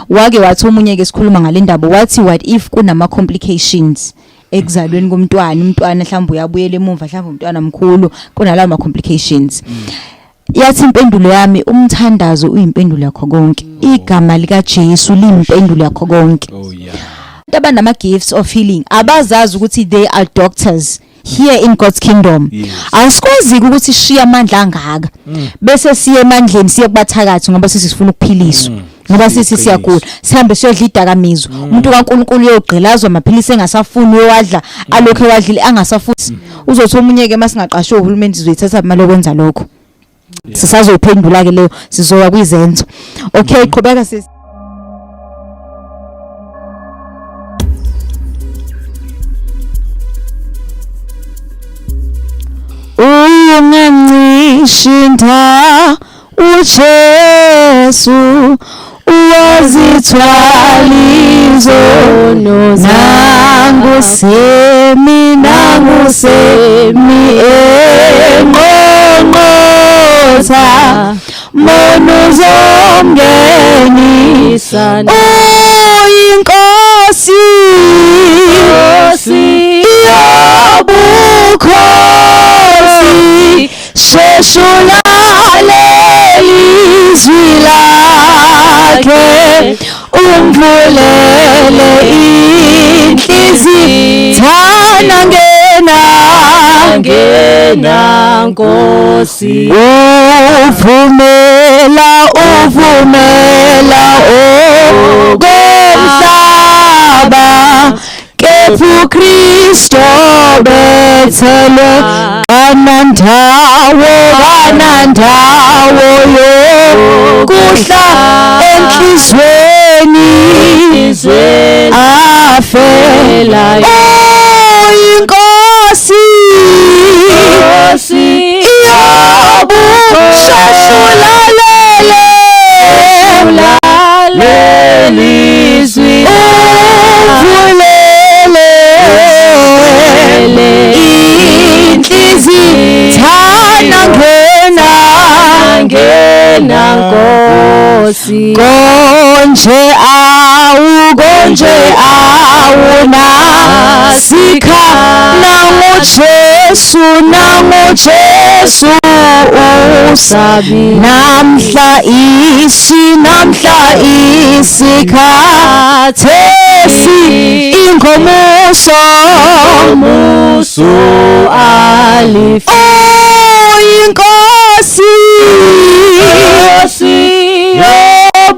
Wake wathi omunye ke sikhuluma ngale ndaba wathi what if kunama complications ekuzalweni komntwana, umntwana mhlawumbe uyabuyela emuva, mhlawumbe umntwana mkhulu kunalawo ma complications. Yathi impendulo yami, umthandazo uyimpendulo yakho konke. Igama lika Jesu liyimpendulo yakho konke. Oh yeah. Abantu abanama gifts of healing abazazi ukuthi they are doctors here in God's kingdom. Asikwazi ukuthi sishiye amandla angaka bese siye emandleni, siye kubathakathi ngoba sisi sifuna ukuphiliswa, ngoba sisi siyagula, sihambe siyodla idakamizwa. Umuntu kaNkuluNkulu uyogqilazwa amaphilisi engasafuni, uyowadla alokho ewadlile angasafuni. Uzothi omunye ke masingaqashwe uhulumeni sizoyithatha imali yokwenza lokho. Sisazoyiphendula ke leyo, sizoya kwizenzo. Okay, qhubeka sisi. Ungancishinda uJesu uwazithwala izono, nangu semi, nangu semi enqonqotha, monuzomngenisa. Uyinkosi yobukhosi, sheshulale izwi lakhe, umvulele inhliziyo, thana ngena, ngena Nkosi. Uvumela, uvumela okomhlaba, kepha uKristo bethelwe kanandawo, kanandawo yokuhla enhlizweni afela. Uyinkosi yobushashulalele lelizwi, uvulele inhliziyo, thana ngena, ngena Nkosi. Konje awu, konje awu nasikha, nangu Jesu, nangu Jesu usabi namhla isi, namhla isikhathesi ingomuso muso alif. Uyinkosi Nkosi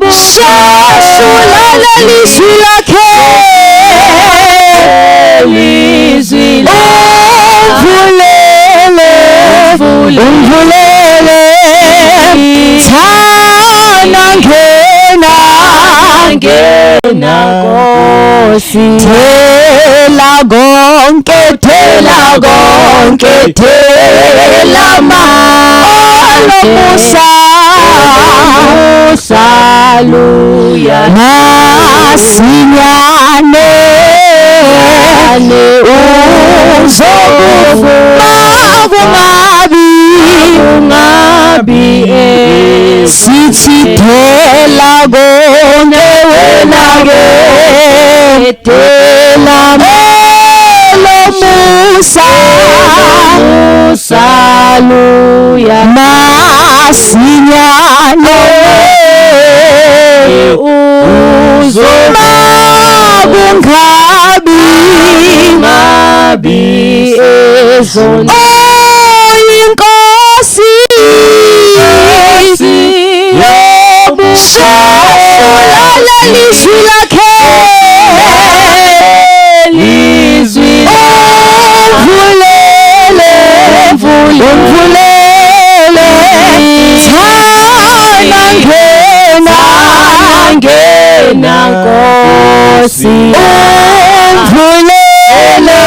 shashulale lizwi lakhe, lizwi umvulele, umvulele, thana ngena, ngena Nkosi. Thela konke, thela konke, thela malomusa, Saluya masinyane uzokuvuma kungabi, ungabi sithi thela konke wena ke, thela malomusa, Saluya masinyane uzoma kungabi, ngabi ezona. Uyinkosi shashulale lizwi lakhe, lizwi umvulele, umvulele, thana ngena, ngena Nkosi. Umvulele.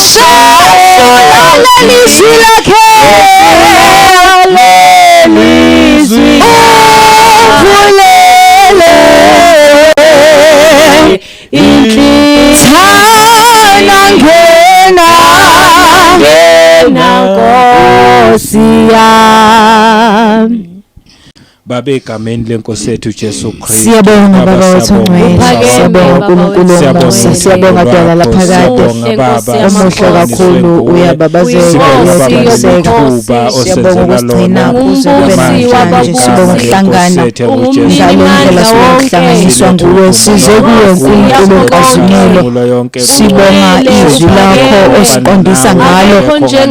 Sheshe ulalela izwi lakhe. Lelizwi Uvulele inhliziyo Thana ngena ngena Nkosi yami. Baba egameni lenkosi yethu Jesu Kristu. Siyabonga Baba wethu ongcwele. Uphakeme, Siyabonga Baba uNkulunkulu wethu womusa. ongcwele. Siyabonga Dwala laphakade. Siyabonga Baba. Omuhle kakhulu uyababazeka Sibonga Baba uyaqiniseka. ngethuba Siyabonga osenzela ukusigcina lona. kuze kube Ungumbusi namhlanje. Sibonga ukuhlangana Ungumnini ngale ndlela mandla sibonga wonke. ukuhlanganiswa nguwe. Size kuwe Nkulunkulu nkazimulo. Sibonga izwi lakho osiqondisa ngalo.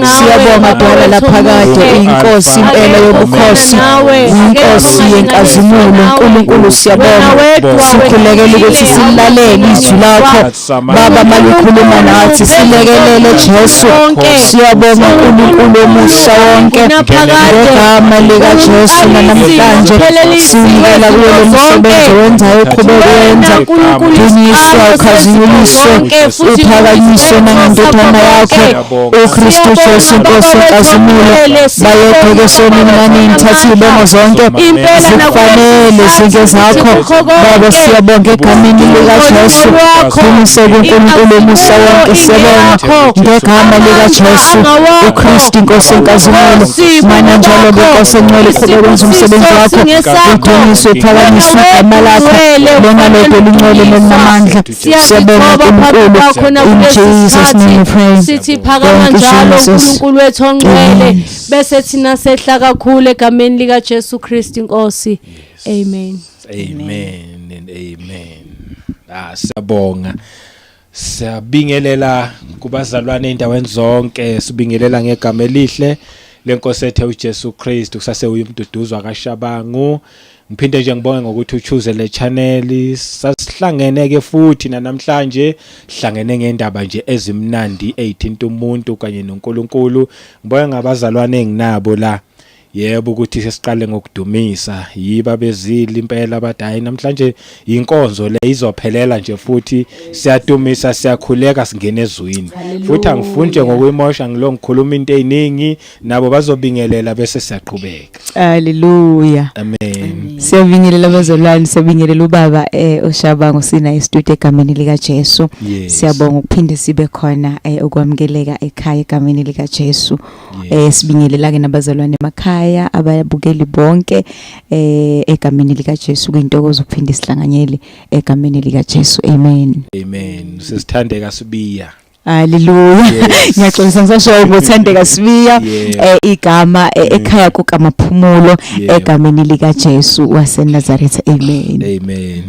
Siyabonga Dwala laphakade inkosi impela yobukhosi. Inkosi yenkazimulo uNkulunkulu siyabonga. Sikhulekela ukuthi silalele izwi lakho. Baba malikhuluma nathi silekelele Jesu. Siyabonga uNkulunkulu omusa wonke. Ngegama lika Jesu namhlanje sinikela kuwe lo msebenzi owenzayo uqhubeke wenza. Dunyiswa ukhazimuliswe uphakanyiswe nangendodana yakho uKristu Jesu Nkosi enkazimulo. Bayedeke esonini nanini thatha iy'bongo zonke zikufanele zinke zakho Baba siyabonga egameni likaJesu. Dumiseke uNkulunkulu omusa wonke siyabonga ngegama likaJesu uKristu Inkosi enkazimulo. Mana njalo-ke Nkosi engcwele uqhubeke wenza umsebenzi wakho udunyiswe uphakanyiswe igama lakho lona lodwa elingcwele nelinamandla. Siyabonga uNkulunkulu in Jesus name we pray. Sithi phakama Thank you, njalo Jesus. uNkulunkulu wethu ongcwele Amen. bese thina sehla kakhulu egameni lika Jesu Kristu inkosi. Amen. Amen and amen. Ah siyabonga. Siyabingelela kubazalwane endaweni zonke, sibingelela ngegama elihle lenkosi ethe uJesu Kristu kusase uyumduduzwa kaShabangu. Ngiphinde nje ngibonge ngokuthi uchoose le channel. Sasihlangene ke futhi namhlanje hlangene ngendaba nje ezimnandi ezithinta umuntu kanye noNkulunkulu. Ngibonge ngabazalwane enginabo la. Yebo ukuthi sesiqale ngokudumisa yiba bezile impela bathi hayi namhlanje inkonzo le izophelela nje futhi siyadumisa siyakhuleka singena ezwini futhi angifuni nje ngokuyimosha ngilo ngikhuluma into eziningi nabo bazobingelela bese siyaqhubeka. Hallelujah. Amen. Siyabingelela abazalwane, siyabingelela ubaba oShabangu sina e-studio egameni lika Jesu. Yes. Siyabonga ukuphinde sibe khona ukwamukeleka ekhaya egameni lika Jesu. Yes. Sibingelela ke nabazalwane emakhaya ababukeli bonke egameni lika Jesu kuyintokozo ukuphinde sihlanganyele egameni lika Jesu. Amen. Amen. Sisithandeka sibiya. Hallelujah. Yes. Ngiyaxolisa ngisasho ngothandeka Sibiya Yeah. Igama ekhaya kukaMaphumulo Yeah. egameni lika Jesu waseNazaretha. Amen. Amen.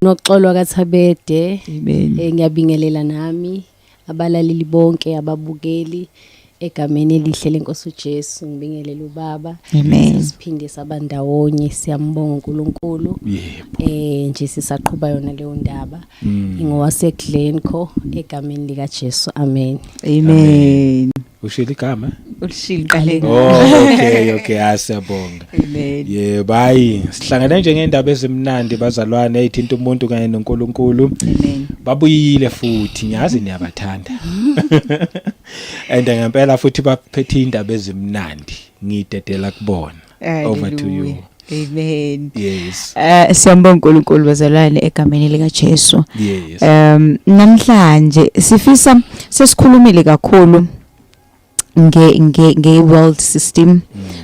Unoxolo kaThabede. Amen. Ngiyabingelela nami abalaleli bonke ababukeli egameni elihle lenkosi uJesu ngibingelela ubaba. Amen. Siphinde sabandawonye siyambonga uNkulunkulu. Yebo. Nje sisaqhubha yona leyo ndaba. Ingowase Glencoe egameni lika Jesu. Amen. Amen. Ushilo igama? Ulishilo qale. Oh okay okay asiyabonga. Amen. Yebo hayi sihlangene nje ngendaba ezimnandi bazalwane ezithinta umuntu kanye noNkulunkulu. Amen. Babuyile futhi ngiyazi niyabathanda. And ngempela futhi baphethe indaba ezimnandi ngidedela kubona. Over to you. Amen. Yes. Siyambonga uNkulunkulu bazalwane egameni lika Jesu. Yes. Namhlanje sifisa sesikhulumile kakhulu nge world system.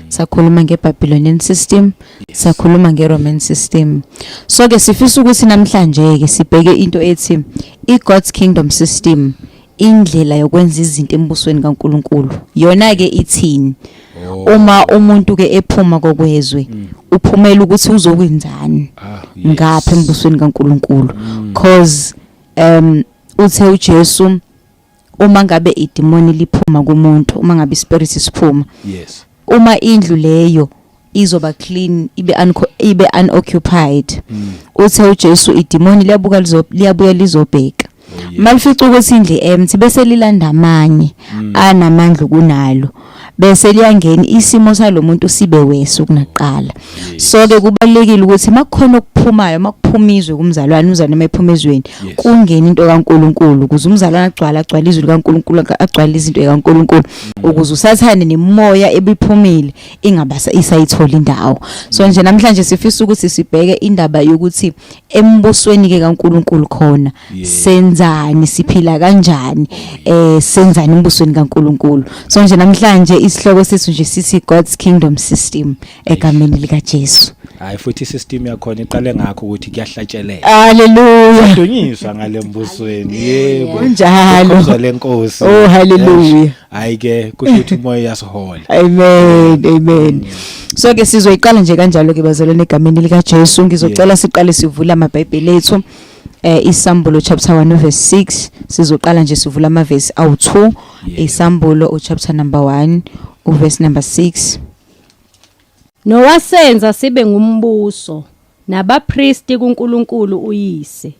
Sakhuluma nge Babylonian system, sakhuluma nge Roman system. So ke sifisa ukuthi namhlanje ke sibheke into ethi i God's kingdom system, indlela yokwenza izinto embusweni kaNkuluNkulu. Yona ke ithini? Uma umuntu ke ephuma kokwezwe, uphumela ukuthi uzokwenzani Yes. ngapha embusweni kaNkuluNkulu. Cause uthe uJesu uma ngabe idemoni liphuma kumuntu, uma ngabe ispirit siphuma, Yes. uma indlu leyo izoba clean ibe unoccupied, uthe uJesu idemoni liyabuka liyabuya lizobheka. Oh, yes. Malifica ukuthi indlu empty bese lilanda amanye anamandla kunalo, bese liyangena isimo salomuntu sibe wese kunaqala. So ke kubalekile ukuthi makukhona okuphumayo, makuphuma kuphuma izwe kumzalwane, umzalwane uma ephuma ezweni kungena into kaNkuluNkulu ukuze umzalwane agcwale agcwale izwi likaNkuluNkulu agcwale izinto zikaNkuluNkulu ukuze usathane nemoya ebiphumile ingabasa isayithola indawo. So nje namhlanje sifisa ukuthi sibheke indaba yokuthi embusweni ke kaNkuluNkulu khona senzani, siphila kanjani, senzani embusweni kaNkuluNkulu. So nje namhlanje isihloko sethu nje sithi God's Kingdom System egameni lika Jesu. Hayi, futhi isystem yakhona iqale ngakho ukuthi kuyahlatshelelwa. Haleluya. Dunyiswa ngale mbusweni. Yebo. Kunjalo. Kukhuzwa lenkosi. Oh, hallelujah. Hayi ke, kusho ukuthi umoya uyasihola. Amen, amen. So ke sizoyiqala nje kanjalo ke bazalwane egameni lika Jesu. Ngizocela siqale sivule amaBhayibheli ethu. Isambulo chapter 1 verse 6, sizoqala nje sivula amavesi awu2. Isambulo u chapter number 1 u verse number 6. Nowasenza sibe ngumbuso nabapristi kuNkulunkulu uYise.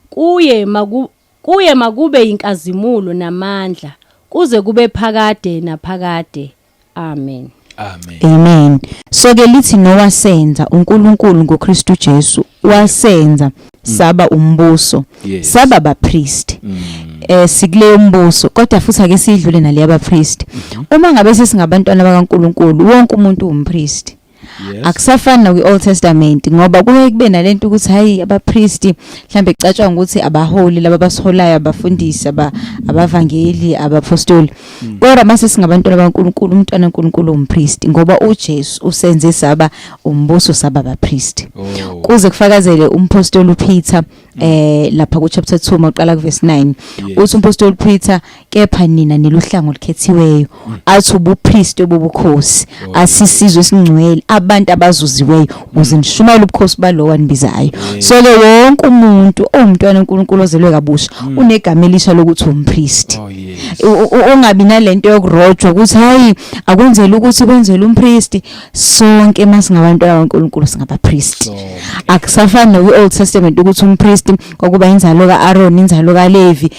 Kuye makube inkazimulo namandla kuze kube phakade naphakade. Amen. Amen. Amen. So ke lithi nowasenza uNkulunkulu ngoKristu Jesu wasenza saba umbuso, saba bapriest. Sikuleyo mbuso, kodwa futhi ake sidlule naleya bapriest. Uma ngabe sesingabantwana bakaNkulunkulu, wonke umuntu umpriest. Akusafani nakwi Old Testament, ngoba kuye kube nalento ukuthi hayi, abapriest mhlambe kucatshangwa ukuthi abaholi laba abasiholayo, abafundisi, abavangeli, abapostoli. Kodwa mase singabantwana bakaNkulunkulu, umntwana kaNkulunkulu umpriest, ngoba uJesu usenze saba umbuso, saba abapriest. Kuze kufakazele umpostoli uPeter lapha ku chapter 2 maqala ku verse 9. Uthi umpostoli Peter, "Kepha nina niluhlango olukhethiweyo," athi, "ubupriest obubukhosi, asisizwe esingcwele, abantu abazuziweyo, ukuze nishumayele ubukhosi balowo anibizayo." So ke wonke umuntu owumntwana kaNkulunkulu ozelwe kabusha unegama elisha lokuthi umpriest. Ungabi nalento yokurojwa ukuthi hayi, akwenzela ukuthi kwenzela umpriest. Sonke masingabantwana bakaNkulunkulu singabapriest. Sonke. Akusafani nokwi Old Testament ukuthi umpriest kwakuba inzalo kaAaron, inzalo kaLevi,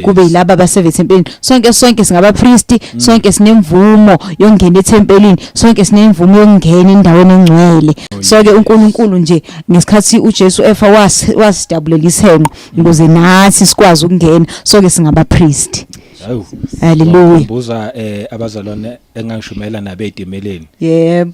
kube yilaba abaseve ethempelini. Sonke sonke singabapriest, sonke sinemvumo yokungena ethempelini, sonke sinemvumo yokungena endaweni engcwele. So ke uNkulunkulu nje ngesikhathi uJesu efa wasidabulela isenqo ukuze nathi sikwazi ukungena. Sonke singabapriest. Hawu. Hallelujah. Ngibuza abazalwane engangishumela nabo ezitimeleni.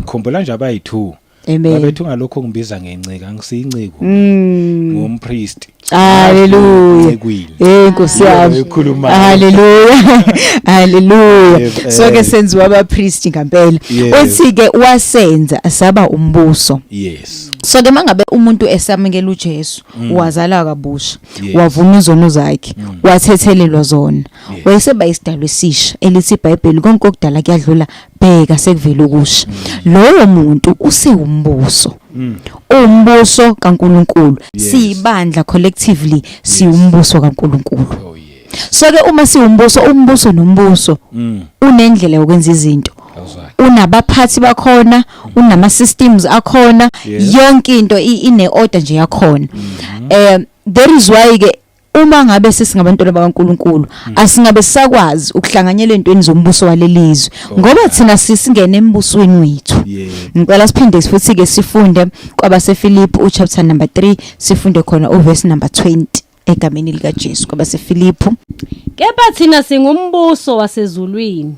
Khumbula nje abayi2. Babethu ngalokho ngibiza ngencika, angisiyinciko. Ngumpriest. Hallelujah. Ncekwini. Nkosi yami. Ekhulumayo. Hallelujah. Hallelujah. So ke senziwa abapriest ngempela. Uthi ke wasenza saba umbuso. So ke mangabe umuntu esamukela uJesu, wazalwa kabusha, wavuma izono zakhe, wathethelelwa zona. Wayeseba isidalwa esisha, elithi iBhayibheli konke okudala kuyadlula, bheka sekuvela okusha. Lowo muntu usewumbuso. Umbuso kaNkuluNkulu. Siyibandla collectively siwumbuso kaNkuluNkulu. So ke uma siwumbuso, umbuso nombuso unendlela yokwenza izinto. Awuzwakhe. Unabaphathi bakhona, unama systems akhona, yonke into ine order nje yakhona. That is why ke uma ngabe sesingabantwana bakaNkuluNkulu asingabe sisakwazi ukuhlanganyela entweni zombuso walelizwe, ngoba thina sisingene embusweni wethu. Ngicela siphinde futhi ke sifunde kwabaseFilipi u chapter number 3, sifunde khona u verse number 20 egameni lika Jesu, kwabaseFilipi. Kepha thina singumbuso wasezulwini,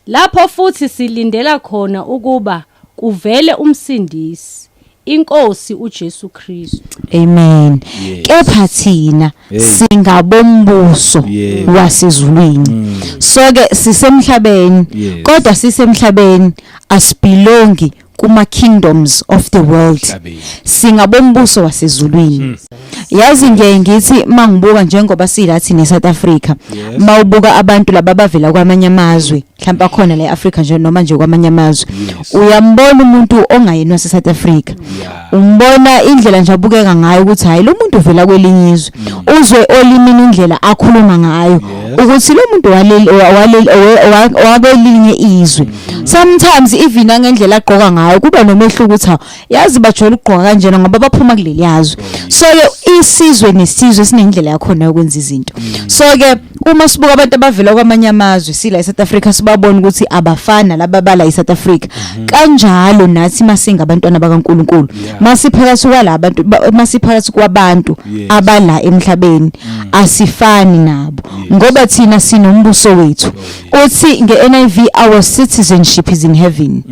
lapho futhi silindela khona ukuba kuvele umsindisi, inkosi uJesu Kristu. Amen. Kepha thina singabombuso wasezulwini. So ke sisemhlabeni, kodwa sisemhlabeni asibelongi kuma kingdoms of the world. Emhlabeni. Singabombuso wasezulwini. Yazi ngiye ngithi mangibuka njengoba silathi ne South Africa, mawubuka abantu laba abavela kwamanye amazwe, mhlawumbe akhona la eAfrica nje noma nje kwamanye amazwe, uyambona umuntu ongayena wase South Africa, umbona indlela nje abukeka ngayo ukuthi hayi, lo muntu uvela kwelinye izwe, uzwe olimini indlela akhuluma ngayo ukuthi lo muntu waleli waleli wakwelinye izwe. Sometimes even nangendlela agqoka ngayo kuba nomehluko ukuthi hawu, yazi bajwayele ukugqoka kanjena ngoba baphuma kuleli yazwe. So ke isizwe nesizwe sinendlela yakhona yokwenza izinto. So ke Uma sibuka abantu abavela kwamanye amazwe sila eSouth Africa, sibabona ukuthi abafana laba bala eSouth Africa. Kanjalo nathi masingabantwana bakaNkuluNkulu, masiphakathi kwalabantu, masiphakathi kwabantu abala emhlabeni, asifani nabo ngoba thina sinombuso wethu. Uthi nge-NIV, "Our citizenship is in heaven."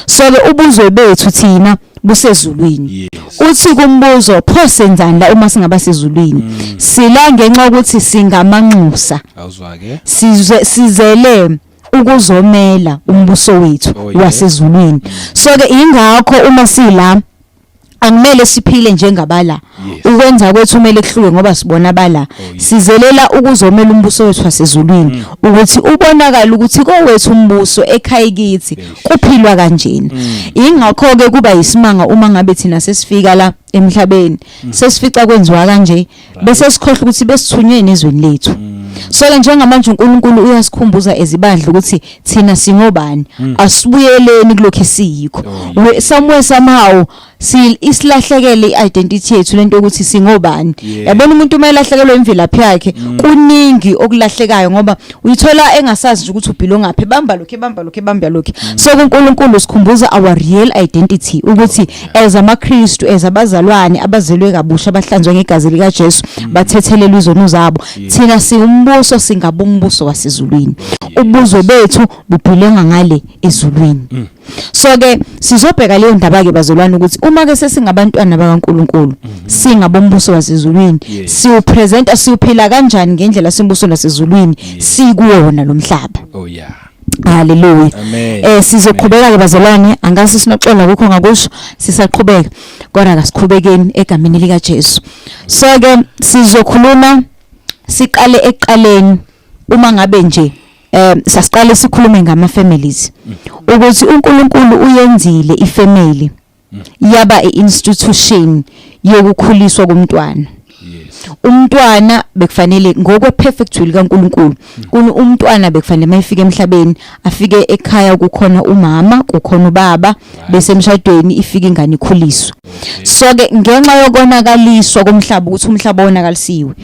So ke ubuzwe bethu thina busezulwini. Uthi kumbuzo, pho senzani la uma singaba sezulwini? Sila ngenxa yokuthi singamanxusa. Awuzwa ke. Size sizele ukuzomela umbuso wethu wasezulwini. So ke ingakho uma sila angimele siphile njengabala. Ukwenza kwethu kumele kuhluke ngoba sibona bala. Sizelela ukuzomela umbuso wethu wasezulwini, ukuthi ubonakala ukuthi kowethu umbuso ekhaya kithi kuphilwa kanjena. Ingakho ke kuba yisimanga uma ngabe thina sesifika la emhlabeni, sesifica kwenziwa kanje, bese sikhohlwa ukuthi besithunywe nezweni lethu. So ke njengamanje uNkulunkulu uyasikhumbuza ezibandla ukuthi thina singobani, asibuyeleni kulokho esiyikho. Somewhere somehow si isilahlekele i-identity yethu, lento yokuthi singobani. Yabona, umuntu uma elahlekelwe imvelaphi yakhe, kuningi okulahlekayo, ngoba uyithola engasazi nje ukuthi ubelongaphi, ebamba lokhu, ebamba lokhu, ebamba lokhu. So kuNkulunkulu sikhumbuza our real identity, ukuthi as amaKristu, as abazalwane abazelwe kabusha, abahlanzwe ngegazi lika Jesu, bathethelelwe izono zabo, thina siwumbuso, singabumbuso wasezulwini. Ubuzwe bethu bubelonga ngale ezulwini. So ke sizobheka leyo ndaba ke bazalwane, ukuthi uma ke sesingabantwana bakaNkuluNkulu, singabombuso wasezulwini, siwupresenta, siwuphila kanjani ngendlela simbuso nasezulwini sikuwona lo mhlaba? Haleluya. Amen. Sizoqhubeka ke bazalwane, angasi sinoxola kukho ngakusho, sisaqhubeka, kodwa kasiqhubekeni egameni lika Jesu. So ke sizokhuluma, siqale ekuqaleni. Uma ngabe nje sasiqale sikhulume ngama families, ukuthi uNkulunkulu uyenzile ifamily yaba i-institution yokukhuliswa komntwana. Umntwana bekufanele, ngokwe perfect will kaNkuluNkulu, kuni umntwana bekufanele mayifika emhlabeni afike ekhaya kukhona umama, kukhona ubaba, bese emshadweni ifike ingane ikhuliswe. So ke ngenxa yokonakaliswa komhlaba, ukuthi umhlaba wonakalisiwe,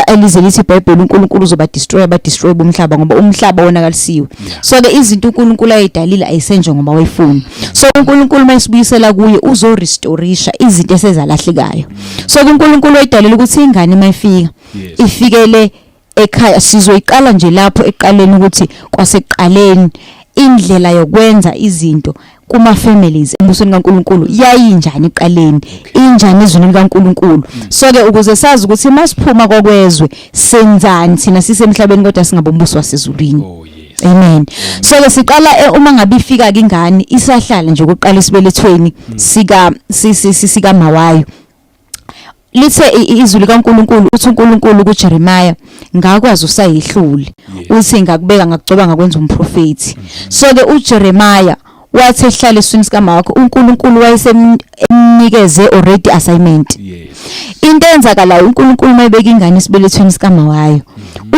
elize lithi iBhayibheli uNkulunkulu uzoba destroy, aba destroy bomhlaba, ngoba umhlaba wonakalisiwe. So ke izinto uNkulunkulu ayidalile ayisenje ngoba wayifuna. So uNkulunkulu mayisibuyisela kuye uzo restoreisha izinto esezalahlekayo. So uNkulunkulu wayidalela ukuthi ingane mayifika ifikele ekhaya. Sizoyiqala nje lapho eqaleni, ukuthi kwasekuqaleni indlela yokwenza izinto kuma families embusweni kaNkuluNkulu yayinjani eqaleni, injani ezwini likaNkuluNkulu. So ke ukuze sazi ukuthi masiphuma kokwezwe senzani thina sisemhlabeni kodwa singabombuso wasezulwini. Amen. So ke siqala uma ngabe ifika ke ingane isahlala nje ukuqala esibelethweni sika sika mawayo. Lithe izwi likaNkuluNkulu, uthi uNkulunkulu kuJeremiah, "Ngakwazi usayihlule." Uthi, "Ngakubeka, ngakugcoba, ngakwenza umprofeti." So ke uJeremiah wathi ehlala eswini sikamakho, uNkulunkulu wayesemnikeze already assignment. Into eyenzakalayo, uNkulunkulu mayebeka ingane esibelethweni sikamawayo,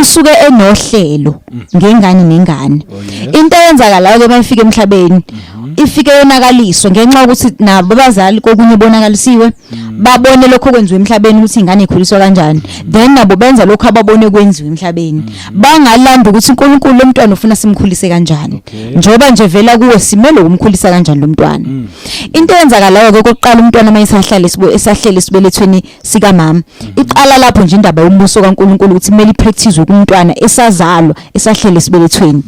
usuke enohlelo ngengane nengane. Into eyenzakalayo ke, mayifika emhlabeni ifike yonakaliswe ngenxa yokuthi nabo abazali kokunye bonakalisiwe, babone lokho okwenziwa emhlabeni, ukuthi ingane ikhuliswa kanjani, then nabo benza lokho ababone kwenziwa emhlabeni, bangalanda ukuthi uNkulunkulu lo mntwana ufuna simkhulise kanjani. Njengoba nje vela kuwe, simele ukumkhulisa kanjani lo mntwana? Into eyenzakalayo ke kokuqala, umntwana mayisahlala esahlele esibelethweni sikamama, iqala lapho nje indaba yombuso kaNkulunkulu, ukuthi kumele ipractice kumntwana esazalwa, esahlele esibelethweni.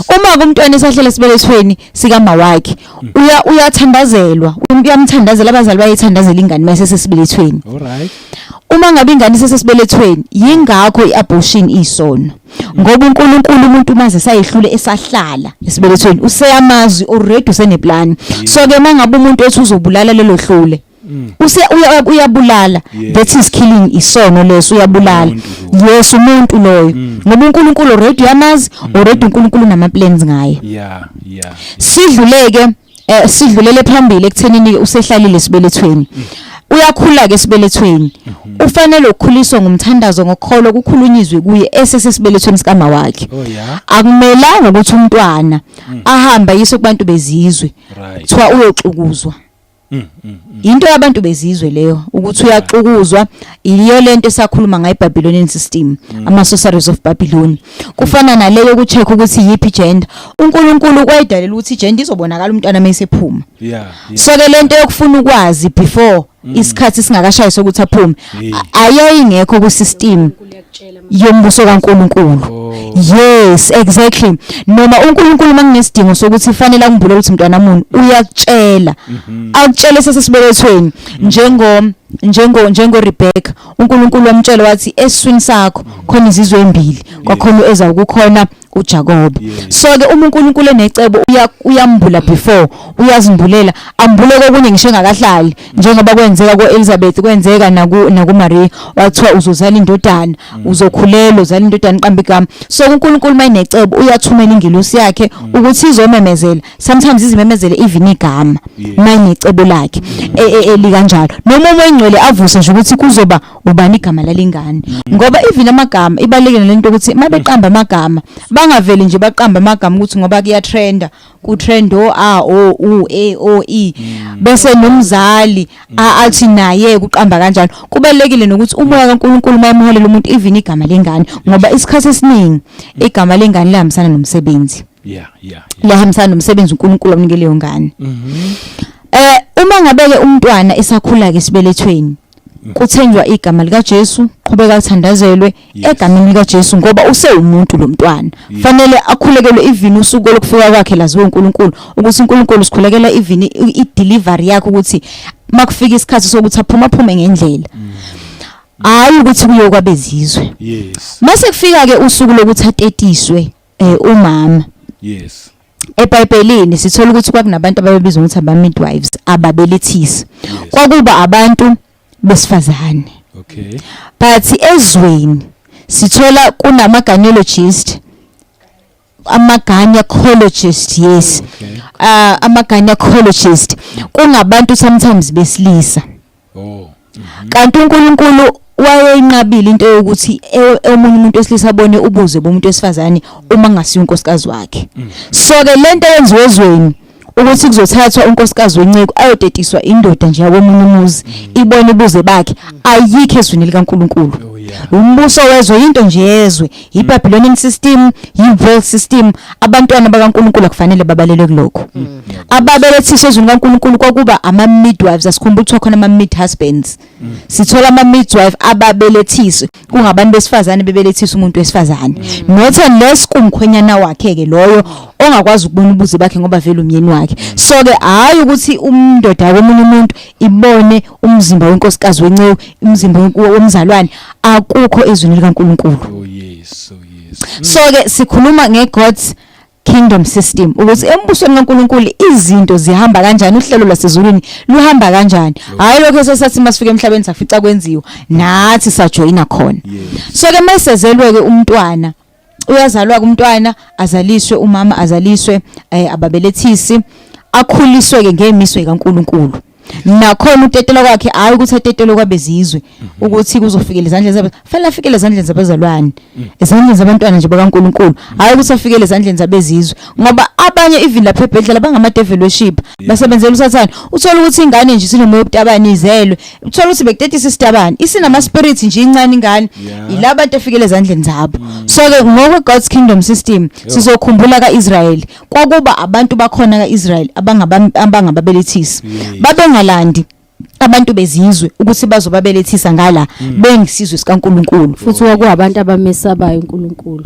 Uma kumntwana esahlele esibelethweni sikama wakhe, uya uyathandazelwa, uyamthandazela, abazali bayithandazela ingane mayise sesibelethweni. Uma ngabe ingane isesesibelethweni, yingakho iabortion isono, ngoba uNkulunkulu umuntu maze sayihlule esahlala esibelethweni useyamazi already, useneplan. So ke mangabe umuntu ethi uzobulala lelo hlule, use uyabulala. That is killing, isono leso, uyabulala. Umuntu. Yes, umuntu loyo, ngoba uNkulunkulu already uyamazi, already uNkulunkulu unama plans ngaye. Sidluleke, sidlulele phambili ekuthenini usehlalile esibelethweni, uyakhula ke esibelethweni, ufanele ukukhuliswa ngumthandazo, ngokukholwa, kukhulunyizwe kuye esesesibelethweni sikama wakhe. Akumelanga ukuthi umntwana ahambe ayiswe kubantu bezizwe, kuthiwa uyoxukuzwa. Into yabantu bezizwe leyo ukuthi uyaxukuzwa, iyo lento esakhuluma ngayo, Babylonian system, ama sorceries of Babylon. Kufana naleyo ku-check ukuthi yiphi gender. UNkulunkulu kwayidalela ukuthi gender izobonakala umntwana mayesephuma. So ke lento yokufuna ukwazi before isikhathi singakashayi sokuthi aphume ayayingekho ku system yombuso kaNkuluNkulu. Yes, exactly. Noma uNkulunkulu manginesidingo sokuthi fanele angibule ukuthi mntwana muni, uyakutshela, akutshele sesesibelethweni, njengo Rebecca. uNkulunkulu wamtshela wathi esiswini sakho khona izizwe ezimbili, kwakhona uEzawu, kukhona uJakob. So ke uma uNkulunkulu enecebo uyambula before, uyazimbulela, ambule kokunye ngisho engakahlali, njengoba kwenzeka koElizabeth, kwenzeka naku Maria, wathiwa uzozala indodana, uzokhulelwa, uzala indodana, qamba igama. So uNkulunkulu mayinecebo uyathumela ingelosi yakhe ukuthi izomemezela, sometimes izimemezele even igama mayinecebo lakhe elikanjalo, noma uMoya Ingcwele avuse nje ukuthi kuzoba ubani igama lalengane, ngoba even amagama ibalekile lento ukuthi mabeqamba amagama bangaveli nje baqamba amagama ukuthi ngoba kuyatrenda, kutrend o A O U E O E, bese nomzali athi naye kuqamba kanjalo. Kubalekile nokuthi umoya kaNkuluNkulu mayemholela umuntu even igama lengane, ngoba isikhathi esiningi igama lengane lihambisana nomsebenzi, lihambisana nomsebenzi uNkulunkulu amnike leyo ngane. Uma ngabe ke umntwana esakhula ke esibelethweni, kuthenjwa igama lika Jesu, qhubeka lithandazelwe egameni lika Jesu, ngoba usewumuntu lo mntwana, fanele akhulekelwe even usuku lokufika kwakhe laziwe uNkulunkulu, ukuthi uNkulunkulu sikhulekela even i-delivery yakhe, ukuthi makufika isikhathi sokuthi aphuma, aphume ngendlela, hayi ukuthi kuye kwabezizwe. Mase kufika ke usuku lokuthi atetiswe umama, eBhayibhelini sithola ukuthi kwakunabantu ababebizwa ukuthi aba-midwives, ababelethisi. Kwakuba abantu besifazane. But ezweni sithola kunama gynecologist, ama gynecologist, yes. Ama gynecologist kungabantu sometimes besilisa. Kanti uNkulunkulu wayeyinqabile into yokuthi omunye umuntu wesilisa abone ubuze bomuntu wesifazane uma ngasiyo unkosikazi wakhe. So ke lento eyenziwe ezweni ukuthi kuzothathwa unkosikazi wenceku ayotetiswa indoda nje yakomunye umuzi ibone ubuze bakhe, ayikho ezwini likaNkulunkulu. Umbuso wezwe, into nje yezwe, iBabylonian system, i-world system. Abantwana bakaNkulunkulu akufanele babalelwe kulokho. Ababelethiswa ezwini kaNkulunkulu kwakuba ama-midwives. Asikhumbula kuthiwa khona ama-mid husbands. Sithola ama-midwife, ababelethiswe kungabantu besifazane bebelethisa umuntu wesifazane, not unless kumkhwenyana wakhe-ke loyo ongakwazi ukubona ubuze bakhe ngoba vele umyeni wakhe. So-ke hhayi ukuthi umndoda komunye umuntu ibone umzimba wenkosikazi wenceku, umzimba womzalwane, akukho ezwini likaNkulunkulu. Oh yes. So ke sikhuluma ngeGod's kingdom system, ukuthi embusweni kaNkuluNkulu izinto zihamba kanjani, uhlelo lwasezulwini luhamba kanjani, hayi lokho esathi masifika emhlabeni safica kwenziwa, nathi sajoyina khona. So ke mayisezelwe ke umntwana, uyazalwa umntwana, azaliswe umama, azaliswe ababelethisi, akhuliswe ke ngemiso kaNkuluNkulu. Nakhona utetela kwakhe, hayi ukuthi atetelwe kwabezizwe, ukuthi kuzofikela ezandleni zabo, fanele afikele ezandleni zabazalwane, ezandleni zabantwana nje bakaNkuluNkulu, hayi ukuthi afikele ezandleni zabezizwe, ngoba abanye even lapha ebhedlela bangama devil worship, basebenzela uSathane. Uthola ukuthi ingane nje sinomoya obutabane, izelwe, uthola ukuthi bekutetisa isitabane, isinama spirits nje incane ingane. Yilabantu efikele ezandleni zabo. So ke ngokwe God's kingdom system, sizokhumbula kaIsrael kwakuba abantu bakhona kaIsrael abangababelethisi, babengalandi abantu bezizwe ukuthi bazobabelethisa ngala bengisizwe sikaNkuluNkulu. Futhi kwakuwabantu abamesabayo uNkulunkulu.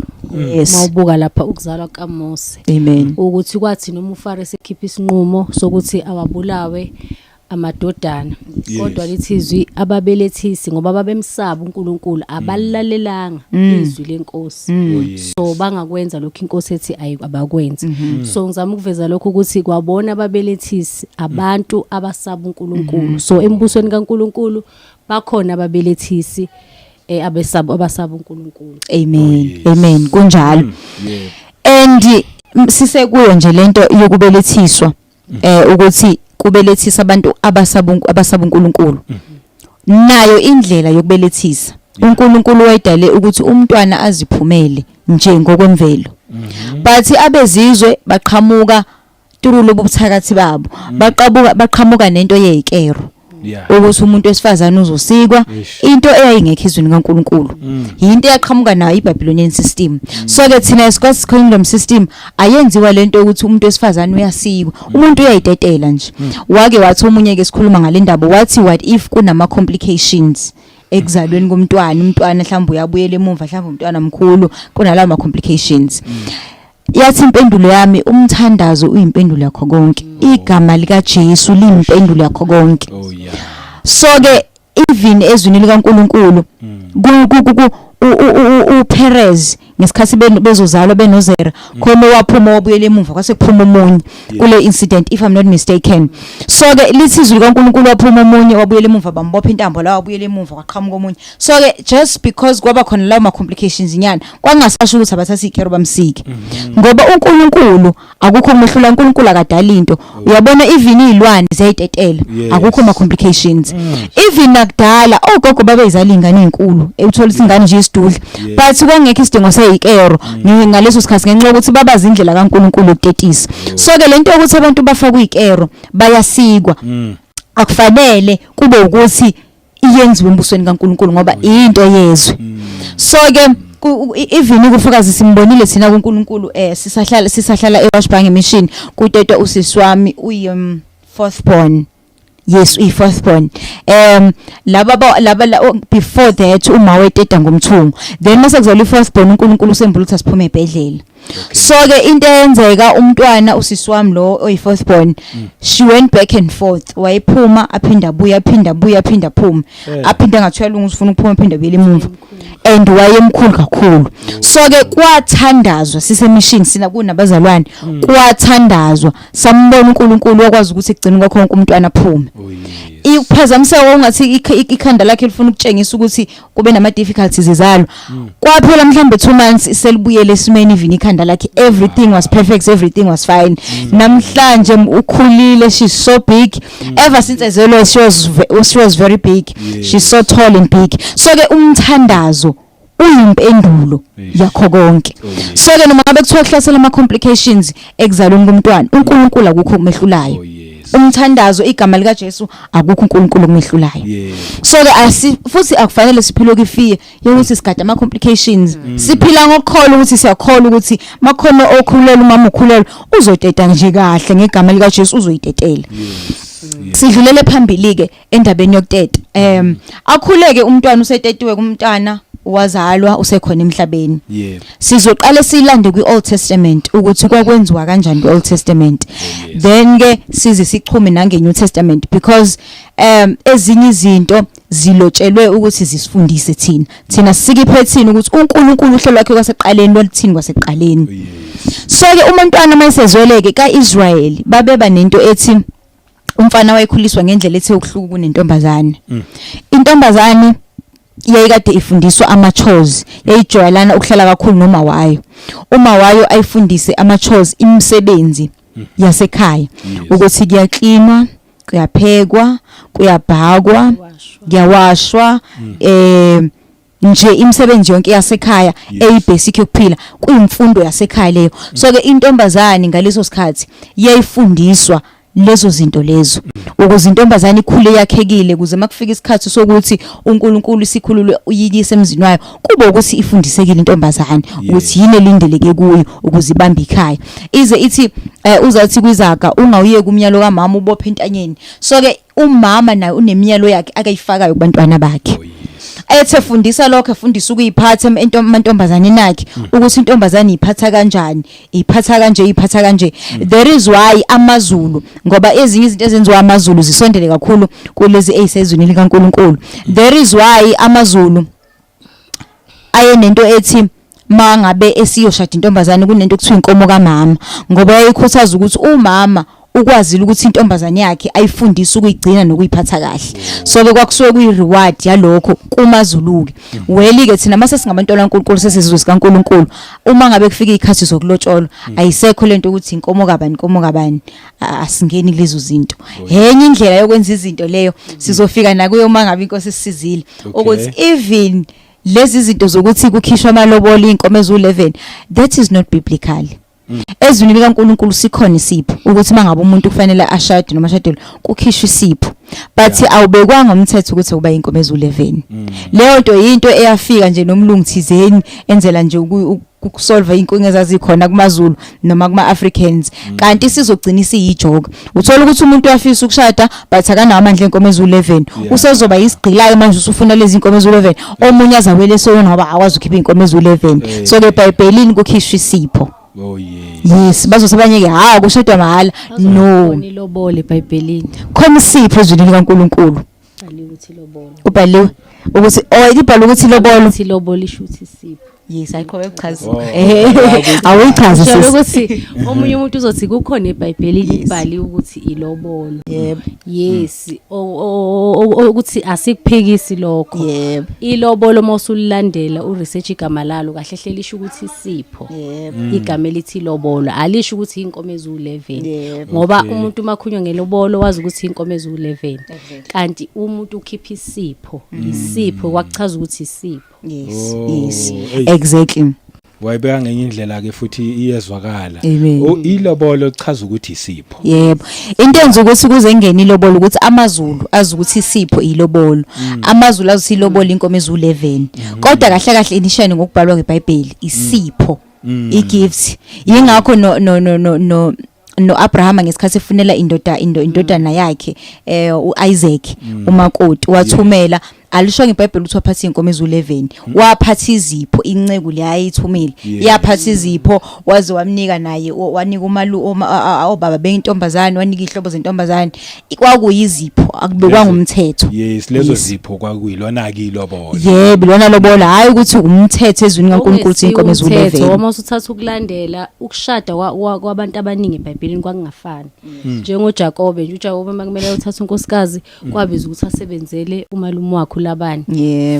Mawubuka lapha ukuzalwa kaMose, ukuthi kwathi noma uFaro esekhipha isinqumo sokuthi awabulawe amadodana, kodwa lithi izwi ababelethisi, ngoba babemsaba uNkulunkulu, abalilalelanga izwi lenkosi. So bangakwenza lokho inkosi ethi abakwenze. So ngizama ukuveza lokho ukuthi kwabona ababelethisi abantu abasaba uNkulunkulu. So embusweni kaNkulunkulu bakhona ababelethisi abesaba, abasaba uNkulunkulu. Amen. Oh, yes. Amen, kunjalo. And sisekuyo nje lento yokubelethiswa, ukuthi kubelethisa abantu abasaba uNkulunkulu, nayo indlela yokubelethisa uNkulunkulu wayidale ukuthi umntwana aziphumele nje ngokwemvelo, but abezizwe baqhamuka Through lobu buthakathi babo baqabuka baqhamuka nento yezikero ukuthi umuntu wesifazane uzosikwa, into eyayingekho ezwini kaNkuluNkulu. Yinto eyaqhamuka nayo iBabylonian system. So ke thina as God's kingdom system ayenziwa lento ukuthi umuntu wesifazane uyasikwa, umuntu uyayitetela nje. Wake wathi omunye ke sikhuluma ngale ndaba, wathi what if kunama complications ekuzalweni komntwana, umntwana mhlawumbe uyabuyela emuva, mhlawumbe umntwana mkhulu kunalawo ma complications. Yathi impendulo yami, umthandazo uyimpendulo yakho konke, igama lika Jesu liyimpendulo yakho konke. So ke even ezwini likaNkuluNkulu ku uPerez ngesikhathi bezozalwa benoZera, khona waphuma wabuyela emuva, kwase kuphuma omunye kule incident, if I'm not mistaken. So ke lithi izwi likaNkuluNkulu waphuma omunye wabuyela emuva, bambopha intambo la, wabuyela emuva, kwaqhamuka omunye. So ke just because kwaba khona lawo ma complications nyana, kwangasasho ukuthi abathatha ikero bamsike, ngoba uNkulunkulu akukho umehlula, uNkulunkulu akadala into. Uyabona, even izilwane ziyayitetela, akukho ma complications. Even nakudala ogogo babeyizala ingane ezinkulu, uthola ingane nje isidudla, but kwangekho isidingo seyikero ngaleso sikhathi ngenxa yokuthi babazi indlela kaNkulunkulu yokutetisa. So ke lento yokuthi abantu bafakwe ikero bayasikwa, akufanele kube ukuthi iyenziwe embusweni kaNkulunkulu, ngoba into yezwe. So ke even ukufakazi simbonile thina kuNkulunkulu, sisahlala eWashbank Mission, kutetwa usisi wami uyi fourth born. Yes, uyi fourth born. Laba before that uma weteta ngomthungo, then mase kuzalwa i-fourth born, uNkulunkulu usembula ukuthi asiphume ebhedlela. So ke into eyenzeka, umntwana usisi wami lo oyi fourth born, she went back and forth, wayephuma aphinda abuya, aphinda abuya, aphinda aphuma, aphinda ngathi uyalunga, ufuna ukuphuma, aphinda abuyele emuva, and wayemkhulu kakhulu. So ke kwathandazwa sisemishini sina kunabazalwane, kwathandazwa, sambona uNkulunkulu, wakwazi ukuthi ekugcina kwakho konke umntwana aphume. Ikuphazamiseka ungathi ikhanda lakhe lifuna ukutshengisa ukuthi kube nama difficulties izalo, kwaphela mhlambe 2 months selibuyele esimeni, even ikhanda lakhe, everything was perfect, everything was fine. Namhlanje ukhulile, she's so big. Ever since ezelwe she was very big. She's so tall and big. So ke umthandazo uyimpendulo yakho konke. So ke noma ngabe kuthiwa kuhlasela ama complications ekuzalweni komntwana, uNkulunkulu akukho okumehlulayo. Umthandazo, igama lika Jesu, akukho uNkulunkulu okumehlulayo. So ke asi futhi akufanele siphile kwi-fear yokuthi sigada ama complications. Siphila ngokukholwa ukuthi siyakholwa ukuthi makhona okhulelwa, umama ukhulelwa, uzoteta nje kahle ngegama lika Jesu, uzoyitetela. Sidlulele phambili ke endabeni yokuteta. Akhuleke umntwana, usetetiwe kumntwana, wazalwa, usekhona emhlabeni. Sizoqala silande kwi-Old Testament ukuthi kwakwenziwa kanjani kwi-Old Testament, then ke size sichume nange New Testament, because ezinye izinto zilotshelwe ukuthi zisifundise thina. Thina sikiphe thina ukuthi uNkulunkulu uhlelo lwakhe kwasekuqaleni loluthini kwasekuqaleni. So ke umntwana mayisezweleke kaIsrael, babeba nento ethi umfana wayekhuliswa ngendlela ethe ukuhluka kunentombazane. Intombazane yayikade ifundiswa ama chores, yayijwayelana ukuhlala kakhulu noma wayo, uma wayo ayifundise ama chores, imisebenzi yasekhaya, ukuthi kuyaklinwa, kuyaphekwa, kuyabhakwa, kuyawashwa, nje imisebenzi yonke yasekhaya eyibasic yokuphila, kuyimfundo yasekhaya leyo. So ke intombazane ngaleso sikhathi yayifundiswa lezo zinto lezo ukuze intombazane ikhule yakhekile, ukuze makufika isikhathi sokuthi uNkulunkulu isikhulule uyikise emzini wayo, kube ukuthi ifundisekile intombazane ukuthi yini elindeleke kuyo ukuze ibambe ikhaya. Ize ithi uzathi kwizaga, ungawuyeki umyalo kamama, ubophe entanyeni. So ke umama naye unemiyalo yakhe akayifakayo kubantwana bakhe. Ethe fundisa lokho, efundisa ukuyiphatha amantombazane akhe, ukuthi intombazane iphatha kanjani, iphatha kanje, iphatha kanje. There is why amaZulu, ngoba ezinye izinto ezenziwa amaZulu zisondele kakhulu kulezi ezisezwini likaNkuluNkulu, there is why amaZulu ayenento ethi mangabe esiyoshada intombazane kunento ekuthiwa inkomo kamama, ngoba yayikhuthaza ukuthi umama ukwazile ukuthi intombazane yakhe ayifundise ukuyigcina nokuyiphatha kahle. So ke kwakusuke kuyi-reward yalokho kumaZulu-ke. Weli-ke thina mase singabantwana kaNkulunkulu, sesizwe sikaNkulunkulu, uma ngabe kufika iy'khathi zokulotsholwa, ayisekho lento ukuthi inkomo kabani, inkomo kabani, asingeni kulezo zinto. Enye indlela yokwenza izinto leyo sizofika nakuyo uma ngabe inkosi isisizile, ukuthi even lezi zinto zokuthi kukhishwa amalobolo, iy'nkomo eziwu-11, that is not biblical. Ezwini likaNkulunkulu sikhona isipho ukuthi mangabe umuntu kufanele ashade noma ashadelwe kukhishwa isipho. But awubekwanga umthetho ukuthi uba inkomo ezu11. Leyo nto yinto eyafika nje nomlungu thizeni enzela nje ukusolve inkinga ezazikhona kumaZulu noma kuma-Africans, kanti sizogcina isiyijoka. Uthola ukuthi umuntu uyafisa ukushada but akanawo amandla enkomo ezu11. Usezoba yisigqilayo manje, usufuna lezi inkomo ezu11, omunye azawele esonweni ngoba akwazi ukukhipha inkomo ezu11. So ke eBhayibhelini kukhishwa isipho. Oh yes. Yes, bazothi abanye ke, ha, kushadwa mahhala. No. Khona ilobolo eBhayibhelini. Khona isipho ezwini likaNkulunkulu. Bhaliwe ukuthi ilobolo. Kubhaliwe ukuthi, oh, libhalwe ukuthi ilobolo. Ukuthi ilobolo isho ukuthi isipho. Yes, ayiqhubeke ukuchaza. Oh. Awuyichaze, Shalo sis. ukuthi omunye umuntu uzothi kukhona eBhayibhelini ibhaliwe ukuthi ilobolo. Yes, ukuthi asikuphikisi lokho. Ilobolo mawusulilandela uresearch igama lalo kahle hle lisho ukuthi isipho. Igama elithi ilobolo alisho ukuthi inkomo ezu11. Ngoba umuntu makhunywa ngelobolo wazi ukuthi inkomo ezu11. Kanti umuntu ukhipha isipho, isipho kwakuchaza ukuthi isipho. Yes. Oh, Yes. hey. Exactly. Wayibeka ngenye indlela ke futhi iyezwakala. Amen. O, ilobolo chaza ukuthi isipho. Yebo. Into enza ukuthi kuze ngene ilobolo ukuthi amaZulu azi ukuthi isipho ilobolo. AmaZulu azi ukuthi ilobolo inkomo ezu11. Kodwa kahle kahle inishane ngokubhalwa ngeBhayibheli isipho. Igift. Yingakho no no no no no no Abraham ngesikhathi efunela indoda indodana yakhe uIsaac umakoti, wathumela, alisho ngeBhayibheli ukuthi waphatha inkomo ezu11, waphatha izipho, inceku le ayithumile. Yaphatha izipho waze wamnika naye, wanika umalu obaba bentombazane, wanika ihlobo zentombazane. Kwakuyizipho, akubekwanga umthetho. Yes, lezo zipho kwakuyilona ke ilobolo. Yebo, lona lobola, hayi ukuthi umthetho ezwini kaNkulunkulu ukuthi inkomo Umthetho ezu11. uma usuthatha ukulandela ukushada kwabantu abaningi eBhayibhelini kwakungafani. NjengoJakobe nje, uJakobe makumele ayothatha unkosikazi kwabiza ukuthi asebenzele umalume wakhe uLabani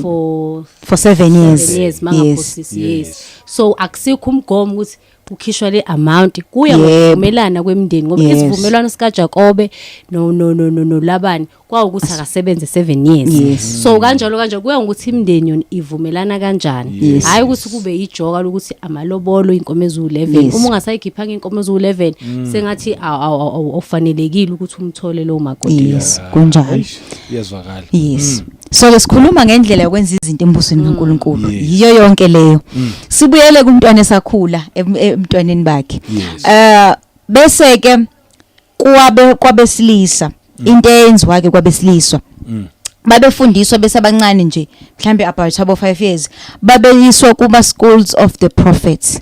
for For 7 years. 7 years, mangaphosisi. Yes, so akusikho umgomo ukuthi kukhishwa le amount, kuya ngokuvumelana kwemindeni, ngoba isivumelwano sikaJakobe no no no no noLabani kwawukuthi akasebenze 7 years. So kanjalo kanjalo, kuya ngokuthi imindeni yona ivumelana kanjani. Hayi ukuthi kube ijoka lokuthi amalobolo inkomo ezu11. Uma ungasayikhiphanga inkomo ezu11, sengathi awufanelekile ukuthi umthole lo makoti. Yes, kunjalo. Eish, iyezwakala. Yes. So ke sikhuluma ngendlela yokwenza izinto embusweni kaNkulunkulu. Yiyo yonke leyo. Sibuyele kumntwana esakhula, emntwaneni bakhe. Bese ke kwabe kwabesilisa, into eyenziwa ke kwabesilisa, babefundiswa besabancane nje, mhlambe about abo 5 years, babeyiswa kuma schools of the prophets.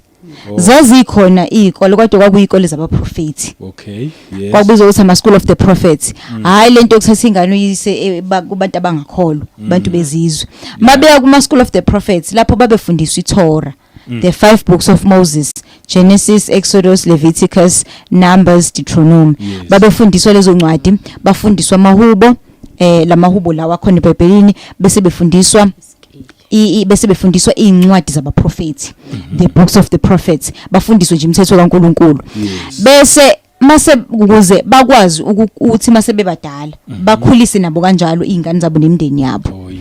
Zazikhona izikole kodwa kwakuyikole zabaprofeti. Kwakubizwa ukuthi ama school of the prophets, hayi lento yokuthatha ingane uyise kubantu abangakholwa, abantu bezizwe. Mabeya kuma school of the prophets, lapho babefundiswa iTorah, the five books of Moses, Genesis, Exodus, Leviticus, Numbers, Deuteronomy. Babefundiswa lezo ncwadi, bafundiswa amahubo, lamahubo lawa akhona eBhayibhelini, bese befundiswa bese befundiswa incwadi zabaprofeti, the books of the prophets, bafundiswe nje imithetho kaNkuluNkulu. Bese mase ukuze bakwazi ukuthi mase bebadala bakhulise nabo kanjalo izingane zabo nemindeni yabo.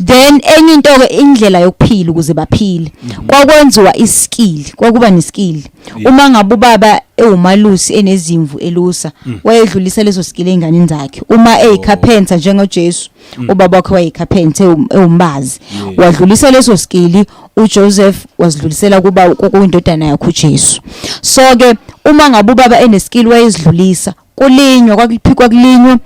Then enye into ke, indlela yokuphila, ukuze baphile kwakwenziwa iskill, kwakuba neskill. Uma ngabe ubaba ewumalusi, enezimvu elusa, wayedlulisa leso skill einganeni zakhe. Uma eyicarpenter, njengoJesu, ubaba wakhe wayeyicarpenter, ewumbazi, wadlulisa leso skill. uJoseph wasidlulisela kuba kuyindodana yakhe uJesu. So ke uma ngabe ubaba eneskill wayezidlulisa. Kulinywa, kwakuphikwa, kulinywa,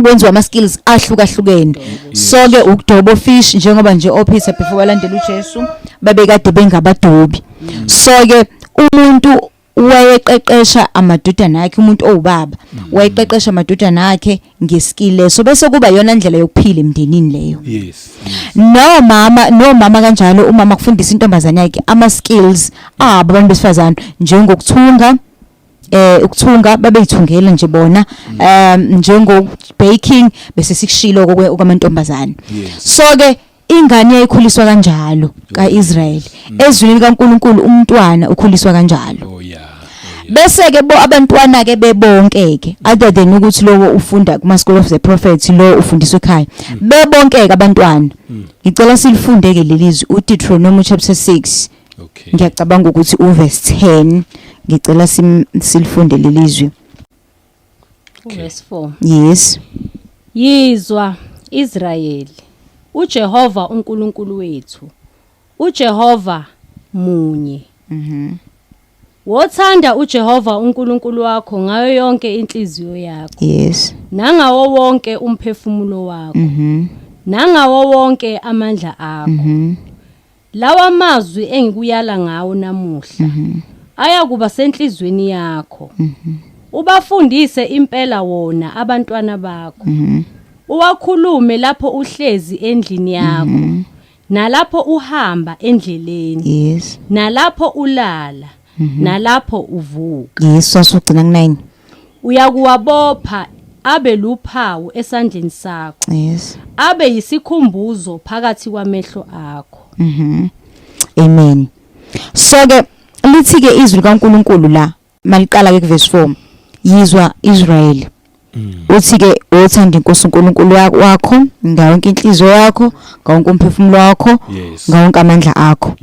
kwenziwa ama skills ahlukahlukene. So ke ukudoba fish, njengoba nje oPeter before balandela uJesu babekade bengabadobi. So ke umuntu wayeqeqesha amadodana akhe, umuntu owubaba wayeqeqesha amadodana akhe ngeskill leso, bese kuba yona ndlela yokuphila emndenini leyo. Nomama, nomama kanjalo, umama kufundisa intombazane yakhe ama skills abo abantu besifazane, njengokuthunga, ukuthunga babeyithungela nje bona, njengo baking, bese sikushilo okwamantombazane. So ke ingane yayikhuliswa kanjalo kaIsrael. Ezwini likaNkuluNkulu umntwana ukhuliswa kanjalo. Bese ke bo abantwana ke bebonke ke, other than ukuthi lowo ufunda kuma school of the prophets, lo ufundiswa ekhaya, bebonke ke abantwana, ngicela silifunde ke lelizwi, uDeuteronomy chapter 6. Ngiyacabanga ukuthi uverse 10. Ngicela silifunde lelizwi. Verse 4. Yes. Yizwa Israyeli, uJehova uNkulunkulu wethu, uJehova munye. Wothanda uJehova uNkulunkulu wakho ngayo yonke inhliziyo yakho. Yes. Nangawo wonke umphefumulo wakho. Nangawo wonke amandla akho. Lawa mazwi engikuyala ngawo namuhla ayakuba senhlizweni yakho. Ubafundise impela wona abantwana bakho. Uwakhulume lapho uhlezi endlini yakho. Nalapho uhamba endleleni. Yes. Nalapho ulala. Nalapho uvuka. Yes, sasugcina ku9. Uyakuwabopha abe luphawu esandleni sakho. Yes. Abe yisikhumbuzo phakathi kwamehlo akho. Amen. So ke lithi ke izwi likaNkuluNkulu la maliqala ke kuverse 4. Yizwa Israel. Uthi ke uthanda iNkosi uNkulunkulu wakho ngayo yonke inhliziyo yakho, ngawo wonke umphefumulo wakho, ngawo wonke amandla akho.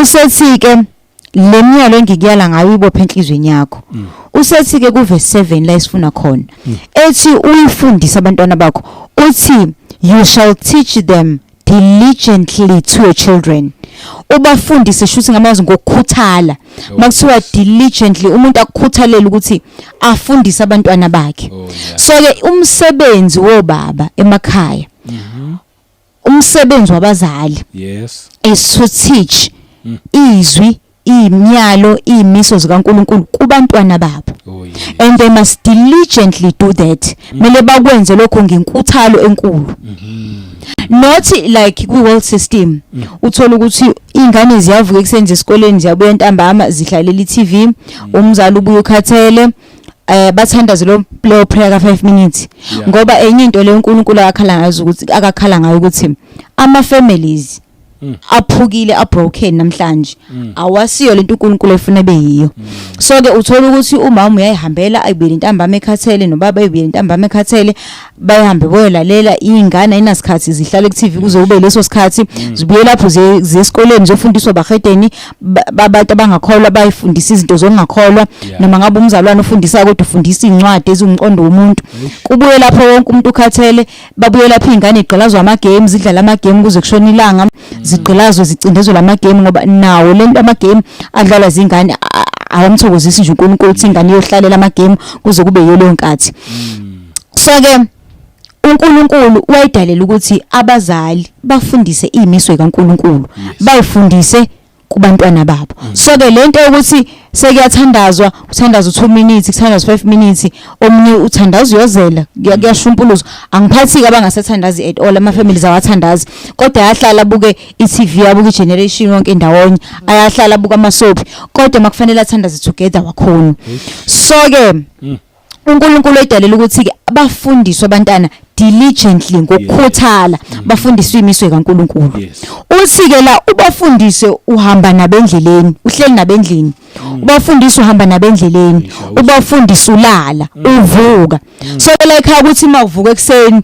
Usethi ke le miyalo engikuyala ngayo ibophe enhlizweni yakho. Usethi ke kuverse 7 la esifuna khona. Ethi uyifundise abantwana bakho. Uthi you shall teach them diligently to your children. Ubafundise shuthi ngamazwi ngokukhuthala. Makuthiwa diligently umuntu akukhuthalela ukuthi afundise abantwana bakhe. So ke umsebenzi wobaba emakhaya, umsebenzi wabazali is to teach izwi, imiyalo, imiso zikaNkuluNkulu kubantwana babo. And they must diligently do that. Mele bakwenze lokho ngenkuthalo enkulu. Not like kwi world system. Uthola ukuthi ingane ziyavuka ekuseni esikoleni, ziyabuya ntambama, zihlalela iTV, umzali ubuye ukhathele, bathandaze lo leyo prayer ka 5 minutes. Ngoba enye into leyo uNkulunkulu akakhala ngayo ukuthi akakhala ngayo ukuthi ama families aphukile, abroken namhlanje, awasiyo lento uNkulunkulu efuna beyiyo. So ke uthola ukuthi umama uyayihambela ayibuyele intambama ekhathele, nobaba ayibuyele intambama ekhathele, bayihambe boyolalela ingane ayinasikhathi, zihlale ku TV kuze kube leso sikhathi, zibuye lapho ziye esikoleni ziyofundiswa bahedeni abantu abangakholwa, bayifundisa izinto zokungakholwa. Noma ngabe umzalwane ufundisa kodwa ufundisa incwadi eziwumqondo womuntu. Kubuye lapho wonke umuntu ukhathele, babuye lapho ingane igqilazwa ama games, idlala ama game kuze kushona ilanga, zigqilazwe zicindezelwe ama game, ngoba nawo lento ama game adlalwa zingane awamthokozisi nje uNkulunkulu ukuthi ingane iyohlalela ama game kuze kube yiyo leyo nkathi. So ke uNkulunkulu wayidalela ukuthi abazali bafundise imiso kaNkulunkulu, bayifundise kubantwana babo. So ke lento yokuthi sekuyathandazwa, uthandaza u2 minutes, kuthandazwa 5 minutes, omunye uthandaza uyozela, kuyashumpuluzwa, angiphathi ke abangasathandazi at all, ama families awathandazi kodwa ayahlala buke iTV, abuke igeneration yonke ndawonye, ayahlala buka amasoapie, kodwa makufanele athandaze together wakhona. So ke uNkulunkulu edalela ukuthi ke abafundiswe abantwana diligently, ngokukhuthala, bafundiswe imiso kaNkulunkulu. Uthi ke la ubafundise uhamba nabendleleni, uhleli nabendlini, ubafundise uhamba nabendleleni, ubafundise ulala, uvuka. So la ekhaya ukuthi mawuvuka ekseni,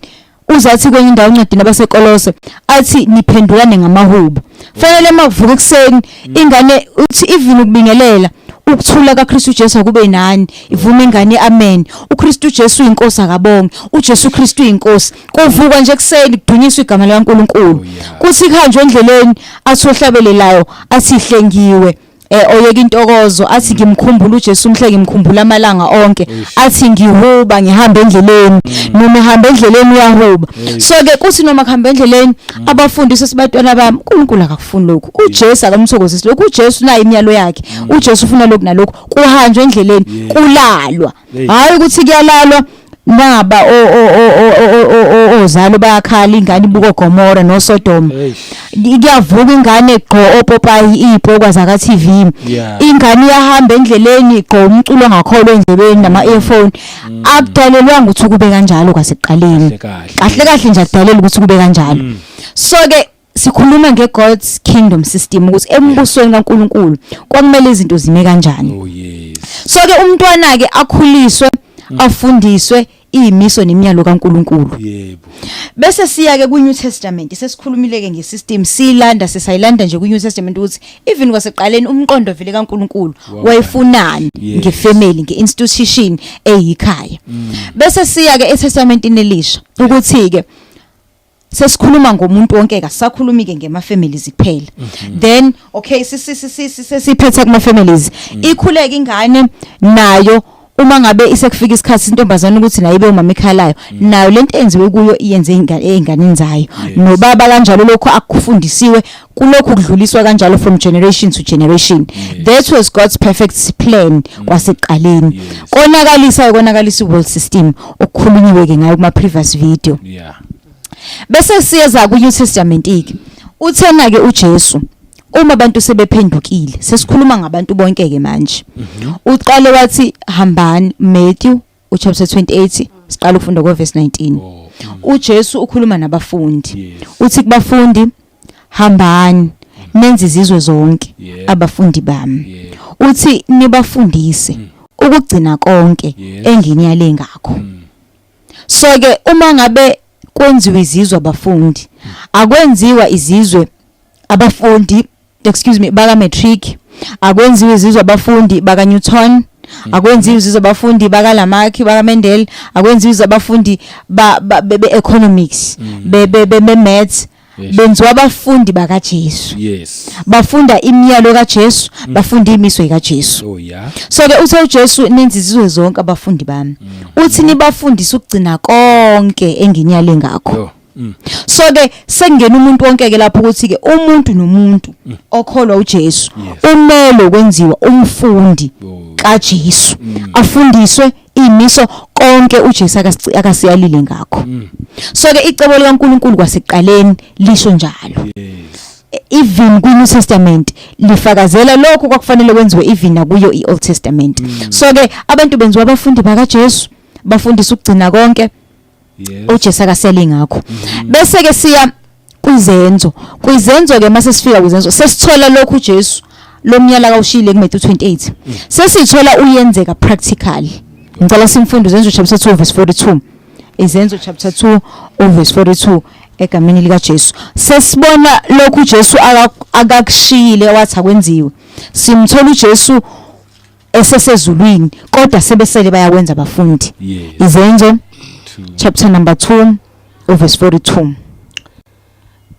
uzathi kwenye indawo encwadini abaseKolose athi niphendulane ngamahubo. Fanele makuvuka ekseni ingane uthi even ukubingelela, ukuthula kaKristu Jesu akube nani, ivume ingane amen, uKristu Jesu uyinkosi, akabonge uJesu Kristu uyinkosi. Kuvukwa nje ekseni kudunyiswa igama likaNkuluNkulu. Kuthi kuhanjwe endleleni, athi ohlabelelayo athi hlengiwe oyeka intokozo, athi ngimkhumbula uJesu umhle, ngimkhumbula amalanga onke, athi ngihuba ngihamba endleleni. Noma ehamba endleleni uyahuba. So ke kuthi noma kuhamba endleleni abafundisi sibatwana bami, uNkulunkulu akakufuni lokhu, uJesu akamthokozisi lokhu, uJesu nayo imiyalo yakhe, uJesu ufuna lokhu nalokhu. Kuhanjwe endleleni, kulalwa. Hayi ukuthi kuyalalwa, naba ozalo bayakhala, ingane ibuka Gomora noSodom. Kuyavuka ingane gqo opopayi ipokwa zaka TV. Ingane iyahamba endleleni gqo umculo ongakholwa endlebeni nama earphone. Akudalelwanga ukuthi kube kanjalo kwasekuqaleni. Kahle kahle nje akudalelwa ukuthi kube kanjalo. So ke sikhuluma ngeGod's kingdom system, ukuthi embusweni kaNkuluNkulu kwakumele izinto zime kanjani. Oh yes. So ke umntwana ke akhuliswe, afundiswe. Izimiso nemiyalo kaNkuluNkulu. Yebo. Bese siya ke ku New Testament, sesikhulumile ke ngesystem, silanda sesayilanda nje ku New Testament ukuthi even kwaseqaleni umqondo vele kaNkuluNkulu wayefunani ngefamily, ngeinstitution eyikhaya. Bese siya ke eTestamentini elisha ukuthi ke sesikhuluma ngomuntu wonke, kasakhulumi ke ngema families kuphela. Then okay, sisiphethe kuma families, ikhuleka ingane nayo uma ngabe isekufika isikhathi intombazana ukuthi nayo ibe umama ekhalayo, nayo lento enziwe kuyo iyenze ey'nganeni zayo, nobaba kanjalo, lokho akufundisiwe kulokhu kudluliswa kanjalo from generation to generation. That was God's perfect plan kwasekuqaleni. Konakalisa, konakalisa i-world system okukhulunyiwe ke ngayo kuma previous video. Bese siyeza ku New Testament ke, uthena ke uJesu uma abantu sebephendukile, sesikhuluma ngabantu bonke ke manje, uqale wathi hambani, Matthew uchapter 28, siqala ukufunda ko verse 19. UJesu ukhuluma nabafundi. Uthi kubafundi, hambani nenze izizwe zonke abafundi bami. Uthi nibafundise ukugcina konke enginiyale ngakho. So ke uma ngabe kwenziwa izizwe abafundi, akwenziwa izizwe abafundi, excuse me, baka matric, akwenziwa izizwe abafundi baka Newton, akwenziwa izizwe abafundi baka Lamarck, baka Mendel, akwenziwa izizwe abafundi ba be economics, be maths. Benziwa abafundi bakaJesu. Bafunda imiyalo kaJesu, bafunda imiso kaJesu. So ke uthe uJesu nenze izizwe zonke abafundi bami, uthi nibafundise ukugcina konke enginiyale ngakho. Yo. So ke sekungena umuntu wonke ke lapho, ukuthi ke umuntu nomuntu okholwa uJesu umele ukwenziwa umfundi kaJesu, afundiswe imiso konke uJesu akasiyalile ngakho. So ke icebo likaNkuluNkulu kwasekuqaleni lisho njalo. Even kwi New Testament lifakazela lokho kwakufanele kwenziwe, even nakuyo iOld Testament. So ke abantu benziwa abafundi bakaJesu, bafundisa ukugcina konke uJesu akasele ngakho. Bese ke siya kwizenzo, kwizenzo ke mase sifika kwizenzo sesithola lokhu uJesu lomnyala kawushile kuMatthew 28, sesithola uyenzeka practically. Ngicela simfunde izenzo chapter 2 verse 42, izenzo chapter 2 verse 42, egameni lika Jesu. Sesibona lokhu uJesu akakushiyile wathi akwenziwe, simthola uJesu esesezulwini, kodwa sebesele bayakwenza abafundi. Izenzo Two. chapter number 2 verse 42.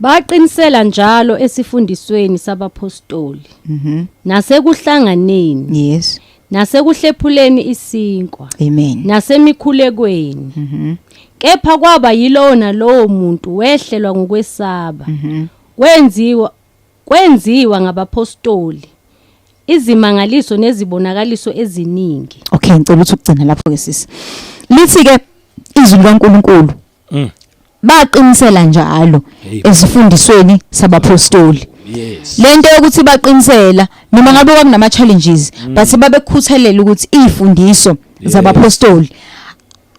Baqinisela njalo esifundisweni sabapostoli nasekuhlanganeni nasekuhlephuleni isinkwa nasemikhulekweni. Kepha kwaba yilowo nalowo muntu wehlelwa ngokwesaba. Kwenziwa ngabapostoli izimangaliso nezibonakaliso eziningi. Okay, ngicela ukuthi ukugcina lapho ke sisi. Lithi ke izwi likaNkuluNkulu baqinisela njalo ezifundisweni sabapostoli. Lento yokuthi baqinisela noma ngabe kwakunama challenges, but babekhuthalela ukuthi izifundiso zabapostoli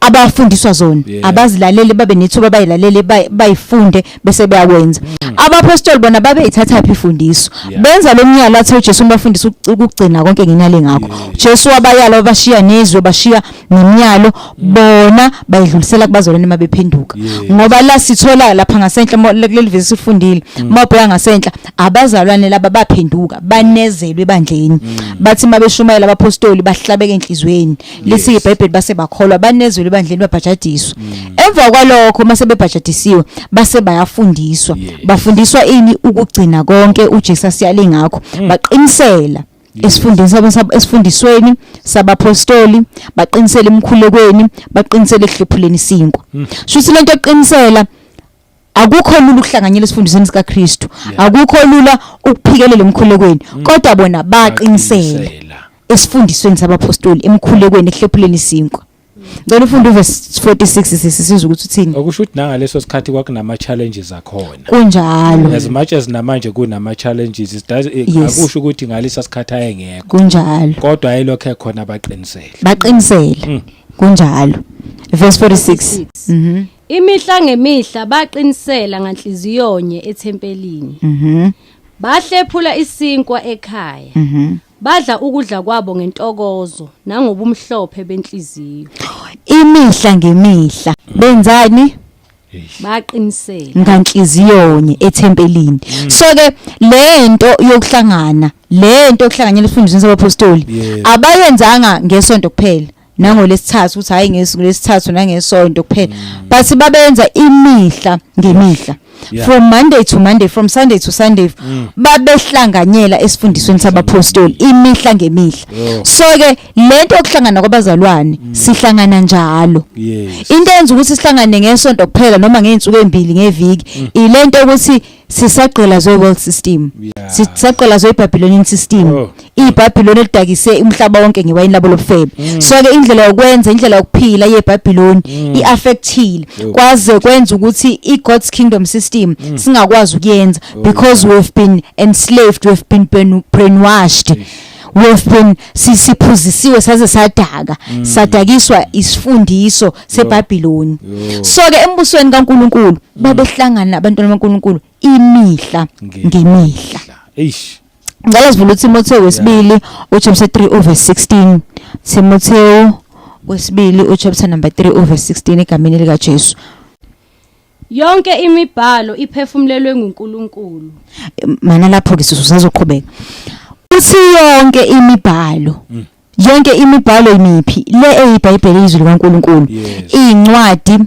abafundiswa zona abazilalele, babe nethuba bayilalele, bayifunde bese bayakwenza. Abapostoli bona babeyithatha phi ifundiso? Benza lo myalo athi uJesu ubafundisa ukugcina konke ngenyalo ngakho. Jesu wabayala, wabashiya nezwe, bashiya nemiyalo, bona bayidlulisela kubazalwane mabephenduka. Ngoba la sithola lapha ngasenhla kuleli vesi sifundile, mawubheka ngasenhla, abazalwane laba baphenduka banezelwe ebandleni, bathi mabeshumayela abapostoli bahlabeka enhlizweni, lithi iBhayibheli base bakholwa, banezelwe ebandleni, babhajadiswa. Emva kwalokho mase bebhajadisiwe base bayafundiswa. Bafundiswa ini? Ukugcina konke uJesu asiyale ngakho. Baqinisela esifundisweni sabapostoli, baqinisela emkhulekweni, baqinisela ekuhlephuleni isinkwa. Shuthi lento eqinisela, akukho lula ukuhlanganyela esifundisweni sikaKristu, akukho lula ukuphikelela emkhulekweni, kodwa bona baqinisela Baqinisela. esifundisweni sabapostoli, emkhulekweni, ekuhlephuleni isinkwa. Ngicela ufunde uverse 46 sisizwe ukuthi uthini. Okusho ukuthi nangaleso sikhathi kwakunama challenges akhona. Kunjalo. As much as namanje kunama challenges, it does akusho ukuthi ngalesa sikhathi ayengekho. Kunjalo. Kodwa ayelokho ekhona, baqinisele. Baqinisele, kunjalo. Verse 46. Imihla ngemihla baqinisela nganhliziyonye ethempelini. Bahlephula isinkwa ekhaya. Badla ukudla kwabo ngentokozo nangobumhlophe benhliziyo. Imihla ngemihla benzani? Baqinisele nganhliziyonye ethempelini. So ke lento yokuhlangana, lento yokuhlanganyela esifundisweni sabapostoli abayenzanga ngesonto kuphela nangolesithathu, ukuthi hayi ngesilesithathu nangesonto kuphela, but babenza imihla ngemihla, from Monday to Monday, from Sunday to Sunday. Babehlanganyela esifundisweni sabapostoli imihla ngemihla. So ke lento yokuhlangana kwabazalwane, sihlangana njalo. Into enza ukuthi sihlangane ngesonto kuphela noma ngey'nsuku ey'mbili ngeviki, ilento ukuthi sisagqilazwe world system, sisagqilazwe iBabylonian system, iBabylon elidakise umhlaba wonke ngewayini labo lobufebe. So ke indlela yokwenza, indlela yokuphila yeBabylon iaffectile kwaze kwenza ukuthi iGod's kingdom system singakwazi ukuyenza, because we've been enslaved, we've been brainwashed, we've been siphuzisiwe saze sadaka, sadakiswa isifundiso seBabylon. So ke embusweni kaNkuluNkulu babehlangana abantwana baNkuluNkulu imihla ngemihla. Eish. Ngicela sivule uTimotheo wesibili uchapter 3 verse 16. Timotheo wesibili uchapter number 3 verse 16, egameni lika Jesu. Yonke imibhalo iphefumulelwe nguNkulunkulu. Mana lapho ke, sizoqhubeka. Uthi yonke imibhalo. Yonke imibhalo imiphi? Le eyiBhayibheli, izwi likaNkuluNkulu. Incwadi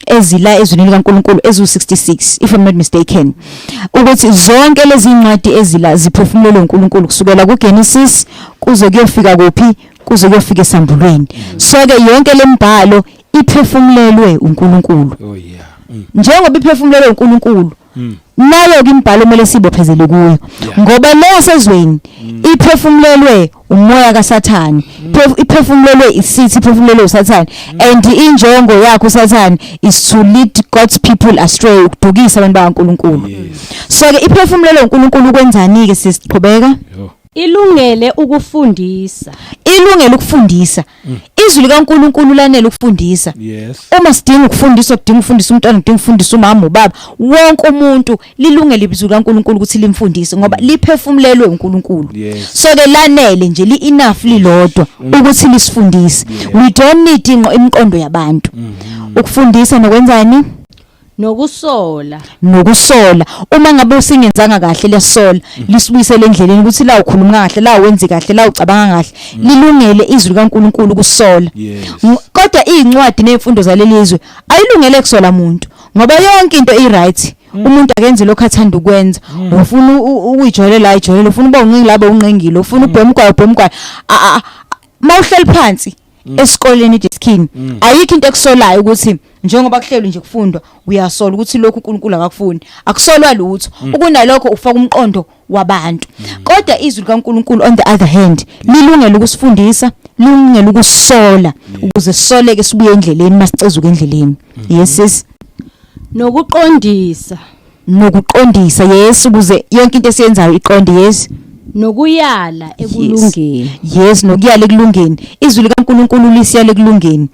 ezila ezwini likaNkuluNkulu ezu66, if I'm not mistaken, ukuthi zonke lezi incwadi ezila ziphefumulelwe uNkulunkulu, kusukela kuGenesis kuze kuyofika kuphi? Kuze kuyofika esambulweni. So ke yonke lemibhalo iphefumulelwe uNkulunkulu. Oh yeah. Njengoba iphefumulelwe uNkulunkulu, nayo ke imibhalo kumele sibophezele kuyo, ngoba leyo sezweni iphefumulelwe umoya kaSathane, iphefumulelwe isithi, iphefumulelwe uSathane, and injongo yakhe uSathane is to lead God's people astray, ukudukisa abantu bakaNkulunkulu. So ke iphefumulelwe uNkulunkulu ukwenzani ke? Sisiqhubeka. Yo. Ilungele ukufundisa. Ilungele ukufundisa. Izwi likaNkulunkulu lanele ukufundisa. Uma sidinga ukufundiswa, kudinga ukufundisa umntwana, kudinga ukufundisa umama, ubaba, wonke umuntu, lilungele izwi likaNkulunkulu ukuthi limfundise, ngoba liphefumulelwe uNkulunkulu. So ke lanele nje, li enough lilodwa ukuthi lisifundise. We don't need imiqondo yabantu. Ukufundisa nokwenzani? Nokusola. Nokusola. Uma ngabe usingenzanga kahle, liyasola, lisibuyisele endleleni, ukuthi la ukhuluma kahle, la wenzi kahle, la ucabanga kahle. Lilungele izwi likaNkulunkulu ukusola. Kodwa izincwadi nezimfundo zaleli zwe ayilungele kusola umuntu, ngoba yonke into i right. Umuntu akenze lokho athanda ukwenza. Ufuna ukuyijolela, ayijolela. Ufuna uba unqingile, abe unqingile. Ufuna ubhema ugwayi, ubhema ugwayi. Mawuhleli phansi esikoleni, edeskini, ayikho into ekusolayo ukuthi njengoba kuhlelwe nje kufundwa, uyasola ukuthi lokhu uNkulunkulu akakufuni. Akusolwa lutho. Ukunalokho ufaka umqondo wabantu. Kodwa izwi likaNkulunkulu, on the other hand, lilungele ukusifundisa, lilungele ukusola, ukuze sisoleke sibuye endleleni masicezuka endleleni. Yes, sis. Nokuqondisa. Nokuqondisa, yes, ukuze yonke into esiyenzayo iqonde, yes. Nokuyala ekulungeni. Yes, nokuyala ekulungeni. Izwi likaNkulunkulu lisiyala ekulungeni.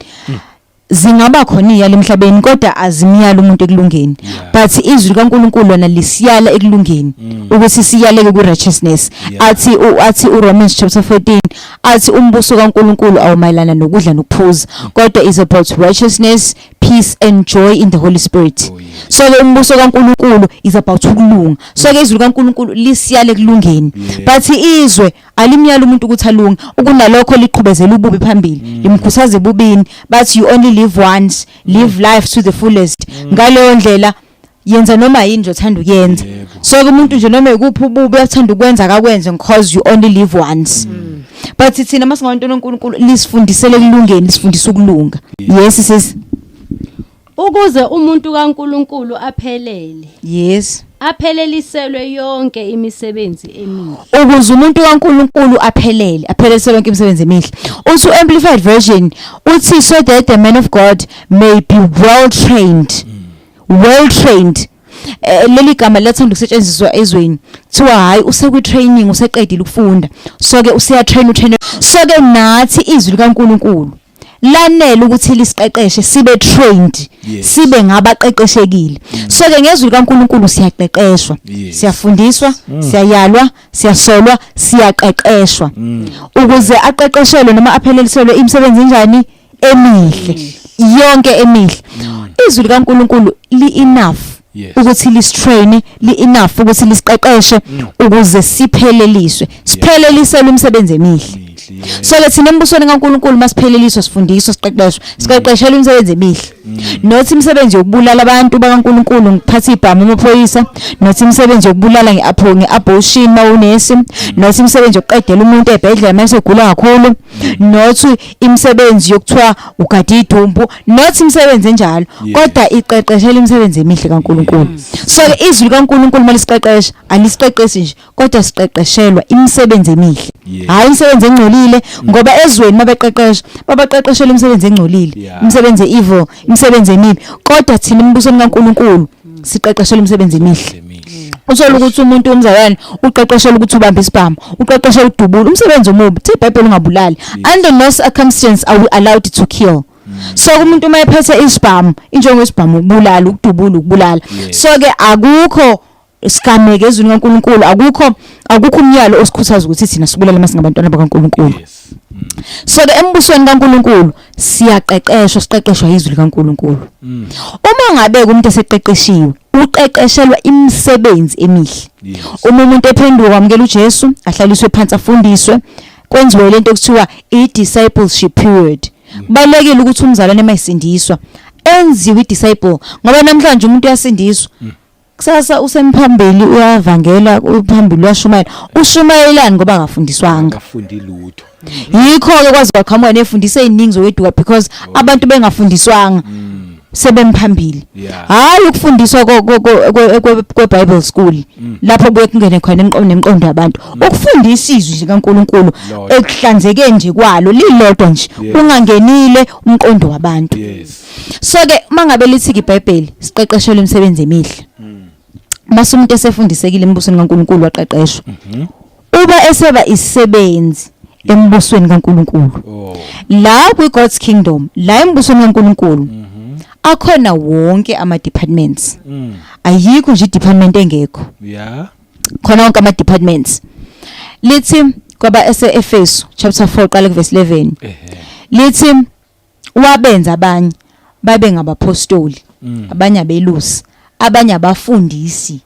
Zingaba khona iyala emhlabeni, kodwa azimiyala umuntu ekulungeni, but izwi likaNkulunkulu lona lisiyala ekulungeni, ukuthi siyaleke ku righteousness. Athi uRomans chapter 14, athi umbuso kaNkulunkulu awumayelana nokudla nokuphuza, kodwa is about righteousness, peace and joy in the Holy Spirit. So ke umbuso kaNkulunkulu is about ukulunga. So ke izwi likaNkulunkulu lisiyale kulungeni, but izwe alimyala umuntu ukuthi alunge. Ukunalokho liqhubezela ububi phambili, limkhuthaza ebubini, but you only live once, live life to the fullest. Ngaleyo ndlela yenza noma yini nje othanda ukuyenza. So ke umuntu nje noma ikuphi ububi athanda ukwenza, akakwenze, because you only live once. But thina masingabantu noNkulunkulu, lisifundisele kulungeni, lisifundisa ukulunga. Yes, sis. Ukuze umuntu kaNkulunkulu aphelele. Apheleliselwe yonke imisebenzi emihle. Ukuze umuntu kaNkulunkulu aphelele, apheleliselwe yonke imisebenzi emihle. Uthi Amplified Version, uthi so that the man of God may be well trained. Well trained. Leli gama liyathanda ukusetshenziswa ezweni, kuthiwa hayi, usekwi training, useqedile ukufunda, so ke useya train, utrain. So ke nathi izwi likaNkulunkulu lanele ukuthi lisiqeqeshe, sibe trained, sibe ngabaqeqeshekile. So ke ngezwi likaNkulunkulu siyaqeqeshwa, siyafundiswa, siyayalwa, siyasolwa, siyaqeqeshwa, ukuze aqeqeshelwe noma apheleliselwe imisebenzi njani? Emihle, yonke emihle. Izwi likaNkuluNkulu li enough ukuthi lisitrain, li enough ukuthi lisiqeqeshe ukuze sipheleliswe, sipheleliselwe imisebenzi emihle. So ke thina embusweni kaNkuluNkulu masipheleliswa, sifundiswa, siqeqeshwa, siqeqeshelwa imisebenzi emihle, not imisebenzi yokubulala abantu bakaNkuluNkulu ngiphatha ibhamu amaphoyisa, not imisebenzi yokubulala ngeapho ngeabortion mawunesi, not imisebenzi yokuqedela umuntu ebhedlela mase egula kakhulu, not imisebenzi yokuthiwa ugada idumbu, not imisebenzi enjalo, kodwa iqeqeshela imisebenzi emihle kaNkuluNkulu. So ke izwi likaNkuluNkulu malisiqeqesha, alisiqeqeshi nje, kodwa siqeqeshelwa imisebenzi emihle, hayi imisebenzi engcolile, ngoba ezweni mabeqeqesha babaqeqeshela imisebenzi engcolile, imisebenzi evil, imisebenzi emibi, kodwa thina embusweni kaNkuluNkulu siqeqeshelwa imisebenzi emihle. Emihle. Uthola ukuthi umuntu, umzalwane, uqeqeshelwa ukuthi ubambe isibhamu, uqeqeshelwa ukudubula, umsebenzi omubi. Thi iBhayibheli ungabulali. Under no circumstance are we allowed to kill. So umuntu uma ephethe isibhamu, injongo yesibhamu ukubulala, ukudubula, ukubulala. So ke akukho sigameke ezwini kaNkuluNkulu, akukho umyalo osikhuthaza ukuthi thina sibulale masingabantwana bakaNkuluNkulu. So ke embusweni kaNkuluNkulu siyaqeqeshwa, siqeqeshwa izwi likaNkuluNkulu. Uma ngabe umuntu eseqeqeshiwe, uqeqeshelwa imisebenzi emihle. Uma umuntu ephenduka, wamukela uJesu, ahlaliswe phansi, afundiswe, kwenziwe lento okuthiwa i-discipleship period. Kubalekile ukuthi umzalwane mayisindiswa enziwe i-disciple, ngoba namhlanje umuntu uyasindiswa, kusasa usemphambili uyavangela, uphambili uyashumayela. Ushumayelani ngoba akafundiswanga? Akafundi lutho. Yikho ke kwazi kwaqhamuka nefundiso eziningi zokweduka, because abantu bengafundiswanga sebemphambili. Hayi ukufundiswa kwe Bible school lapho kuye kungene khona imiqondo yabantu, ukufundisa izwi likaNkuluNkulu Lodwa. ekuhlanzekeni nje kwalo lilodwa nje, ungangenile umqondo wabantu. So ke mangabe lithi iBhayibheli siqeqeshelwe imisebenzi emihle, mase umuntu esefundisekile embusweni kaNkuluNkulu, waqeqeshwa, uba eseba isisebenzi embusweni kaNkuluNkulu. La kwi God's kingdom, la embusweni kaNkuluNkulu, akhona wonke ama departments. Ayikho nje department engekho. Khona wonke ama departments. Lithi kwaba ese Efesu chapter 4, qala kuverse 11, lithi wabenza abanye babe ngabapostoli, abanye abelusi, abanye abafundisi,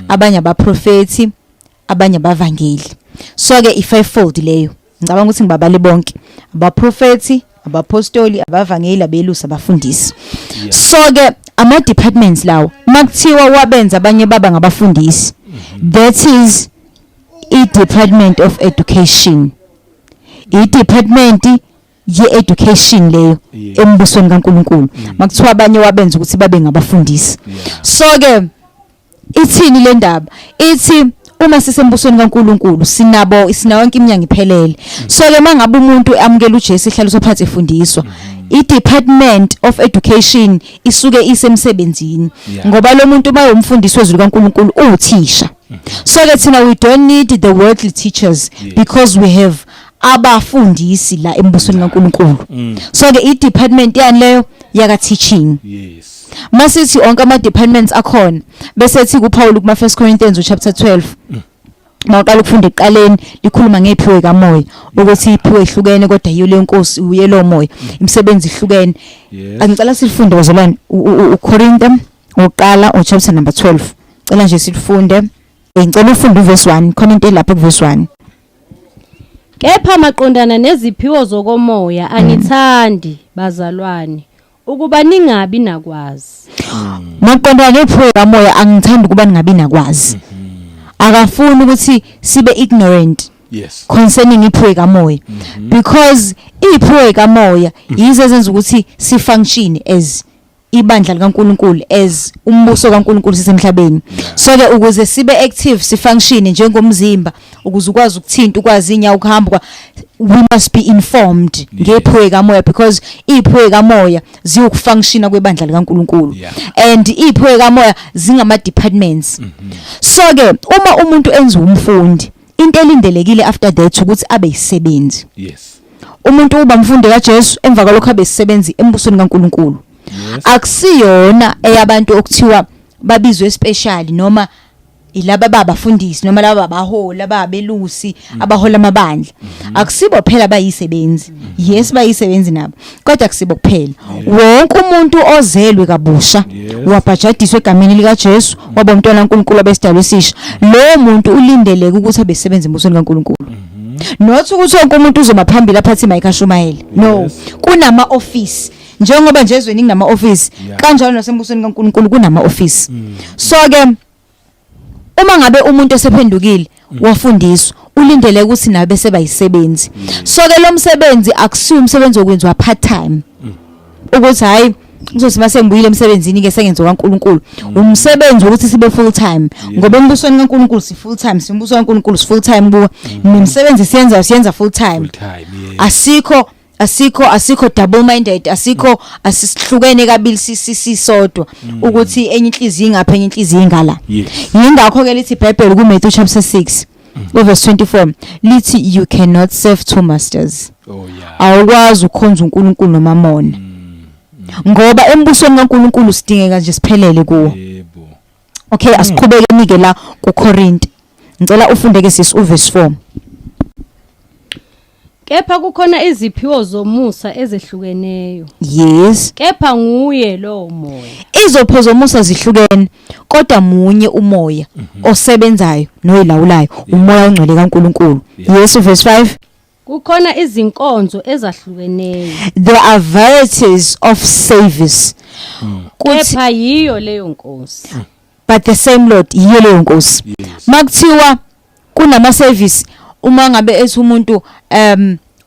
abanye abaprofeti, abanye abavangeli. So ke i-fivefold leyo, ngicabanga ukuthi ngibabale bonke: abaprofeti, abapostoli, abavangeli, abelusi, abafundisi. So ke ama departments lawo, makuthiwa wabenza abanye baba ngabafundisi, that is i-department of education, i-department ye-education leyo embusweni kaNkuluNkulu, makuthiwa abanye wabenza ukuthi babe ngabafundisi. So ke ithini le ndaba? Ithi uma sisembusweni kaNkuluNkulu sinabo, sina yonke iminyango iphelele. So ke mangabe umuntu amukela uJesu, ehlaliswa phansi, efundiswa, i-department of education isuke isemsebenzini, ngoba lo muntu uma umfundisi wezwi likaNkuluNkulu uwuthisha. So ke thina we don't need the worldly teachers because we have abafundisi la embusweni kaNkuluNkulu. So ke i-department yani leyo yaka teaching. Masithi onke ama departments akhona, bese ethi kuPaul kuma 1 Corinthians chapter 12, mawuqala ukufunda ekuqaleni, likhuluma ngephiwe kamoya, ukuthi iphiwe ihlukene kodwa yiyo leyo Nkosi, uye lo moya, imisebenzi ihlukene. Angicela silifunde, bazalwane, uCorinthe oqala o chapter number 12, cela nje silifunde. Ngicela ufunde uverse 1, khona into elapha kuverse 1. Kepha maqondana neziphiwo zokomoya angithandi, bazalwane, ukuba ningabi nakwazi. Maqondana nephiwo kamoya angithandi ukuba ningabi nakwazi. Akafuni ukuthi sibe ignorant concerning iphiwe kamoya, because iphiwe kamoya yizo ezenza ukuthi si function as ibandla likaNkuluNkulu, as umbuso kaNkuluNkulu sisemhlabeni. So ke ukuze sibe active, si function njengomzimba, ukuze ukwazi ukuthinta, ukwazi inyawo ukuhamba, we must be informed ngephiwe kamoya, because iphiwe kamoya ziwukufunctiona kwebandla likaNkuluNkulu. And iphiwe kamoya zingama departments. So ke uma umuntu enza umfundi, into elindelekile after that ukuthi abe yisebenzi. Umuntu uba umfundi kaJesu, emva kwalokho abe isisebenzi embusweni kaNkuluNkulu. Akusiyona eyabantu okuthiwa babizwe special noma. Ilaba babafundisi noma laba abaholi ababelusi abahola amabandla. Akusibo phela bayisebenzi. Yes, bayisebenzi nabo, kodwa akusibo kuphela. Wonke umuntu ozelwe kabusha, wabhajadiswa egameni lika Jesu, waba umntwana kaNkulunkulu, abesidalwa esisha, lowo muntu ulindeleke ukuthi abesebenza embusweni kaNkulunkulu. Not ukuthi wonke umuntu uzoba phambili aphathe imic ashumayele, no. Kunama office, njengoba nje ezweni kunama office, kanjalo nasembusweni kaNkulunkulu kunama office. So ke uma ngabe umuntu esephendukile, wafundiswa, ulindele ukuthi nabe bese bayisebenzi. So ke lo msebenzi akusiwo umsebenzi wokwenziwa part time, ukuthi hayi, ngizothi mase ngibuyile emsebenzini ke sengenza kaNkulunkulu. Umsebenzi ukuthi sibe full time, ngoba embusweni kaNkulunkulu si full time, simbuso kaNkulunkulu si full time kuwo, nemisebenzi siyenza, siyenza full time. Full time, yes. Asikho double minded, asikho asisihlukene kabili, sisodwa, ukuthi enye inhliziyo ingapha, enye inhliziyo ingala. Yingakho ke lithi iBhayibheli ku Matthew chapter 6 verse 24, lithi you cannot serve two masters. Awukwazi ukukhonza uNkulunkulu noMamona, ngoba embusweni kaNkulunkulu sidingeka nje siphelele kuwo. Okay, asiqhubekeni ke la kuCorinth. Ngicela ufunde ke sisi uverse 4. Kepha kukhona iziphiwo zomusa ezehlukeneyo. Kepha nguye lowo moya. Izipho zomusa zihlukene, kodwa munye umoya osebenzayo noyilawulayo, umoya ongcwele kaNkulunkulu. Yes, verse 5. Kukhona izinkonzo ezahlukeneyo. There are varieties of service. Kuthi Kepha yiyo leyo Nkosi. But the same Lord, yiyo leyo Nkosi. Makuthiwa kunama service, uma ngabe ethi umuntu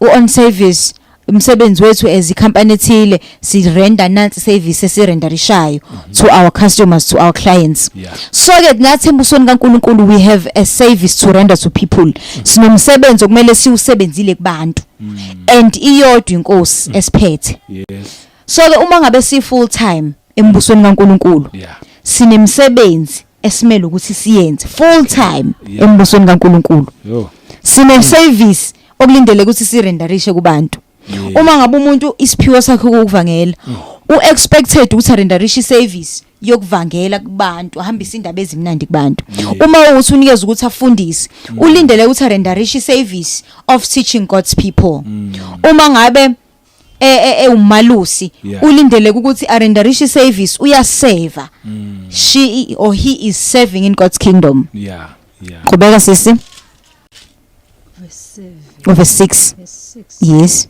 u-on service, umsebenzi wethu as icompany ethile, si-render nansi service esirenderishayo to our customers, to our clients. So ke nathi embusweni kaNkulunkulu we have a service to render to people. Sinomsebenzi okumele siwusebenzile kubantu, and iyodwa inkosi esiphethe. So ke uma ngabe si full time embusweni kaNkulunkulu, sinemsebenzi esimele ukuthi siyenze full time embusweni kaNkulunkulu. Sine service okulindele ukuthi sirenderishe kubantu. Uma ngabe umuntu isiphiwo sakhe ukuvangela, u-expected ukuthi arenderishe service yokuvangela kubantu, ahambise indaba ezimnandi kubantu. Uma ukuthi unikeza ukuthi afundise, ulindele ukuthi arenderishe service of teaching God's people. Uma ngabe ewumalusi, ulindele ukuthi arenderishe service, uyaseva, she or he is serving in God's kingdom. Qhubeka sisi. Verse 7. Verse 6. Verse 6. Yes.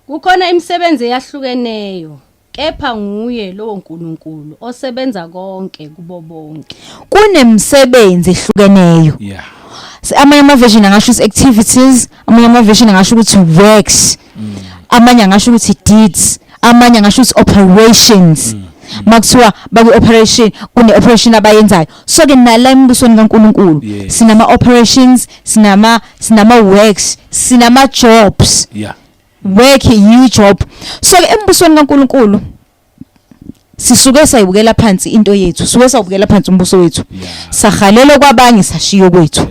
Kukhona imisebenzi eyahlukeneyo, kepha nguye lowo Nkulunkulu osebenza konke kubo bonke. Kunemsebenzi ehlukeneyo. Amanye ama-version angasho ukuthi activities, amanye ama-version angasho ukuthi works, amanye angasho ukuthi deeds, amanye angasho ukuthi operations. Makuthiwa bakwi-operation, kune-operation abayenzayo. So ke nala embusweni kaNkulunkulu sinama-operations, sinama-works, sinama-jobs. Work you job. So ke embusweni kaNkulunkulu sisuke sayibukela phansi into yethu, suke sawubukela phansi umbuso wethu, sahalela kwabanye, sashiyo kwethu.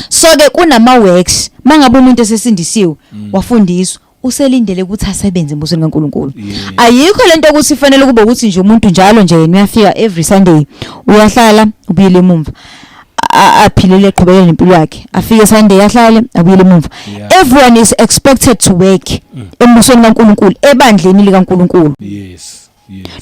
So ke kunama works. Mangabe umuntu esesindisiwe, wafundiswa, uselindele ukuthi asebenze embusweni kaNkulunkulu. Ayikho lento ukuthi ifanele kube ukuthi nje umuntu njalo nje yena uyafika every Sunday, uyahlala, ubuyele emumva, aphilele, eqhubekele nempilo yakhe, afike Sunday, ahlale, abuyele emumva. Everyone is expected to work embusweni kaNkulunkulu, ebandleni likaNkulunkulu.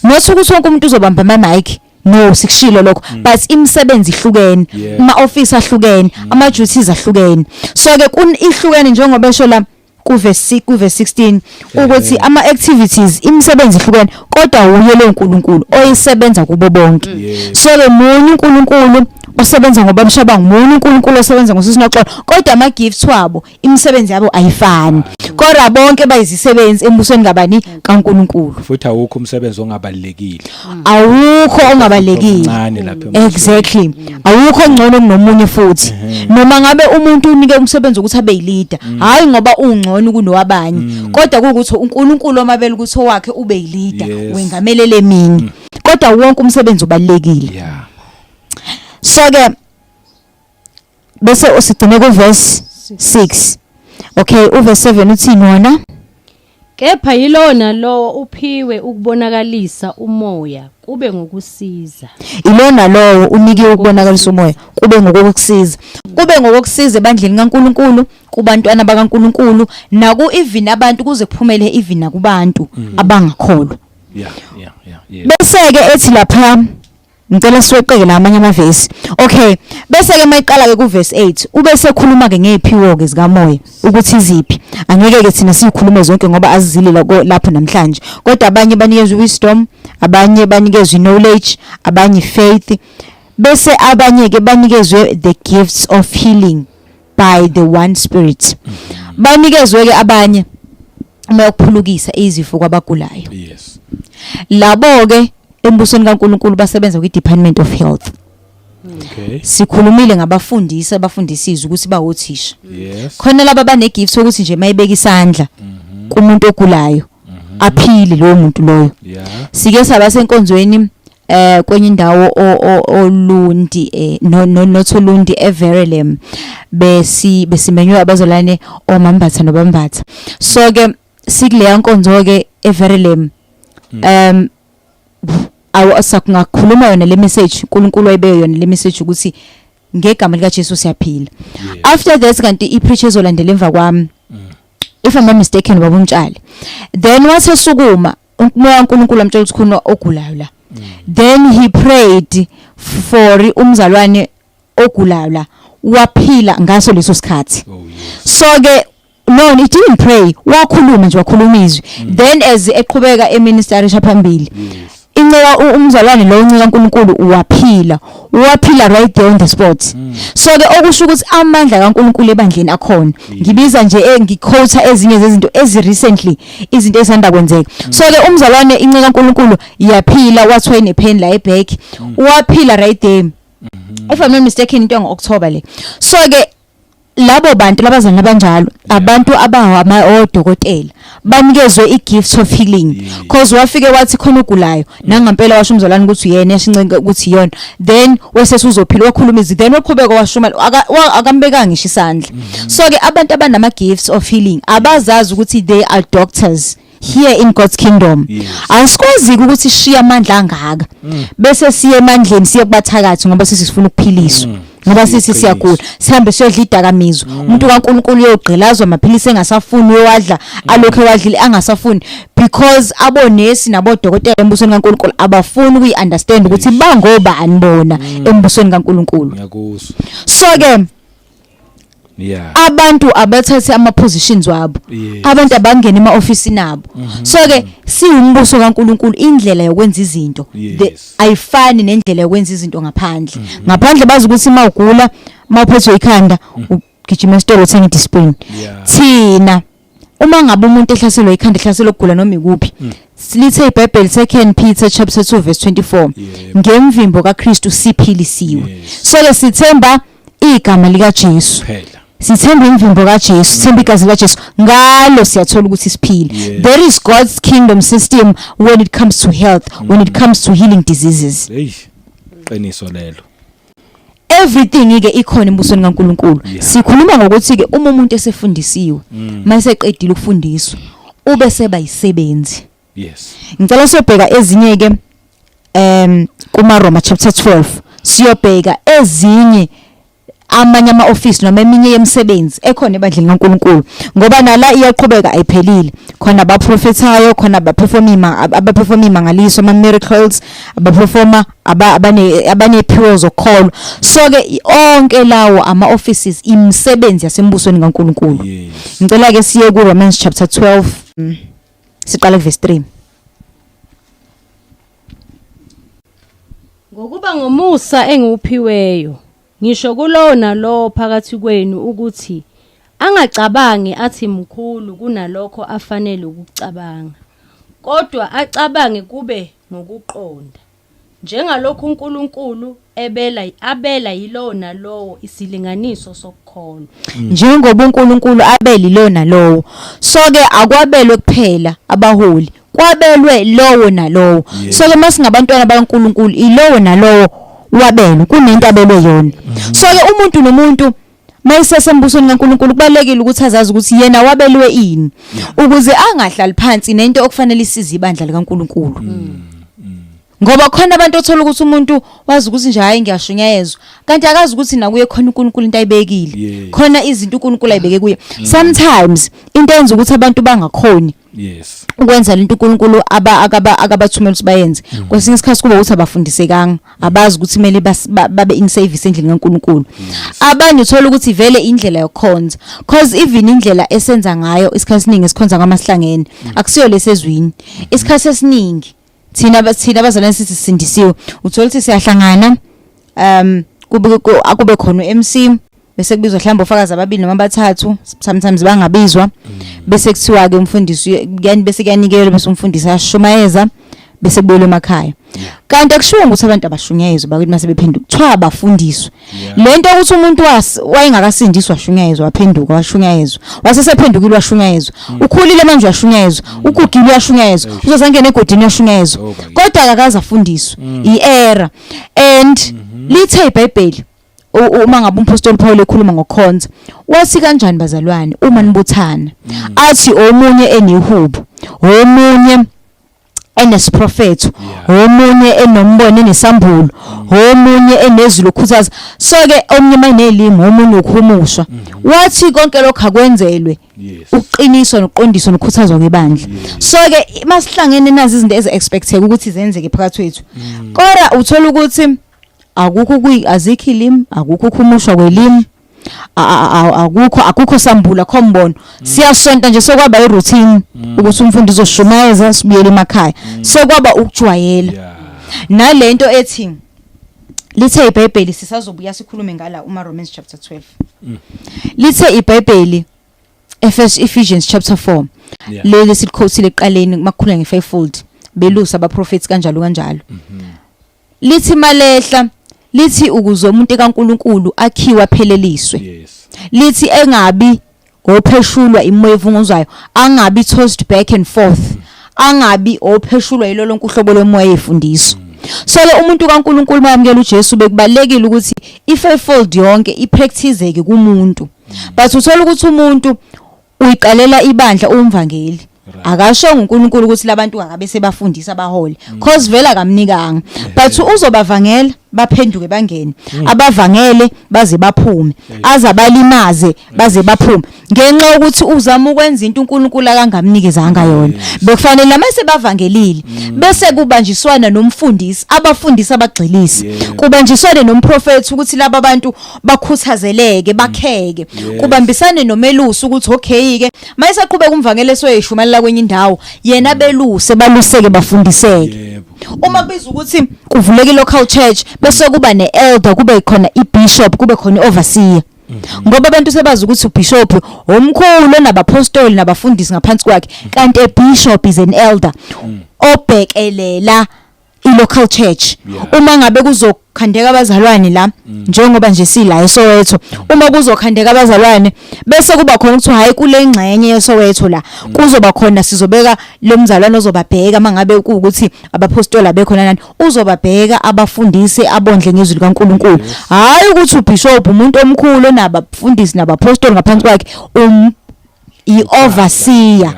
Not ukuthi wonke umuntu uzobamba ama mic, no, sikushilo lokho, but imisebenzi ihlukene, ama office ahlukene, ama duties ahlukene. So ke kun ihlukene njengoba esho la ku verse 6, ku verse 16, ukuthi ama activities, imisebenzi ihlukene, kodwa uye lo uNkulunkulu oyisebenza kubo bonke. So ke munye uNkulunkulu osebenza ngoba mshaba, munye uNkulunkulu osebenza ngosisinoxolo, kodwa ama gifts wabo, imisebenzi yabo ayifani, kodwa bonke bayizisebenzi embusweni kabani? KaNkulunkulu. Futhi awukho umsebenzi ongabalekile. Awukho ongabalekile. Omncane lapha embusweni. Exactly, awukho ongcono kunomunye. Futhi noma ngabe umuntu unike umsebenzi ukuthi abe yileader, hayi ngoba ungcono kunowabanye, kodwa kuwukuthi uNkulunkulu omabele ukuthi owakhe ube yileader, wengamelele eminye, kodwa wonke umsebenzi ubalekile. So ke bese usigcine ku verse 6. Okay, uverse 7 uthini wona? Kepha yilowo nalowo uphiwe ukubonakalisa umoya kube ngokusiza. Ilona lowo unikiwe ukubonakalisa umoya kube ngokokusiza. Kube ngokokusiza ebandleni kaNkuluNkulu, kubantwana bakaNkuluNkulu, naku even abantu kuze kuphumele even nakubantu abangakholwa. Yeah. Bese ke ethi lapha ngicela siweqeke la amanye amavesi. Okay, bese ke mayiqala ke kuverse 8 ube sekhuluma ke ngeziphiwo ke zikamoya ukuthi iziphi. Angeke ke thina sikhulume zonke ngoba azizile lapho namhlanje. Kodwa abanye banikezwe wisdom, abanye banikezwe knowledge, abanye faith, bese abanye ke banikezwe the gifts of healing by the one spirit. Banikezwe ke abanye uma yokuphulukisa izifo kwabagulayo. Labo ke embusweni kaNkuluNkulu basebenza kwi Department of Health. Sikhulumile ngabafundisi abafundisa ukuthi bawothisha. Khona laba bane gift sokuthi nje mayibeka isandla kumuntu ogulayo aphile lowo muntu loyo. Sike saba senkonzweni kwenye indawo oLundi no not oLundi eVerelem besimenywe abazalwane oMambatha noBambatha. So ke sikuleya nkonzo ke eVerelem awasakungakhuluma yona le message uNkulunkulu wayibeke yona le message ukuthi ngegama lika Jesu siyaphila. After that kanti i-preacher ezolandela emva kwami, if I'm not mistaken baba uMtshali, then wasesukuma umoya kaNkulunkulu amtshela ukuthi khona ogulayo la. Then he prayed for umzalwane ogulayo la, waphila ngaso leso sikhathi. Oh yes. So ke no, he didn't pray, wakhuluma nje, wakhuluma izwi. Then as eqhubeka eministerisha phambili, inceka umzalwane lo unceka uNkulunkulu waphila, waphila right there on the spot. So ke okusho ukuthi amandla kaNkulunkulu ebandleni akhona. Ngibiza nje ngiquote ezinye zezinto ezi recently, izinto ezisanda kwenzeka. So ke umzalwane inceka uNkulunkulu yaphila, wathiwa inepain la eback, waphila right there. If I'm not mistaken into ngo-October le. So ke labo bantu labazana abanjalo, abantu abahama odokotela banikezwe i-gift of healing, cause wafike wathi khona ogulayo, nangampela washo umzalwane ukuthi uyena, yashincenga ukuthi iyona, then wesese uzophila, wakhuluma izwi, then waqhubeka washuma, akambekanga ngisho isandla. So ke abantu abanama gifts of healing abazazi ukuthi they are doctors here in God's kingdom. Asikwazi ukuthi sishiye amandla angaka bese siye emandleni, siye kubathakathi ngoba sisi sifuna ukuphiliswa, ngoba sithi siyagula, sihambe siyodla idakamizwa. Umuntu kaNkuluNkulu uyogqilazwa amaphilisi engasafuni, uyowadla alokho ewadlile angasafuni, because abonesi nabodokotela embusweni kaNkuluNkulu abafuni ukuyi-understand ukuthi bangobani bona embusweni kaNkuluNkulu. Ngiyakuzwa. So ke abantu abathathe ama positions wabo, abantu abangena ema office abo. So ke siwumbuso kaNkuluNkulu, indlela yokwenza izinto ayifani nendlela yokwenza izinto ngaphandle. Ngaphandle bazi ukuthi mawugula, mawuphethwe ikhanda, ugijima esitolo uthenga iDisprin. Thina uma ngabe umuntu ehlaselwe ikhanda, ehlaselwe ukugula noma ikuphi, lithe iBhayibheli 2 Peter chapter 2 verse 24, ngemvimbo kaKristu siphilisiwe. So ke sithemba igama lika Jesu Phela. Sithemba imvimbo kaJesu, sithemba igazi likaJesu, ngalo siyathola ukuthi siphile. There is God's kingdom system when it comes to health, when it comes to healing diseases. Hey, qiniso lelo. Everything ke ikhona embusweni kaNkuluNkulu. Sikhuluma ngokuthi ke uma umuntu esefundisiwe, mayeseqedile ukufundiswa, ube seba yisebenzi. Ngicela siyobheka ezinye ke kuma Roma chapter 12, siyobheka ezinye amanye ama office noma eminye yemisebenzi ekhona ebandleni kaNkuluNkulu, ngoba nala iyaqhubeka, ayiphelile. Khona abaprofethayo, khona abaperforma, abaperforma imangaliso, ama miracles, abaperforma abane abanephiwo zokukholwa. So ke onke lawo ama offices, imisebenzi yasembusweni kaNkuluNkulu. Ngicela ke siye ku Romans chapter 12, siqale verse 3. Ngokuba ngomusa engiwuphiweyo ngisho kulowo nalowo phakathi kwenu ukuthi angacabangi athi mkhulu kunalokho afanele ukucabanga, kodwa acabange kube ngokuqonda, njengalokhu uNkulunkulu ebela abela yilowo nalowo isilinganiso sokukholwa. Njengoba uNkulunkulu abeli lo nalowo. So ke akwabelwe kuphela abaholi, kwabelwe lowo nalowo. So ke masingabantwana bakaNkulunkulu, ilowo nalowo wabelwe, kunento abelwe yona. So ke umuntu nomuntu Mayisesembusweni kaNkuluNkulu kubalekile ukuthi azazi ukuthi yena wabelwe ini ukuze angahlali phansi nento okufanele isize ibandla likaNkuluNkulu. Ngoba khona abantu othola ukuthi umuntu wazi ukuthi nje hayi ngiyashunyayezwa kanti akazi ukuthi nakuye khona uNkulunkulu into ayibekile. Khona izinto uNkulunkulu ayibeke kuye. Sometimes into eyenza ukuthi abantu bangakhoni yes ukwenza lento uNkulunkulu aba akaba akabathumela ukuthi bayenze kwesinye isikhathi kuba ukuthi abafundisekanga abazi ukuthi kumele babe in service endlini kaNkulunkulu. Abanye uthola ukuthi vele indlela yokukhonza, cause even indlela esenza ngayo isikhathi esiningi esikhonza ngamasihlangene akusiyo lesezwini. Isikhathi esiningi thina abazalwane sithi sisindisiwe, uthola ukuthi siyahlangana, kube akube khona uMC, bese kubizwa mhlawumbe ofakazi ababili noma abathathu, sometimes bangabizwa, bese kuthiwa ke umfundisi kuyani, bese kuyanikelwa, bese umfundisi ayashumayeza, bese kubuyelwa emakhaya. Kanti akushiwo ukuthi abantu abashunyayezwe bakuthi mase bephenduka, kuthiwa abafundiswe. Lento ukuthi umuntu wayengakasindiswa washunyayezwa, waphenduka washunyayezwa, wasesephendukile washunyayezwa, ukhulile manje washunyayezwa, ugugile uyashunyayezwa, uzozangena egodini uyashunyayezwa, Oh, bakithi. kodwa akakaze afundiswe, i-error. And lithe iBhayibheli, uma ngabe umpostoli Paul ekhuluma ngokukhonza, wathi kanjani bazalwane uma nibuthana, athi omunye enehubo, omunye enesiprofetho, omunye enombono enesambulo, omunye enezwi lokukhuthaza, so ke omunye mayinelimi, omunye ukuhumusha. Wathi konke lokho akwenzelwe ukuqiniswa nokuqondiswa nokukhuthazwa kwebandla. So ke masihlangene nazi izinto ezi expecteka ukuthi zenzeke phakathi kwethu, kodwa uthola ukuthi akukho kuyi azikho ilimi, akukho ukuhumushwa kwelimi, akukho sambula khombono. Siyasonta nje, sokwaba i-routine ukuthi umfundi uzoshumayeza sibuyele emakhaya, sokwaba ukujwayela. Nalento ethi lithe iBhayibheli, sisazobuya sikhulume ngala uma Romans chapter 12, lithe iBhayibheli Ephesians chapter 4, leli silikhothile ekuqaleni makukhuluma nge-fivefold, belusa, abaprofets, kanjalo kanjalo, lithi malehla lithi ukuze umuntu kaNkuluNkulu akhiwe apheleliswe, lithi engabi ngopheshulwa imoya evunguzwayo, angabi tossed back and forth, angabi opheshulwa yilo lonke uhlobo lomoya efundiso. So ke umuntu kaNkuluNkulu mayamukela uJesu, bekubalekile ukuthi i-fivefold yonke ipracticeke kumuntu, but uthola ukuthi umuntu uyiqalela ibandla umvangeli, akasho uNkulunkulu ukuthi labantu akabe sebafundisa abaholi, cause vele akamnikanga, but uzobavangela baphenduke bangene, abavangele baze baphume, aze abalimaze baze baphume, ngenxa yokuthi uzama ukwenza into uNkulunkulu akangamnikezanga yona. Bekufanele mase bavangelile bese kubanjiswana nomfundisi, abafundisi abagxilise, kubanjiswane nomprofeti ukuthi laba bantu bakhuthazeleke, bakheke, kubambisane nomelusi ukuthi okay ke mayisaqhubeka umvangeli esoyishumayela kwenye indawo, yena beluse, baluseke, bafundiseke. Uma kubizwa ukuthi kuvuleke i-local church, bese kuba ne-elder, kube khona i-bishop, kube khona i-overseer, ngoba abantu sebazi ukuthi ubishop omkhulu onabapostoli nabafundisi ngaphansi kwakhe, kanti a bishop is an elder obhekelela i-local church. Uma ngabe kuzokhandeka abazalwane la, njengoba nje sila eSoweto, uma kuzokhandeka abazalwane bese kuba khona ukuthi hayi, kule ngxenye yeSoweto la kuzoba khona, sizobeka lo mzalwane ozobabheka mangabe kuwukuthi abapostoli abekhona nani, uzobabheka, abafundise, abondle ngezwi likaNkuluNkulu. Hayi ukuthi ubishop umuntu omkhulu onabafundisi nabapostoli ngaphansi kwakhe, i-overseer,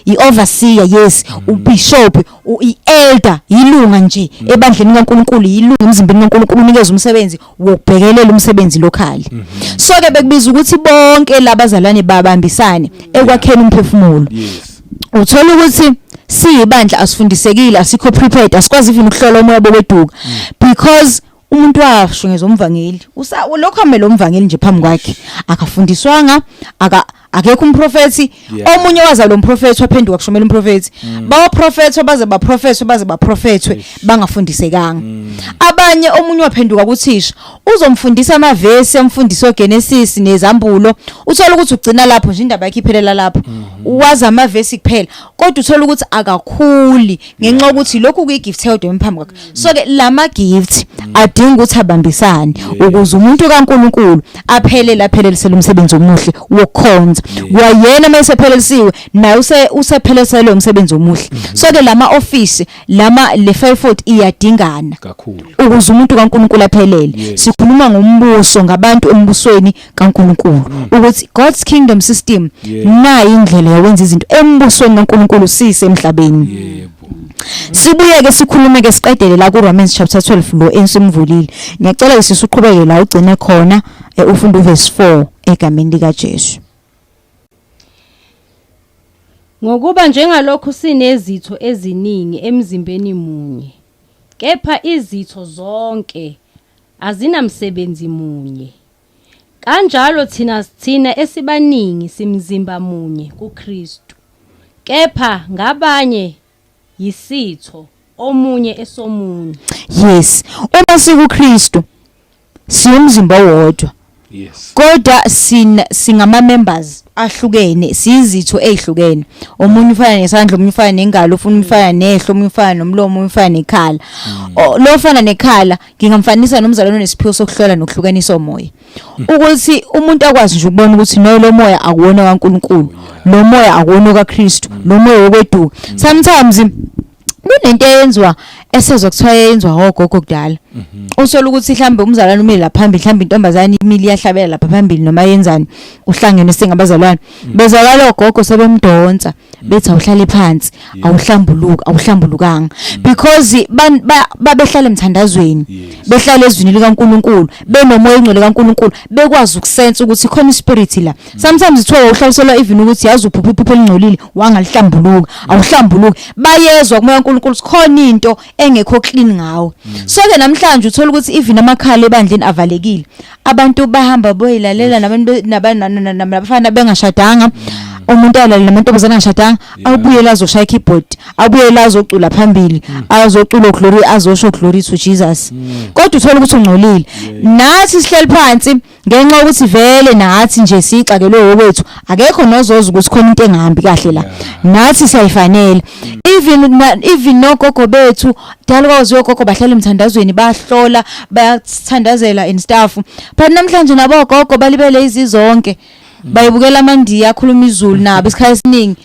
i-overseer, yes. Ubishop, i-elder, ilunga nje ebandleni kaNkuluNkulu, ilunga emzimbeni kaNkuluNkulu, unikeza umsebenzi wokubhekelela umsebenzi local. So ke bekubiza ukuthi bonke labazalwane babambisane ekwakheni umphefumulo. Uthola ukuthi siyibandla asifundisekile, asikho prepared, asikwazi even ukuhlola umoya bokweduka, because umuntu washo ngezomvangeli usa lokho amele umvangeli nje phambi kwakhe, akafundiswanga, aka akekho umprofethi. Omunye waza lo mprofethi waphenduka kushomela umprofethi, bawaprofethwa baze baprofethwe baze baprofethwe bangafundisekanga. Abanye, omunye waphenduka kuthisha, uzomfundisa amavesi, amfundise oGenesis nezambulo, uthola ukuthi ugcina lapho nje, indaba yakhe iphelela lapho, wazi amavesi kuphela, kodwa uthola ukuthi akakhuli ngenxa yokuthi lokhu kuyi-gift eyodwa phambi kwakhe. So ke lama gift adinga ukuthi abambisane ukuze umuntu kaNkuluNkulu aphelele, aphelelisele umsebenzi omuhle wokukhonza. Kwayena mayesephelelisiwe naye usepheleselwe umsebenzi omuhle. So ke lama office lama le fivefold iyadingana kakhulu ukuze umuntu kaNkuluNkulu aphelele. Sikhuluma ngombuso, ngabantu embusweni kaNkuluNkulu, ukuthi God's kingdom system nayi indlela yokwenza izinto embusweni kaNkuluNkulu sisemhlabeni. Sibuye ke sikhulume ke siqedele la ku Romans chapter 12 lo ensimvulile. Ngiyacela ke sisuqhubeke la ugcine khona, ufunde uverse 4 egameni lika Jesu. Ngokuba njengalokhu sinezitho eziningi emzimbeni munye, kepha izitho zonke azinamsebenzi munye. Kanjalo thina esibaningi simzimba munye kuKristu, kepha ngabanye yisitho omunye esomunye. Yes, uma sikuKristu siyumzimba owodwa. Kodwa singama members ahlukene, sizitho ezihlukene. Omunye ufana nesandla, omunye ufana nengalo, ufuna ufana nehlo, omunye ufana nomlomo, omunye ufana nekhala. Lo ufana nekhala ngingamfanisa nomzalwane onesiphiwo sokuhlola nokuhlukanisa omoya. Ukuthi umuntu akwazi nje ukubona ukuthi no, lo moya akuwona kaNkuluNkulu, lo moya akuwona kaKristu, lo moya wokweduka. Sometimes kunento eyenziwa esezwa kuthiwa yenziwa ogogo kudala. Usola ukuthi mhlambe umzalwane umile lapha phambili, mhlambe intombazane imile iyahlabela lapha phambili noma yenzani, uhlangene singabazalwane. Bezwakala ogogo sebemdonsa bethi awuhlale phansi, awuhlambuluka, awuhlambulukanga, because babehlala emthandazweni, behlala ezwini likaNkuluNkulu, benomoya ongcwele kaNkuluNkulu, bekwazi ukusense ukuthi khona ispirit la. Sometimes kuthiwa uhlaliselwa even ukuthi yazi uphupha iphupho elingcolile wangalihlambuluka, awuhlambuluki. Bayezwa kumoya kaNkuluNkulu khona into engekho clean ngawe. So ke namhlanje uthola ukuthi even amakhala ebandleni avalekile, abantu bahamba boyilalela nabantu nabafana bengashadanga, umuntu alalela namantombazane angashadanga, abuyele azoshaya keyboard, abuyele azocula phambili, azocula glory, azosho glory to Jesus, kodwa uthola ukuthi ungcolile. Nathi sihleli phansi ngenxa yokuthi vele nathi nje sixakelwe okwethu, akekho nozoza ukuthi khona into engahambi kahle la. Nathi siyayifanele, even nogogo bethu dala kwaziwa ogogo bahlala emthandazweni, bahlola, bayathandazela and stuff, but namhlanje nabo ogogo balibele izizonke, bayibukela amandiya akhuluma izulu nabo isikhathi esiningi.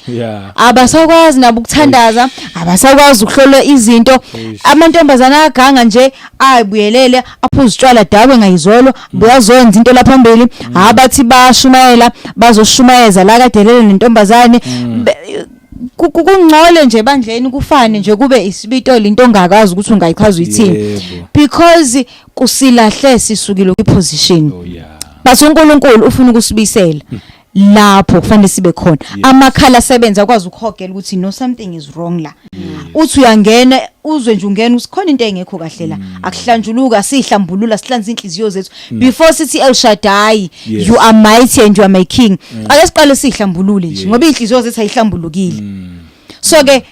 Abasakwazi nabo ukuthandaza, abasakwazi ukuhlola izinto. Amantombazana aganga nje ayibuyelele aphuza utshwala, dakwe ngayizolo, buyazonza into lapha phambili. Abathi bayashumayela, bazoshumayeza la kadelele nentombazane. Kungcole nje ebandleni, kufane nje kube isibitolo, into ongakazi ukuthi ungayichaza uyithini, because kusilahle sisukile kwiposition. But uNkulunkulu ufuna ukusibisela lapho kufanele sibe khona. Amakhala asebenza akwazi ukuhogela ukuthi no, something is wrong la. Uthi uyangena uzwe nje ungena usikhona into engekho kahle la, akuhlanjuluka, sihlambulula, sihlanza inhliziyo zethu before sithi El Shaddai, you are mighty and you are my king. Ake siqale sihlambulule nje, ngoba inhliziyo zethu ayihlambulukile. So ke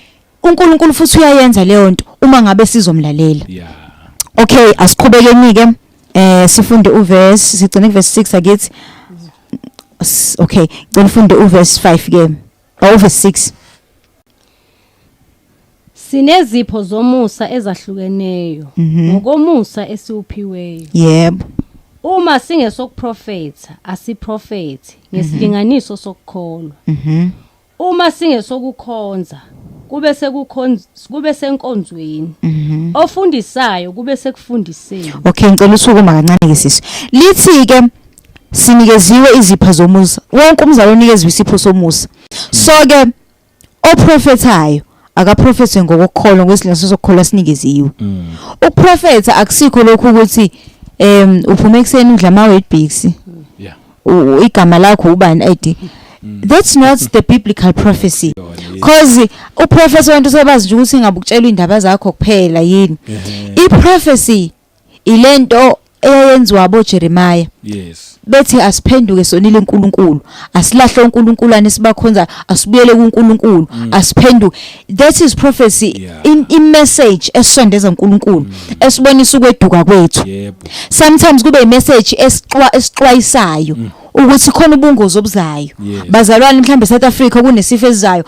uNkulunkulu futhi uyayenza leyo nto uma ngabe sizomlalela. Okay, asiqhubekeni ke, sifunde uverse, sigcine kuverse 6 akithi. Okay, ngicela ufunde uverse 5 ke, or uverse 6. Sinezipho zomusa ezahlukeneyo ngokomusa esiwuphiweyo. Uma singesokuprofetha, asiprofethi ngesilinganiso sokukholwa. Uma singesokukhonza, kube senkonzweni. Ofundisayo kube sekufundiseni. Okay, ngicela usukuma kancane ke sisi. Lithi ke sinikeziwe izipho zomusa, wonke umzali onikezwe isipho somusa. So ke oprofethayo akaprofethe ngokukholwa, ngesilinganiso sokukholwa sinikeziwe. Ukuprofetha akusikho lokhu ukuthi uphuma ekuseni udla ama Weet-Bix, igama lakho ubani ID. That's not the biblical prophecy, cause uprofessor wento sebazi nje ukuthi ngabe ukutshela indaba zakho kuphela yini. I-prophecy ilento eyayenziwa abo Jeremiah, bethi asiphenduke, sonile uNkulunkulu, asilahle uNkulunkulu sibakhonza, asibuyele kuNkulunkulu, asiphenduke. That is prophecy. In message esondeza uNkulunkulu, esibonisa ukweduka kwethu. Sometimes kube imessage esixwayisayo ukuthi khona ubungozi obuzayo. Bazalwane, mhlambe South Africa kunesifo esizayo,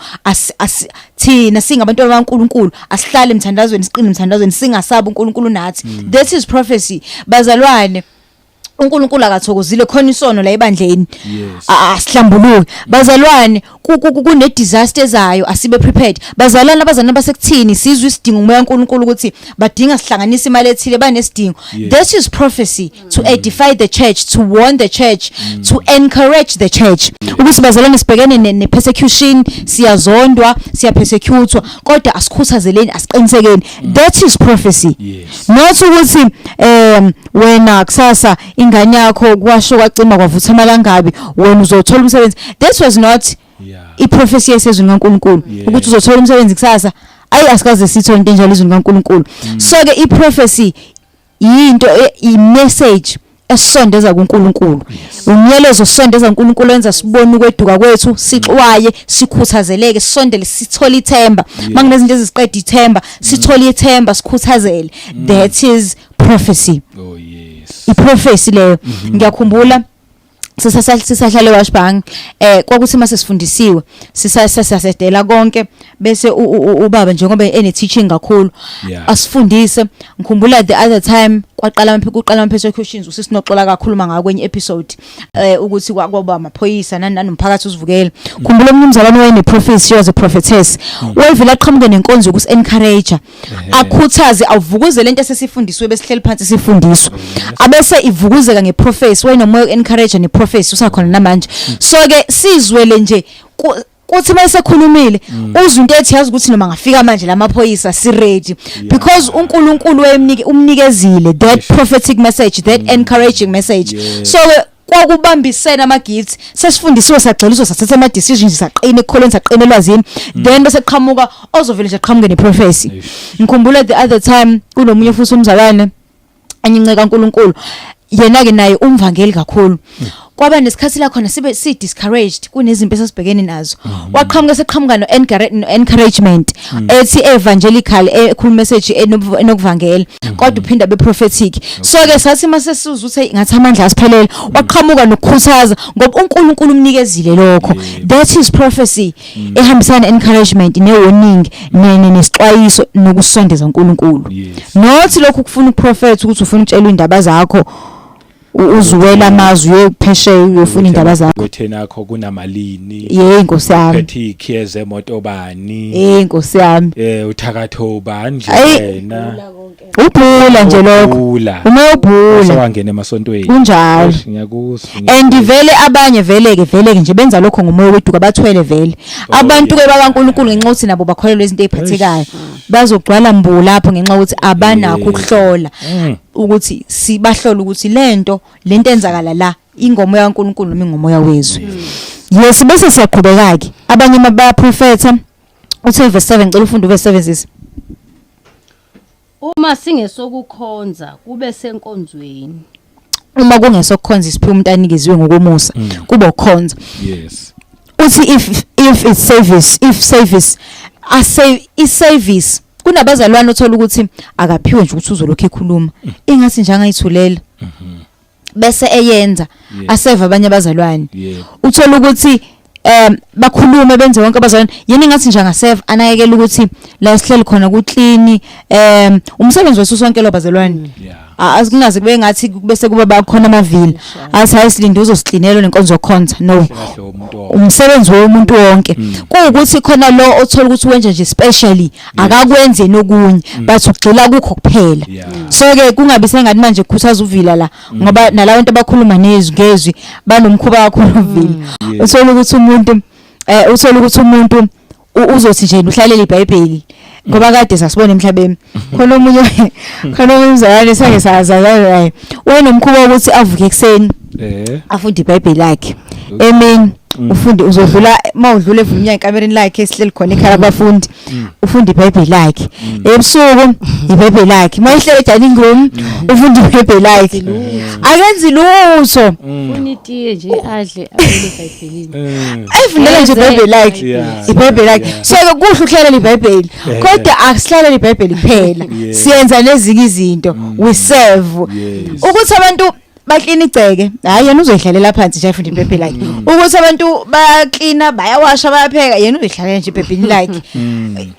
thina singabantwana bakaNkuluNkulu asihlale emthandazweni, siqine emthandazweni, singasabi, uNkulunkulu nathi. That is prophecy, bazalwane. uNkulunkulu akathokozile khona isono la ebandleni. Yes. Asihlambuluki bazalwane, kune disaster ezayo, asibe prepared bazalwane. Abazalwane basekuthini, sizwe isidingo umoya kaNkulunkulu ukuthi badinga sihlanganise imali ethile, banesidingo. This is prophecy to edify the church, to warn the church, to encourage the church ukuthi bazalwane, sibhekene ne persecution, siyazondwa, siyapersecutwa, kodwa asikhuthazeleni, asiqinisekeni. That is prophecy. Not ukuthi wena kusasa ingane yakho kwasho kwacima kwavutha amalangabi, wena uzothola umsebenzi. This was not iprophecy yesezwini kaNkuluNkulu ukuthi uzothola umsebenzi kusasa. Ayi, asikaze sithole into enjalo ezwini kaNkuluNkulu. So ke iprophecy yinto i-message esondeza kuNkulunkulu, umyalezo osondeza kuNkulunkulu, wenza sibone ukweduka kwethu, sixwaye, sikhuthazeleke, sisondele, sithole ithemba. Manginezinto eziziqeda ithemba, sithole ithemba, sikhuthazele. That is prophecy. Oh yes. Iprophecy leyo. Ngiyakhumbula sisahlale Washbank, kwakuthi mase sifundisiwe, sisasedela konke, bese ubaba njengoba ene teaching kakhulu asifundise. Ngikhumbula the other time kwaqala kuqala ama persecutions, usisinoxola kakhulu ngakwenye episode, ukuthi kwaba amaphoyisa nani nanomphakathi uzivukela. Khumbula omunye umzalwane wayene prophecy, she was a prophetess, wayevela aqhamuke nenkonzo yokusi encourage, akhuthaze, avukuze lento esesifundisiwe, besihleli phansi sifundiswa, abese ivukuzeka ngeprophecy. Wayenomoya encourage neprophecy, usakhona namanje. So ke sizwele nje kuthi mayesekhulumile, uzwe into ethi yazi ukuthi noma ngafika manje lamaphoyisa, si ready because uNkulunkulu wayemnike, umnikezile that prophetic message, that encouraging message. So ke kwakubambisene ama gifts. Sesifundisiwe, sagxiliswa, sathatha ama decisions, saqina ekukholweni, saqina elwazini, then bese qhamuka ozovela nje qhamuke neprophecy. Ngikhumbula the other time kunomunye futhi umzalwane, enye inceka kaNkuluNkulu, yena ke naye umvangeli kakhulu. Kwaba nesikhathi la khona sibe si discouraged, kunezimpi esasibhekene nazo, waqhamuka seqhamuka no encouragement ethi evangelical, ekhuluma message enokuvangela, kodwa uphinda be prophetic. So ke sathi mase sizwe ukuthi ngathi amandla asiphelele, waqhamuka nokukhuthaza ngoba uNkulunkulu umnikezile lokho. That is prophecy ehambisana encouragement ne warning nesixwayiso nokusondeza uNkulunkulu. Not lokhu kufuna uprofet ukuthi ufuna ukutshela indaba zakho, uzuwela amazwi, uyophesheya uyofuna indaba zakho. Kwetheni akho kunamalini. Yey Nkosi yami. Phethe ikhiye zemoto bani. Nkosi yami. Uthakatho bani nje Ayi. wena. Ubhula nje lokho. Ubhula. Uma ubhula. Sewangena emasontweni. Kunjalo. Eish, ngiyakuzwa. And vele abanye vele ke nje benza lokho ngomoya weduka, bathwele vele abantu ke bakaNkuluNkulu, ngenxa yokuthi nabo bakholelwa izinto eziphathekayo, bazogcwala mbu lapho ngenxa yokuthi abanakho ukuhlola ukuthi sibahlola ukuthi lento enzakala la ingomoya kaNkuluNkulu noma ingomoya wezwe. Yes, bese siyaqhubeka ke, abanye bayaprofetha. Uthe verse 7, ngicela ufunde uverse 7, sisi. Uma singesokukhonza, kube senkonzweni. Uma kungesokukhonza isiphiwo umuntu anikeziwe ngokomusa, kube ukukhonza. Uthi if it's service, if service ase i service, kunabazalwane othola ukuthi akaphiwe nje ukuthi uzolokhu ekhuluma, ingathi nje angayithulela bese eyenza aseva abanye abazalwane. Uthola ukuthi bakhulume, benze wonke abazalwane, yena ingathi nje angaseva, anakekela ukuthi la sihleli khona ku clean. Umsebenzi wethu sonke lo, bazalwane. Asingaze kube ngathi bese kuba bakhona amavila athi hayi, silinde uzosicleanela nenkonzo yokukhonza. No. Kahle umuntu wonke. Umsebenzi womuntu wonke. Kuwukuthi khona lo othola ukuthi wenza nje specially, akakwenze nokunye, but ugxila kukho kuphela. So ke kungabi sengathi manje kukhuthaza uvila la, ngoba nalabantu abakhuluma nezwi ngezwi banomkhuba kakhulu uvila. Uthola ukuthi umuntu uzothi nje uhlalela iBhayibheli ngoba kade sasibona emhlabeni khona omunye umzalwane sake sazalana naye, wayenomkhuba wokuthi avuke ekuseni afunde iBhayibheli lakhe emini. Ufunde, uzodlula, mawudlula evula umnyango ekamereni lakhe esihleli khona ekhaya abafundi, ufunda iBhayibheli lakhe. Ebusuku iBhayibheli lakhe, mayihlele dining room ufunda iBhayibheli lakhe, akenzi lutho. Ufuna itiye nje, adle, abele eBhayibhelini. Ayifundela nje iBhayibheli lakhe. IBhayibheli lakhe. So ke kuhle ukuhlalela iBhayibheli, kodwa akusihlalela iBhayibheli kuphela, siyenza nezinye izinto, we serve. Ukuthi abantu Baklina igceke, hayi, yena uzoyihlalela phansi nje afunde ibhebhe lakhe. Ukuthi abantu bayaklina, bayawasha, bayapheka, yena uzoyihlalela nje ebhebheni lakhe.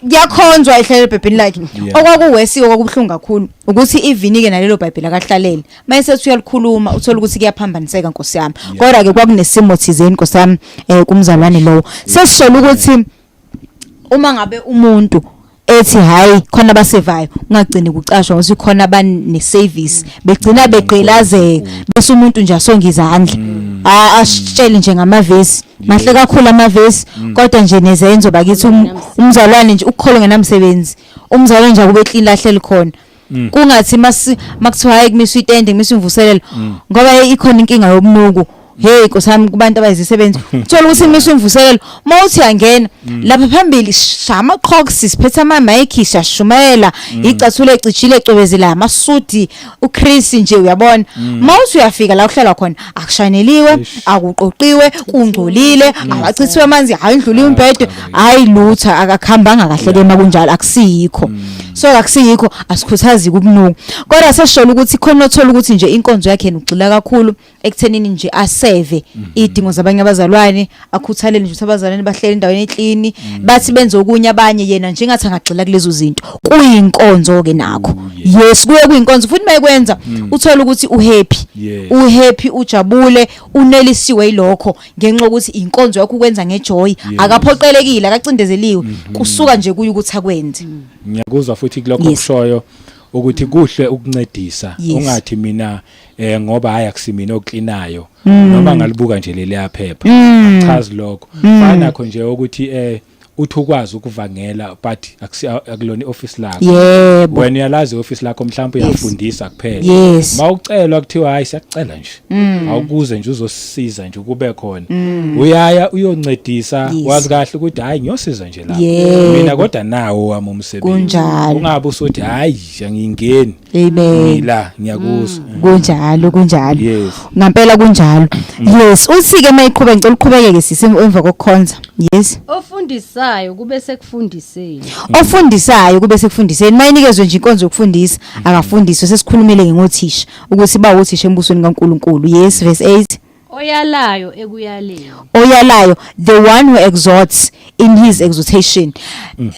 Kuyakhonzwa, ihlalela ebhebheni lakhe. Okwakuwesiko kwakubuhlungu kakhulu ukuthi ivinike nalelo bhayibheli akahlalele, mayesethi uyalikhuluma, uthola ukuthi kuyaphambaniseka, nkosi yami. Kodwa ke kwakunesimo thizeni, nkosi yami, kumzalwane lowo. Sesishola ukuthi uma ngabe umuntu ethi hayi, khona abasevayo, ungagcini kucashwa ngokuthi khona abane service, begcina begqilazeka, bese umuntu nje asonga izandla, asitshele nje ngamavesi mahle kakhulu amavesi, kodwa nje nezenzo bakithi, umzalwane nje ukukholwa ngenamsebenzi, umzalwane nje akube clean lahleli khona. Kungathi masi makuthiwa hayi, kumiswa itende, kumiswa imvuselelo, ngoba hey, ikhona inkinga yobunuku, hey nkosi yami, kubantu abayizisebenzi. Uthola ukuthi imiswa imvuselelo, mawuthi uyangena lapha phambili, shaya ama-crocs, siphethe ama-mic, siyashumayela, icathulo ecijile, ecwebezela, amasudi uChris nje, uyabona. Mawuthi uyafika la kuhlalwa khona, akushaneliwe, akuqoqiwe, kungcolile, awachithiwe amanzi, hayi, indlula umbhede, hayi lutho, akuhambanga kahle ke makunjalo. Akusiyikho, so akusiyikho, asikhuthazi kubunuku. Kodwa sesishola ukuthi khona othola ukuthi nje inkonzo yakhe yena ugxila kakhulu ekuthenini nje aseve idingo zabanye abazalwane, akhuthalele nje ukuthi abazalwane bahlele endaweni eclean, bathi benze okunye abanye, yena njengathi angagxila kulezo zinto. Kuyinkonzo ke nakho. Yes, kuye kuyinkonzo futhi mayekwenza uthola ukuthi uhappy, uhappy, ujabule, unelisiwe yilokho, ngenxa yokuthi inkonzo yakho ukwenza ngejoy. Akaphoqelekile, akacindezeliwe, kusuka nje kuye ukuthi akwenze. Ngiyakuzwa futhi kulokho kushoyo ukuthi kuhle ukuncedisa. Ungathi mina ngoba hayi, akusimina oklinayo, noma ngalibuka nje leli yaphepha, chazi lokho. Fana nakho nje ukuthi uthi ukwazi ukuvangela, but akulona ioffice lakho. Wena uyalazi ioffice lakho, mhlawumbe uyafundisa kuphela. Mawucelwa kuthiwa hayi, siyakucela nje, awukuze nje uzosisiza nje ukube khona, uyaya uyoncedisa. Wazi kahle ukuthi hayi, ngiyosiza nje la mina, kodwa nawo wami umsebenzi. Ungabe usuthi hayi, angingeni. Ngila, ngiyakuzwa. Kunjalo, kunjalo. Ngampela kunjalo, yes. Uthi ke mayiqhubeka, ngicela uqhubekeke sisi emva kokukhonza, yes. Ofundisayo kube sekufundiseni. Ofundisayo kube sekufundiseni, mayinikezwe nje inkonzo yokufundisa, akafundiswe. Sesikhulumile ngothisha ukuthi ba uthisha embusweni kaNkuluNkulu. Yes, verse 8. Oyalayo ekuyaleni. Oyalayo, the one who exhorts in his exhortation.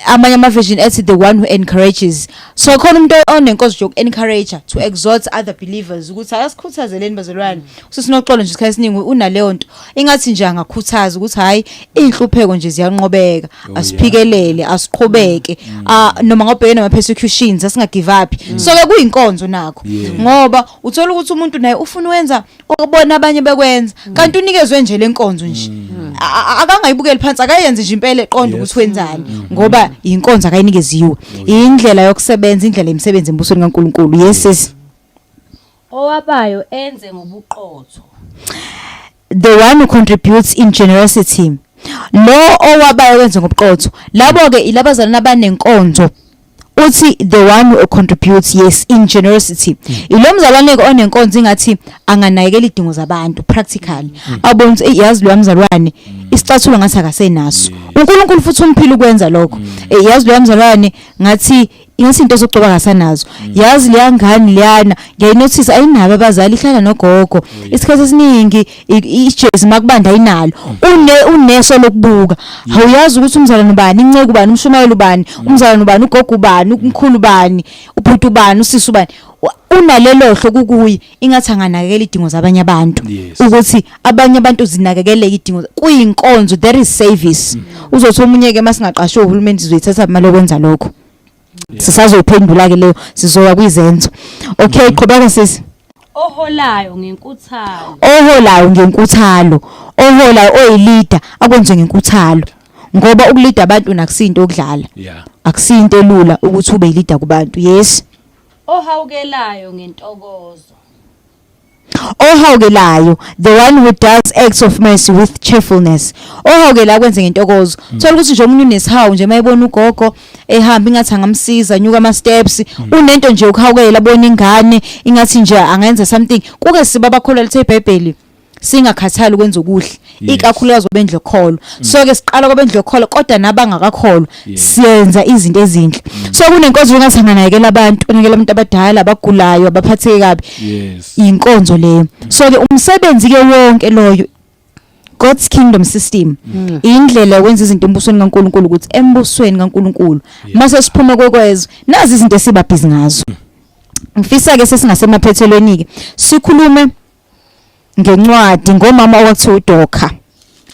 Amanye ama version ethi the one who encourages. So khona umuntu onenkonzo yoku encourage, to exhort other believers ukuthi ayasikhuthazeleni bazalwane. Usisinoxolo nje isikhathi esiningi unaleyo nto, ingathi nje angakhuthaza ukuthi hayi, inhlupheko nje ziyanqobeka, asiphikelele, asiqhubeke. Ah, noma ngobhekene nama persecutions, asinga give up. So ke kuyinkonzo nakho, ngoba uthola ukuthi umuntu naye ufuna ukwenza okubona abanye bekwenza, kanti unikezwe nje lenkonzo nje. Akangayibukeli phansi, akayenze nje impela eqonda ukuthi wenzani, ngoba inkonzo akayinikeziwe, indlela yokusebenza, indlela yemisebenzi embusweni kaNkuluNkulu. Yes sis. Owabayo enze ngobuqotho. The one who contributes in generosity, lo owabayo wenze ngobuqotho. Labo ke ilabazalwane abanenkonzo. Uthi the one who contributes, yes, in generosity, ilo mzalwane ke onenkonzo, ingathi anganakekela idingo zabantu practically, abone ukuthi, "Ey, yazi lo mzalwane isicathulo ngathi akasenaso." uNkulunkulu futhi umphila ukwenza lokho. Yazi lo mzalwane ngathi into zokugcoba kasanazo. Yazi leya ngane leyana, ngiyayinothisa, ayinabo abazali, ihlala nogogo. Isikhathi esiningi ijezi makubanda ayinalo. Uneso lokubuka. Awuyazi ukuthi umzalwane ubani, inceku ubani, umshumayeli ubani, umzalwane ubani, ugogo ubani, umkhulu ubani, ubhuti ubani, usisi ubani. Unalelo hlo kukuye, ingathi anganakekela idingo zabanye abantu, ukuthi abanye abantu zinakekeleke idingo. Kuyinkonzo, there is service. Uzothi omunye ke, masingaqashwe uhulumeni sizoyithatha imali yokwenza lokho. Sisazoyiphendula ke leyo, sizoya kwizenzo. Okay, qhubeka sisi. Oholayo ngenkuthalo. Oholayo ngenkuthalo, oholayo oyileader akwenze ngenkuthalo, ngoba ukulida abantu nakusinto okudlala, akusinto elula ukuthi ube yileader kubantu. Yes. Ohawukelayo ngentokozo. Ohawukelayo, the one who does acts of mercy with cheerfulness. Ohawukelayo kwenze ngentokozo. Thola ukuthi nje omunye unesihawu nje, mayebona ugogo ehamba ingathi angamsiza nyuka ama steps, unento nje ukuhawukela, abona ingane ingathi nje angenza something. Kuke siba bakholwa lithe iBhayibheli. Singakhathali ukwenza okuhle, Yes. ikakhulukazi kwabendlu yokholo. So ke siqala kwabendlu yokholo kodwa nabangakakholwa Yes. siyenza izinto ezinhle. So kunenkonzo yokungathi anganakekela abantu, anakekela abantu abadala, abagulayo, abaphatheke kabi. Yes. Inkonzo leyo. So ke umsebenzi ke wonke loyo God's kingdom system indlela yokwenza izinto embusweni kaNkuluNkulu ukuthi embusweni kaNkuluNkulu mase siphuma kwekwezwe nazi izinto esiba busy ngazo. Ngifisa ke sesingasemaphethelweni ke sikhulume ngencwadi ngomama okwakuthiwa uDokha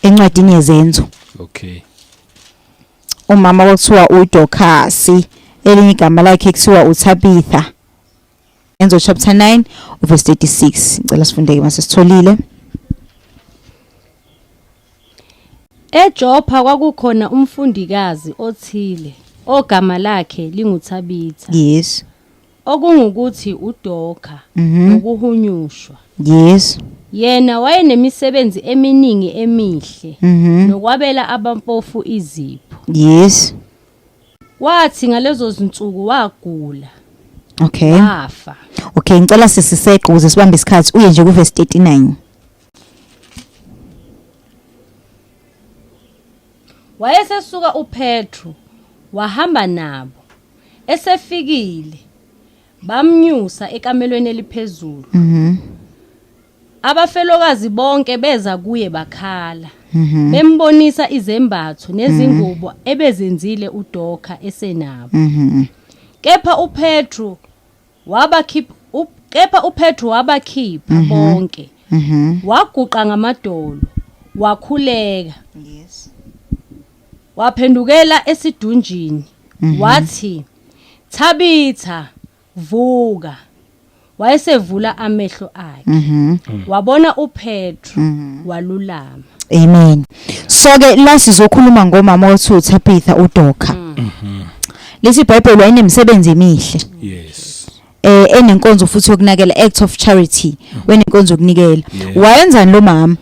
encwadini yezenzo. Okay. Umama okwakuthiwa uDokhasi elinye igama lakhe kuthiwa uThabitha. Enzo chapter 9 verse 36. Ngicela sifundeke mase sitholile. EJopha kwakukhona umfundikazi othile ogama lakhe linguThabitha. Yes. Okungukuthi uDokha ngokuhunyushwa. Yes. Yena wayenemisebenzi eminingi emihle nokwabela abampofu izipho. Yes. Wathi ngalezo zinsuku wagula. Okay. Wafa. Okay, ngicela sisiseqe ukuze sibambe isikhathi uye nje kuverse 39. Wayesesuka uPetru wahamba nabo. Esefikile bamnyusa ekamelweni eliphezulu. Mhm. Abafelokazi bonke beza kuye bakhala. Mhm. Bembonisa izembatho nezingubo ebezenzile uDokha esenabo. Mhm. Kepha uPetru wabakhipha kepha uPetru wabakhipha bonke. Mhm. Waguqa ngamadolo wakhuleka. Yes. Waphendukela esidunjini wathi Thabitha vuka. Wayesevula amehlo akhe. Mhm. Wabona uPetru walulama. Amen. So ke la sizokhuluma ngomama othu uThabitha uDokha. Lesi iBhayibheli wayenemisebenzi emihle. Yes. Enenkonzo futhi yokunakela act of charity wenenkonzo yokunikela. Wayenzani lo mama?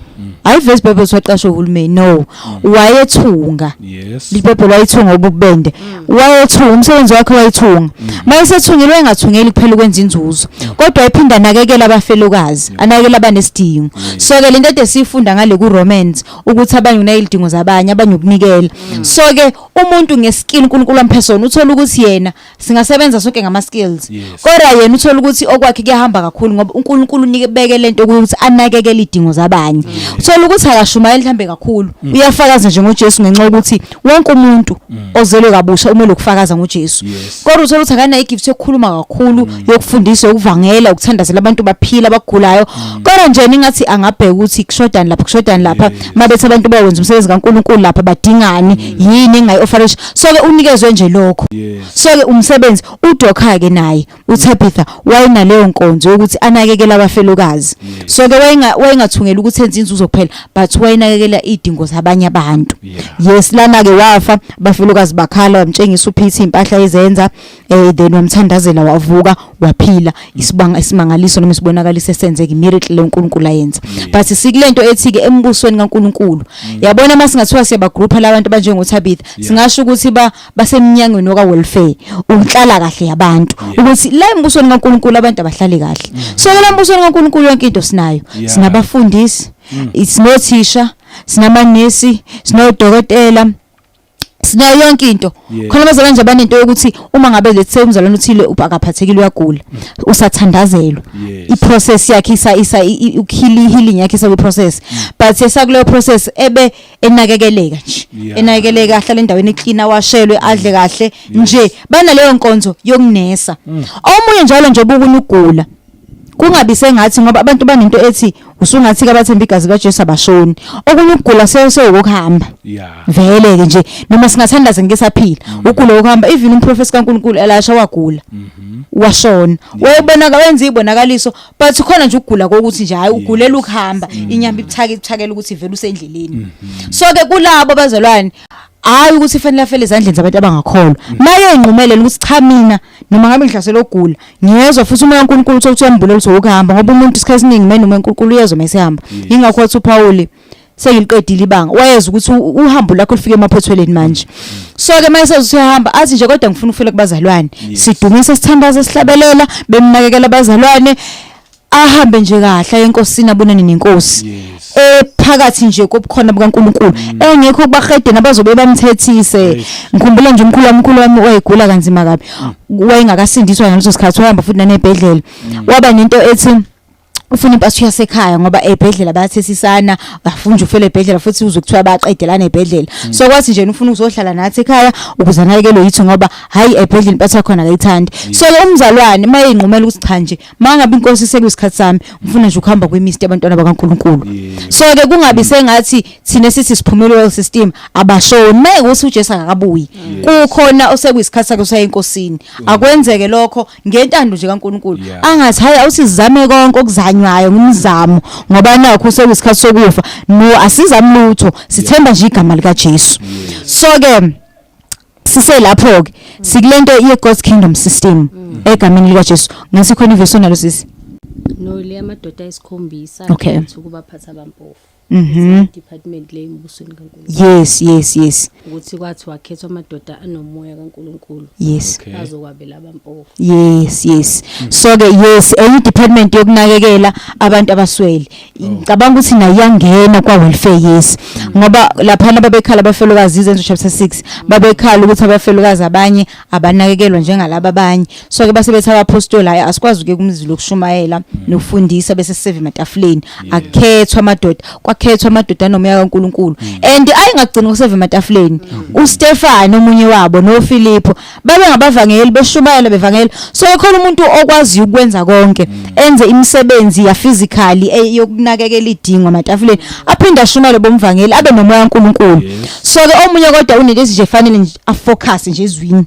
Ayivezi iBhayibheli waqashwa uhulumeni no. Wayethunga. Yes. IBhayibheli wayethunga ububende. Wayethunga umsebenzi wakhe wayethunga. Mayesethungile wayengathungeli kuphela ukwenza inzuzo. Kodwa wayephinda anakekela abafelokazi, anakekela abanesidingo. So ke lento ede siyifunda ngale ku Romans ukuthi abanye unakekela izidingo zabanye, abanye ukunikela. So ke umuntu ngeskill uNkulunkulu amphe sona uthola ukuthi yena singasebenza sonke ngama skills. Yes. Kodwa yena uthola ukuthi okwakhe kuyahamba kakhulu ngoba uNkulunkulu unike beke lento ukuthi anakekele idingo zabanye. Uthola ukuthi akashumayeli mhlambe kakhulu. Uyafakaza nje ngoJesu ngenxa yokuthi wonke umuntu ozelwe kabusha umele ukufakaza ngoJesu. Yes. Kodwa uthola ukuthi akanayo igift yokukhuluma kakhulu, yokufundisa, yokuvangela, ukuthandazela abantu baphila abagulayo. Kodwa nje ningathi angabheka ukuthi kushodani lapha kushodani lapha Yes. mabethi abantu bayenza umsebenzi kaNkulunkulu lapha badingani yini engayi-offerisha. So ke unikezwe nje lokho. Yes. So ke umsebenzi uDokha ke naye uThabitha wayenaleyo nkonzo yokuthi anakekele abafelokazi. So ke wayengathungela ukuthi enze inzuzo kuphela but wayenakekela idingo zabanye abantu. Yeah. Yes lana ke wafa abafelokazi bakhala wamtshengisa uPeter impahla ezenza then wamthandazela wavuka waphila isibanga isimangaliso noma isibonakaliso esenzeka miracle leNkulunkulu ayenza. But sikulento ethi ke embusweni kaNkulunkulu. Yabona masingathiwa siyabagroupa labantu abanjengoThabitha singasho ukuthi ba basemnyangweni waka welfare unhlala kahle yabantu ukuthi la embusweni kaNkulunkulu abantu abahlali kahle. So ke la embusweni kaNkulunkulu yonke into sinayo. Yeah. Sinabafundisi, sinothisha, sinamanesi, sinodokotela sinayo yonke into. Yeah. Khona abazalwane nje abanento yokuthi uma ngabe let's say umzalwane uthile akaphathekile uyagula usathandazelwa. Yes. I-process yakhe isa isa ukuheal healing yakhe isa process but esakuleyo process ebe enakekeleka nje. Yeah. Enakekeleka ahlale endaweni eclean awashelwe adle kahle nje banaleyo nkonzo yokunesa. Omunye njalo nje obukunye ugula kungabi sengathi ngoba abantu banento ethi usungathi ke abathemba igazi kaJesu abashoni. Okunye ukugula sewukuhamba. Yeah. Vele ke nje noma singathandaza ngeke saphila. Ugula ukuhamba even umprofeti kaNkulunkulu Elisha wagula. Washona. Wayebonaka wenza ibonakaliso but khona nje ukugula kokuthi nje hayi ugulela ukuhamba inyama ibuthaka ibuthakela ukuthi vele usendleleni. So ke kulabo abazalwane hayi ukuthi fanele afele ezandleni zabantu abangakholwa. Maye enqumelele ukuthi cha mina noma ngabe ngihlaselwe ukugula ngiyezwa futhi umoya kaNkulunkulu uthi uyambulela ukuthi ukuhamba ngoba umuntu isikhathi esiningi mina umoya kaNkulunkulu uyezwa mesehamba. Ingakho wathi uPaul sengiliqedile ibanga wayeza ukuthi uhambo lakho lufike emaphethweleni manje. So ke mase usuyahamba athi nje kodwa ngifuna ukufika kubazalwane. Yes. Sidumise sithandaze sihlabelela bemnakekela abazalwane. Ahambe nje kahle aye enkosini abonane nenkosi. Yes. Ephakathi nje kobukhona bukaNkuluNkulu engekho kubahedeni abazobe bamthethise. Ngikhumbula nje umkhulu wami, umkhulu wami wayegula kanzima kabi. Wayengakasindiswa ngaleso sikhathi, wahamba futhi nanebhedlela. Waba nento ethi ufuna impatho yasekhaya ngoba ebhedlela bayathethisana, afuna nje ufele ebhedlela futhi uzwe kuthiwa bayaqedelana ebhedlela. So kwathi nje ufuna ukuzohlala nathi ekhaya ukuze anakekelwe yithi ngoba hayi ebhedlela impatho yakhona akayithandi. So ke umzalwane mayinqumela ukuthi cha nje mangabe inkosi sekuyisikhathi sami ngifuna nje ukuhamba kwimisti yabantwana bakaNkuluNkulu. So ke kungabi sengathi thina sithi siphumele world system abashoni mayeke ukuthi uJesu akakabuyi. Kukhona osekuyisikhathi sakhe usaya enkosini. Akwenzeke lokho ngentando nje kaNkuluNkulu. Angathi hayi awusizame konke okuzanywayo ngumzamo ngoba nakho sekuyisikhathi sokufa. No, asizami lutho, sithemba nje igama likaJesu. So ke siselapho ke sikulento ye God's Kingdom system egameni likaJesu. Ngasi khona ivesi onalo sisi? No, le amadoda ayisikhombisa akhetha ukubaphatha abampofu. Department le embusweni kaNkulunkulu. Yes. Ukuthi kwathi wakhethwa amadoda anomoya kaNkulunkulu. Azokwabela abampofu. Yes. So ke yes, enye department yokunakekela abantu abaswele. Ngicabanga ukuthi nayo iyangena kwa welfare, yes. Ngoba lapha babekhala abafelokazi, Izenzo chapter 6, babekhala ukuthi abafelokazi abanye abanakekelwa njengalaba abanye. So ke base bethi abapostoli hayi asikwazi ukuye kumzila okushumayela nokufundisa bese siseve ematafuleni. Akhethwa amadoda, kwakhethwa amadoda anomoya kaNkuluNkulu. And ayingagcini ukuseva ematafuleni. uStefan omunye wabo noFilipo babe ngabavangeli beshumayela bevangela. So khona umuntu okwaziyo ukwenza konke, enze imisebenzi ya physically yokunakekela idingo ematafuleni, aphinde ashumayele bomvangeli, abe nomoya kaNkuluNkulu. So ke omunye kodwa unento ethi nje fanele nje afocus nje ezwini.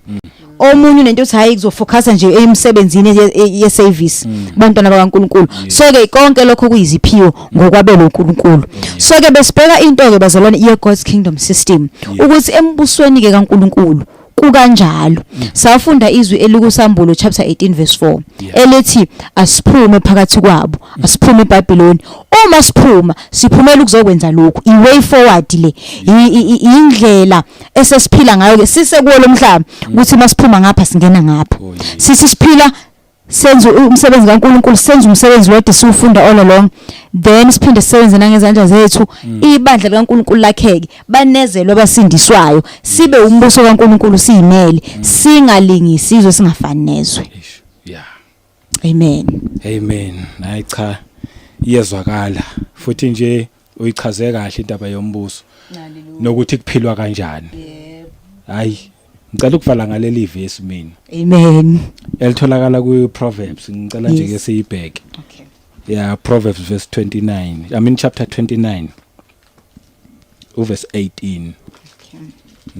Omunye unento ethi hayi kuzofocus nje emsebenzini ye service bantwana bakaNkuluNkulu. So ke konke lokho kuyiziphiwo ngokwabelo uNkulunkulu. So ke besibheka into ke bazalwane ye God's Kingdom system ukuthi embusweni ke kaNkuluNkulu kukanjalo. Safunda izwi elikusambulo chapter 18 verse 4 elithi asiphume phakathi kwabo, asiphume eBhabhiloni. Uma siphuma siphumela ukuzokwenza lokhu, i way forward le, indlela esesiphila ngayo ke sisekuwo lomhlaba, ukuthi masiphuma ngapha singena ngapha. Sithi siphila senze umsebenzi kaNkuluNkulu, senze umsebenzi wedwa siwufunda all along, then siphinde sisebenze nangezandla zethu, ibandla likaNkuluNkulu lakheke, banezelwe abasindiswayo, sibe umbuso kaNkuluNkulu siyimele, singalingisi izwe, singafani nezwe. Eish. Yeah. Amen. Amen. Hayi cha, iyezwakala futhi nje uyichaze kahle indaba yombuso nokuthi kuphilwa kanjani. Hayi, ngicela ukuvala ngaleli verse mina Amen. elitholakala ku Proverbs. Ngicela nje ke siyibheke. Okay. Yeah, Proverbs verse 29. I mean chapter 29. Uverse 18.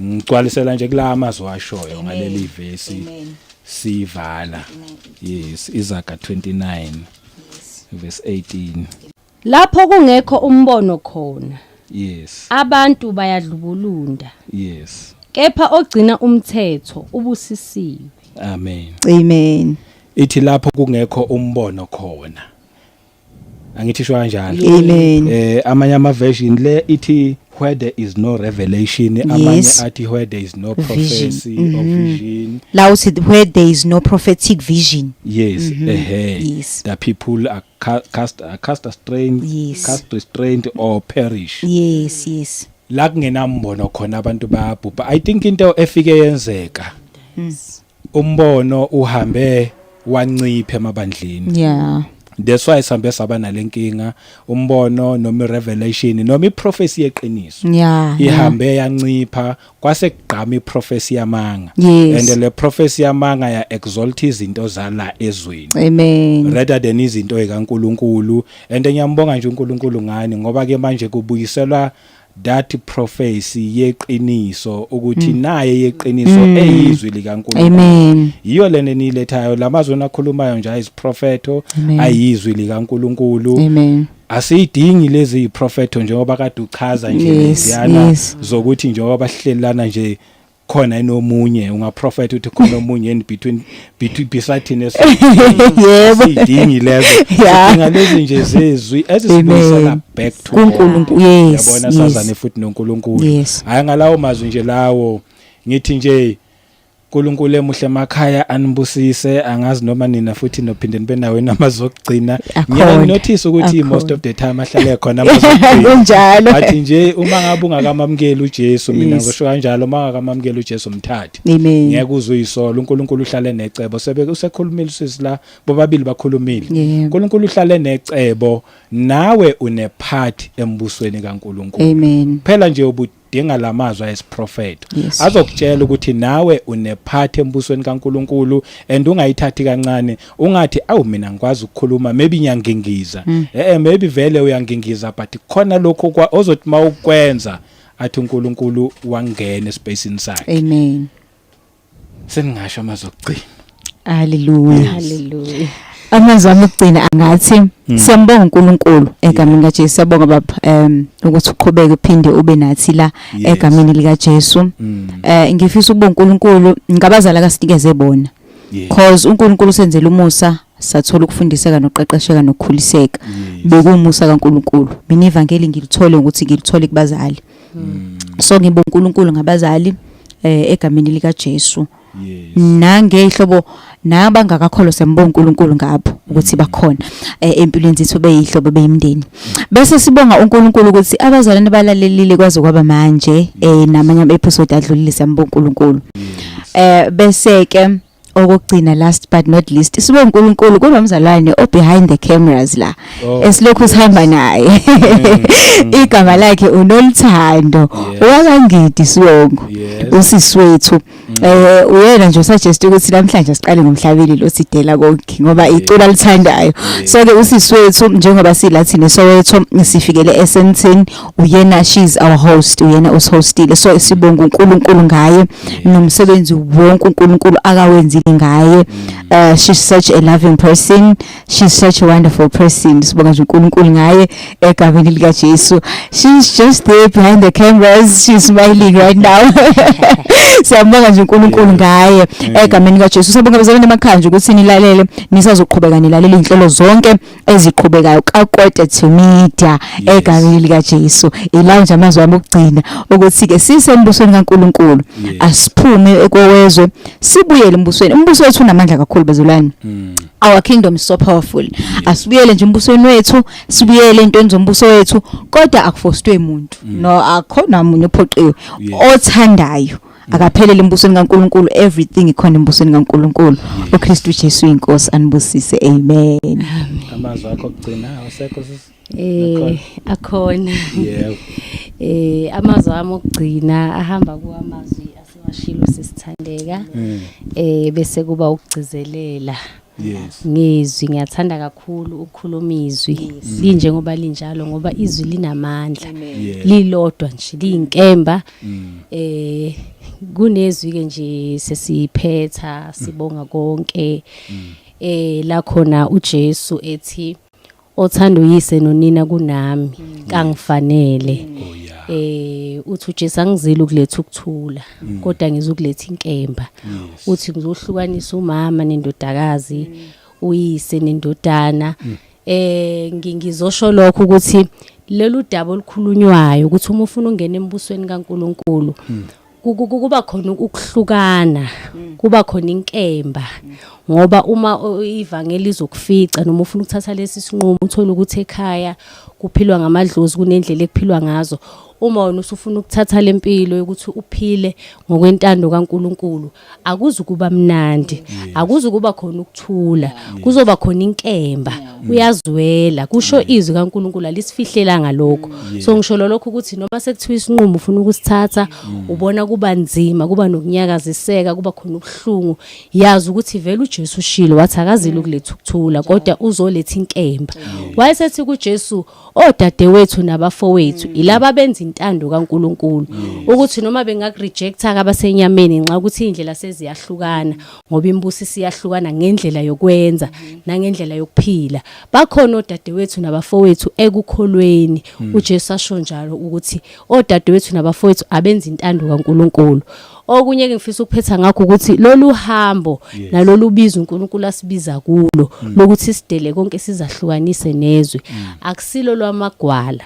Ngigcwalisela nje kula amazwi ashoyo ngaleli verse Amen. sivala. Yes, Izaga 29 verse 18. Lapho kungekho umbono khona, abantu bayadlubulunda, kepha ogcina umthetho ubusisiwe. Amen. Amen. Ithi lapho kungekho umbono khona. Angithi sho kanjalo. Amen. Amanye ama version le ithi where there is no revelation, amanye athi where there is no Vision. Prophecy or vision. La uthi where there is no prophetic vision. Yes, ehe. The people are cast astray, cast restraint or perish. Yes. La kungenambono khona abantu bayabhubha. I think into efike yenzeka. Umbono uhambe wancipha emabandleni. That's why sihambe saba nalenkinga, umbono noma irevelation noma iprophecy yeqiniso. Ihambe yancipha kwase kugqama iprophecy yamanga. And le prophecy yamanga ya exalt izinto zala ezweni. Amen. Rather than izinto ekaNkuluNkulu. And ngiyambonga nje uNkulunkulu ngani ngoba ke manje kubuyiselwa that prophecy yeqiniso ukuthi naye yeqiniso eyizwi likaNkulunkulu. Amen. Yiyo lena enilethayo, lamazwi onakhulumayo nje ayiziprofetho, Amen. ayizwi likaNkulunkulu. Amen. Asiyidingi lezi iprofetho njengoba kade uchaza nje leziyana zokuthi njengoba bahlelana nje khona enomunye ungaprofetha ukuthi khona omunye in between beside thina. Asiyidingi lezo. Sidinga lezi nje zezwi ezisibuyisela back to God. KuNkulunkulu, yes. Yabona, sazane futhi noNkulunkulu. Hayi, ngalawo mazwi nje lawo ngithi nje uNkulunkulu emuhle emakhaya anibusise angazi noma nina futhi nophinde nibe nawo namazokugcina. Akhona. Ngiyanotice ukuthi Akhona. most of the time ahlale khona amazokugcina. Kunjalo. Bathi nje uma ngabe ungakamamukeli uJesu mina Yes. ngizosho kanjalo uma ungakamamukeli uJesu mthathe. Amen. Ngeke uze uyisola uNkulunkulu uhlale necebo sebe usekhulumile usisi la bobabili bakhulumile. Yeah. uNkulunkulu uhlale necebo nawe une-part embusweni kaNkulunkulu. Amen. Phela nje ubudinga lamazwi ayisiprofeto Yes. azokutshela ukuthi nawe une-part embusweni kaNkulunkulu and ungayithathi kancane ungathi awu mina ngikwazi ukukhuluma maybe ngiyangingiza maybe vele uyangingiza but khona lokho kwa ozothi mawukwenza athi uNkulunkulu wangena espacini sakhe. Amen. Seningasho amazwi okugcina. Hallelujah. Hallelujah. Amazwi ami okugcina angathi siyambonga uNkulunkulu egameni likaJesu. Siyabonga baba ukuthi uqhubeke uphinde ube nathi la egameni likaJesu. Ngifisa ukubonga uNkulunkulu ngabazali akasinikeze bona. Cause uNkulunkulu usenzele umusa sathola ukufundiseka nokuqeqesheka nokukhuliseka. Bekumusa kaNkulunkulu. Mina ivangeli ngilithole ukuthi ngilithole kubazali. So ngibonga uNkulunkulu ngabazali egameni likaJesu. Nangehlobo nabangakakholwa siyambonga uNkulunkulu ngabo ukuthi bakhona empilweni zethu beyihlobo beyimndeni. Bese sibonga uNkulunkulu ukuthi abazalwane balalelile kwaze kwaba manje namanye ama episode adlulile siyambonga uNkulunkulu. Bese ke okugcina last but not least sibonga uNkulunkulu kunomzalwane o behind the cameras la esilokhu sihamba naye. Igama lakhe uNolithando wakangidi Siyongo usisi wethu. Uyena nje usuggest ukuthi namhlanje siqale ngomhlabeli lo sidela konke ngoba icula lithandayo. So ke usisi wethu njengoba sila thina Soweto sifikele eSandton uyena she's our host uyena usihostile. So sibonga uNkulunkulu ngaye nomsebenzi wonke uNkulunkulu akawenzile ngaye. She's such a loving person, she's such a wonderful person. Sibonga nje uNkulunkulu ngaye egameni lika Jesu. She's just there behind the cameras, she's smiling right now. Siyambonga nje uNkulunkulu ngaye egameni lika Jesu. Siyabonga bazalwane emakhaya nje ukuthi nilalele nisazoqhubeka nilalele inhlelo zonke eziqhubekayo ka Quarter to Media egameni lika Jesu. Ila nje amazwi ami okugcina ukuthi ke sisembusweni kaNkulunkulu asiphume ekowezwe sibuyele embusweni. Umbuso wethu unamandla kakhulu bazalwane. Our kingdom is so powerful. Asibuyele nje embusweni wethu, sibuyele entweni zombuso wethu, kodwa akufostwe umuntu. No akhona umuntu ophoqiwe othandayo. Akaphelele embusweni kaNkulunkulu, everything ikhona embusweni kaNkulunkulu. uKristu Jesu inkosi anibusise. Amen. Amazwi akho okugcina awusekho sisi? Akhona. Yebo. Amazwi ami okugcina ahamba kuwamazwi asewashilo sisithandeka. Bese kuba ukugcizelela. Ngizwi ngiyathanda kakhulu ukukhuluma izwi linjengoba linjalo ngoba izwi linamandla lilodwa nje liyinkemba. Kunezwi ke nje sesiphetha sibonga konke la khona uJesu ethi othanda uyise nonina kunami kangifanele. Uthi uJesu angizile ukuletha ukuthula kodwa ngizokuletha inkemba. Uthi ngizohlukanisa umama nendodakazi, uyise nendodana. Ngizosho lokho ukuthi lolu daba olukhulunywayo ukuthi uma ufuna ungena embusweni kaNkuluNkulu kuba khona ukuhlukana, kuba khona inkemba ngoba uma ivangeli izokufica noma ufuna ukuthatha lesi sinqumo uthola ukuthi ekhaya kuphilwa ngamadlozi kunendlela ekuphilwa ngazo. Uma wena usufuna ukuthatha lempilo yokuthi uphile ngokwentando kaNkuluNkulu akuzukuba mnandi, akuzukuba khona ukuthula, kuzoba khona inkemba, uyazwela kusho izwi kaNkuluNkulu alisifihlelanga lokho. So ngisho lokho ukuthi noma sekuthiwa isinqumo ufuna ukusithatha ubona kuba nzima, kuba nokunyakaziseka, kuba khona ubuhlungu, yazi ukuthi vele uJesu ushilo wathi akazile ukuletha ukuthula kodwa uzoletha inkemba. Wayesethi kuJesu odadewethu nabafowethu ilaba benza intando kaNkuluNkulu ukuthi noma bengakurejecta abasenyameni nxa ukuthi indlela seziyahlukana ngoba imibuso isiyahlukana ngendlela yokwenza nangendlela yokuphila, bakhona odadewethu nabafowethu ekukholweni. uJesu asho njalo ukuthi odadewethu nabafowethu abenza intando kaNkuluNkulu. Okunye ke ngifisa ukuphetha ngakho ukuthi lolu hambo nalolu bizo uNkulunkulu asibiza kulo lokuthi sidele konke sizahlukanise nezwe akusilo lwamagwala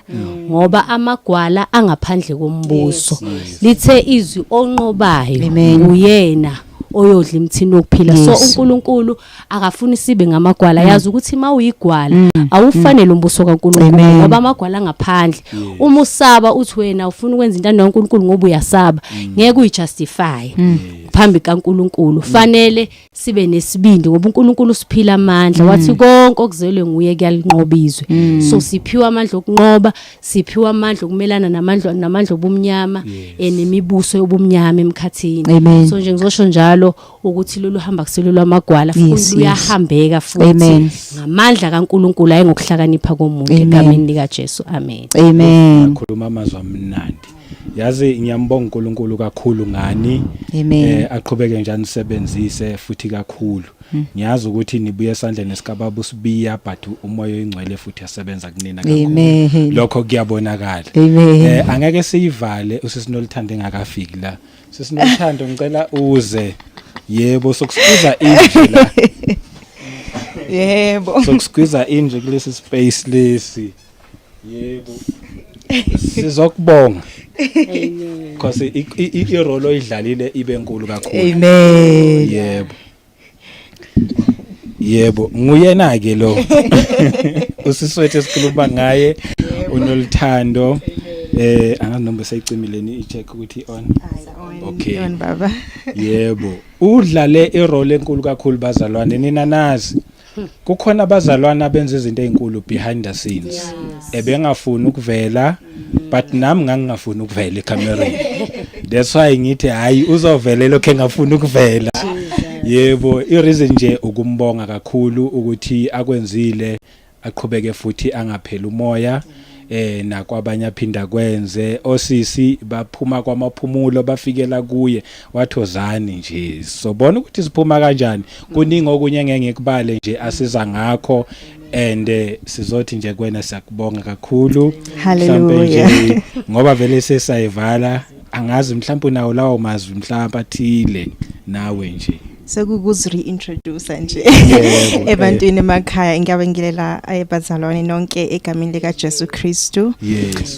ngoba amagwala angaphandle kombuso. Lithe izwi onqobayo uyena Oyodla emthini wokuphila. So uNkulunkulu akafuni sibe ngamagwala. Yazi ukuthi mawuyigwala awufanele umbuso kaNkulunkulu, ngoba amagwala ngaphandle. Uma usaba uthi wena ufuna ukwenza intando kaNkulunkulu ngoba uyasaba, ngeke uyijustify phambi kaNkulunkulu. Fanele sibe nesibindi ngoba uNkulunkulu usiphila amandla, wathi konke okuzelwe nguye kuyalinqoba izwe. So siphiwa amandla okunqoba, siphiwa amandla okumelana namandla obumnyama, nemibuso yobumnyama emkhathini. Amen. So nje ngizosho njalo ukuthi lolu hamba kuselwe lwamagwala, futhi luyahambeka futhi Amen. ngamandla kaNkulunkulu, hayi ngokuhlakanipha komuntu. Amen. Egameni likaJesu, amen. Amen. Khuluma amazwi amnandi, yazi. Ngiyambonga uNkulunkulu kakhulu ngani. Amen. Aqhubeke nje anisebenzise futhi kakhulu. Ngiyazi ukuthi nibuye esandleni sikababa uSibiya, but umoya oyingcwele futhi asebenza kunina kakhulu. Amen. Lokho kuyabonakala. Amen. Angeke siyivale usisi Noluthando engakafiki la. Sisi Noluthando, ngicela uze. Yebo, sokusqueeza inje la. Yebo. Sokusqueeza inje kulesi space lesi. Yebo, sizokubonga because i-role oyidlalile ibe nkulu kakhulu. Amen. Yebo, nguyena ke lo usiswethe esikhuluma ngaye, uNoluthando. Angazi noma seyicimile ni i-check ukuthi on. Okay. On, baba. Yebo, udlale irole enkulu kakhulu, bazalwane. Nina nazi kukhona abazalwane abenza izinto ezinkulu behind the scenes ebengafuni ukuvela, but nami ngangingafuni ukuvela ekamereni. That's why ngithi hayi, uzovela lokho engafuni ukuvela. Yebo, i reason nje ukumbonga kakhulu ukuthi akwenzile, aqhubeke futhi angapheli umoya, nakwabanye aphinda kwenze. Osisi baphuma kwamaphumulo bafikela kuye, wathozani nje, sobona ukuthi siphuma kanjani. Kuningi okunye engeke ngikubale nje asiza ngakho, and sizothi nje kuwena siyakubonga kakhulu. Mhlambe Hallelujah. nje ngoba vele sesayivala, angazi mhlawumbe unawo lawo mazwi mhlawumbe athile nawe nje. Sekukuzi reintroduce nje ebantwini emakhaya. Ngiyabingelela abazalwane nonke egameni lika Jesu Kristu.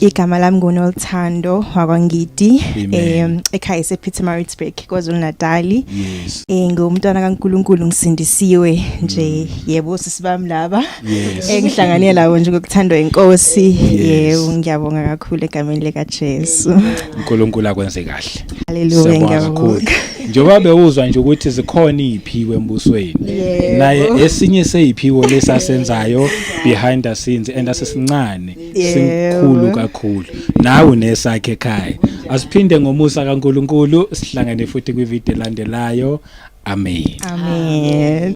Igama lami nguNoluthando wakwaNgidi. Amen. Ekhaya esePietermaritzburg, KwaZulu Natal. Ngumntwana kaNkuluNkulu, ngisindisiwe nje. Yebo, sisibami laba engihlanganele labo nje ngokuthandwa inkosi. Yebo, ngiyabonga kakhulu egameni lika Jesu. uNkulunkulu akwenze kahle. Hallelujah. Siyabonga Ngiyabonga. kakhulu. Njengoba bewuzwa nje ukuthi zikhona iziphiwo embusweni, naye esinye seyiphiwo lesasenzayo behind the scenes, and asesincane, sikhulu kakhulu. Nawe nesakhe ekhaya. Asiphinde ngomusa kaNkuluNkulu sihlangane futhi kwivideo elandelayo. Amen. Amen.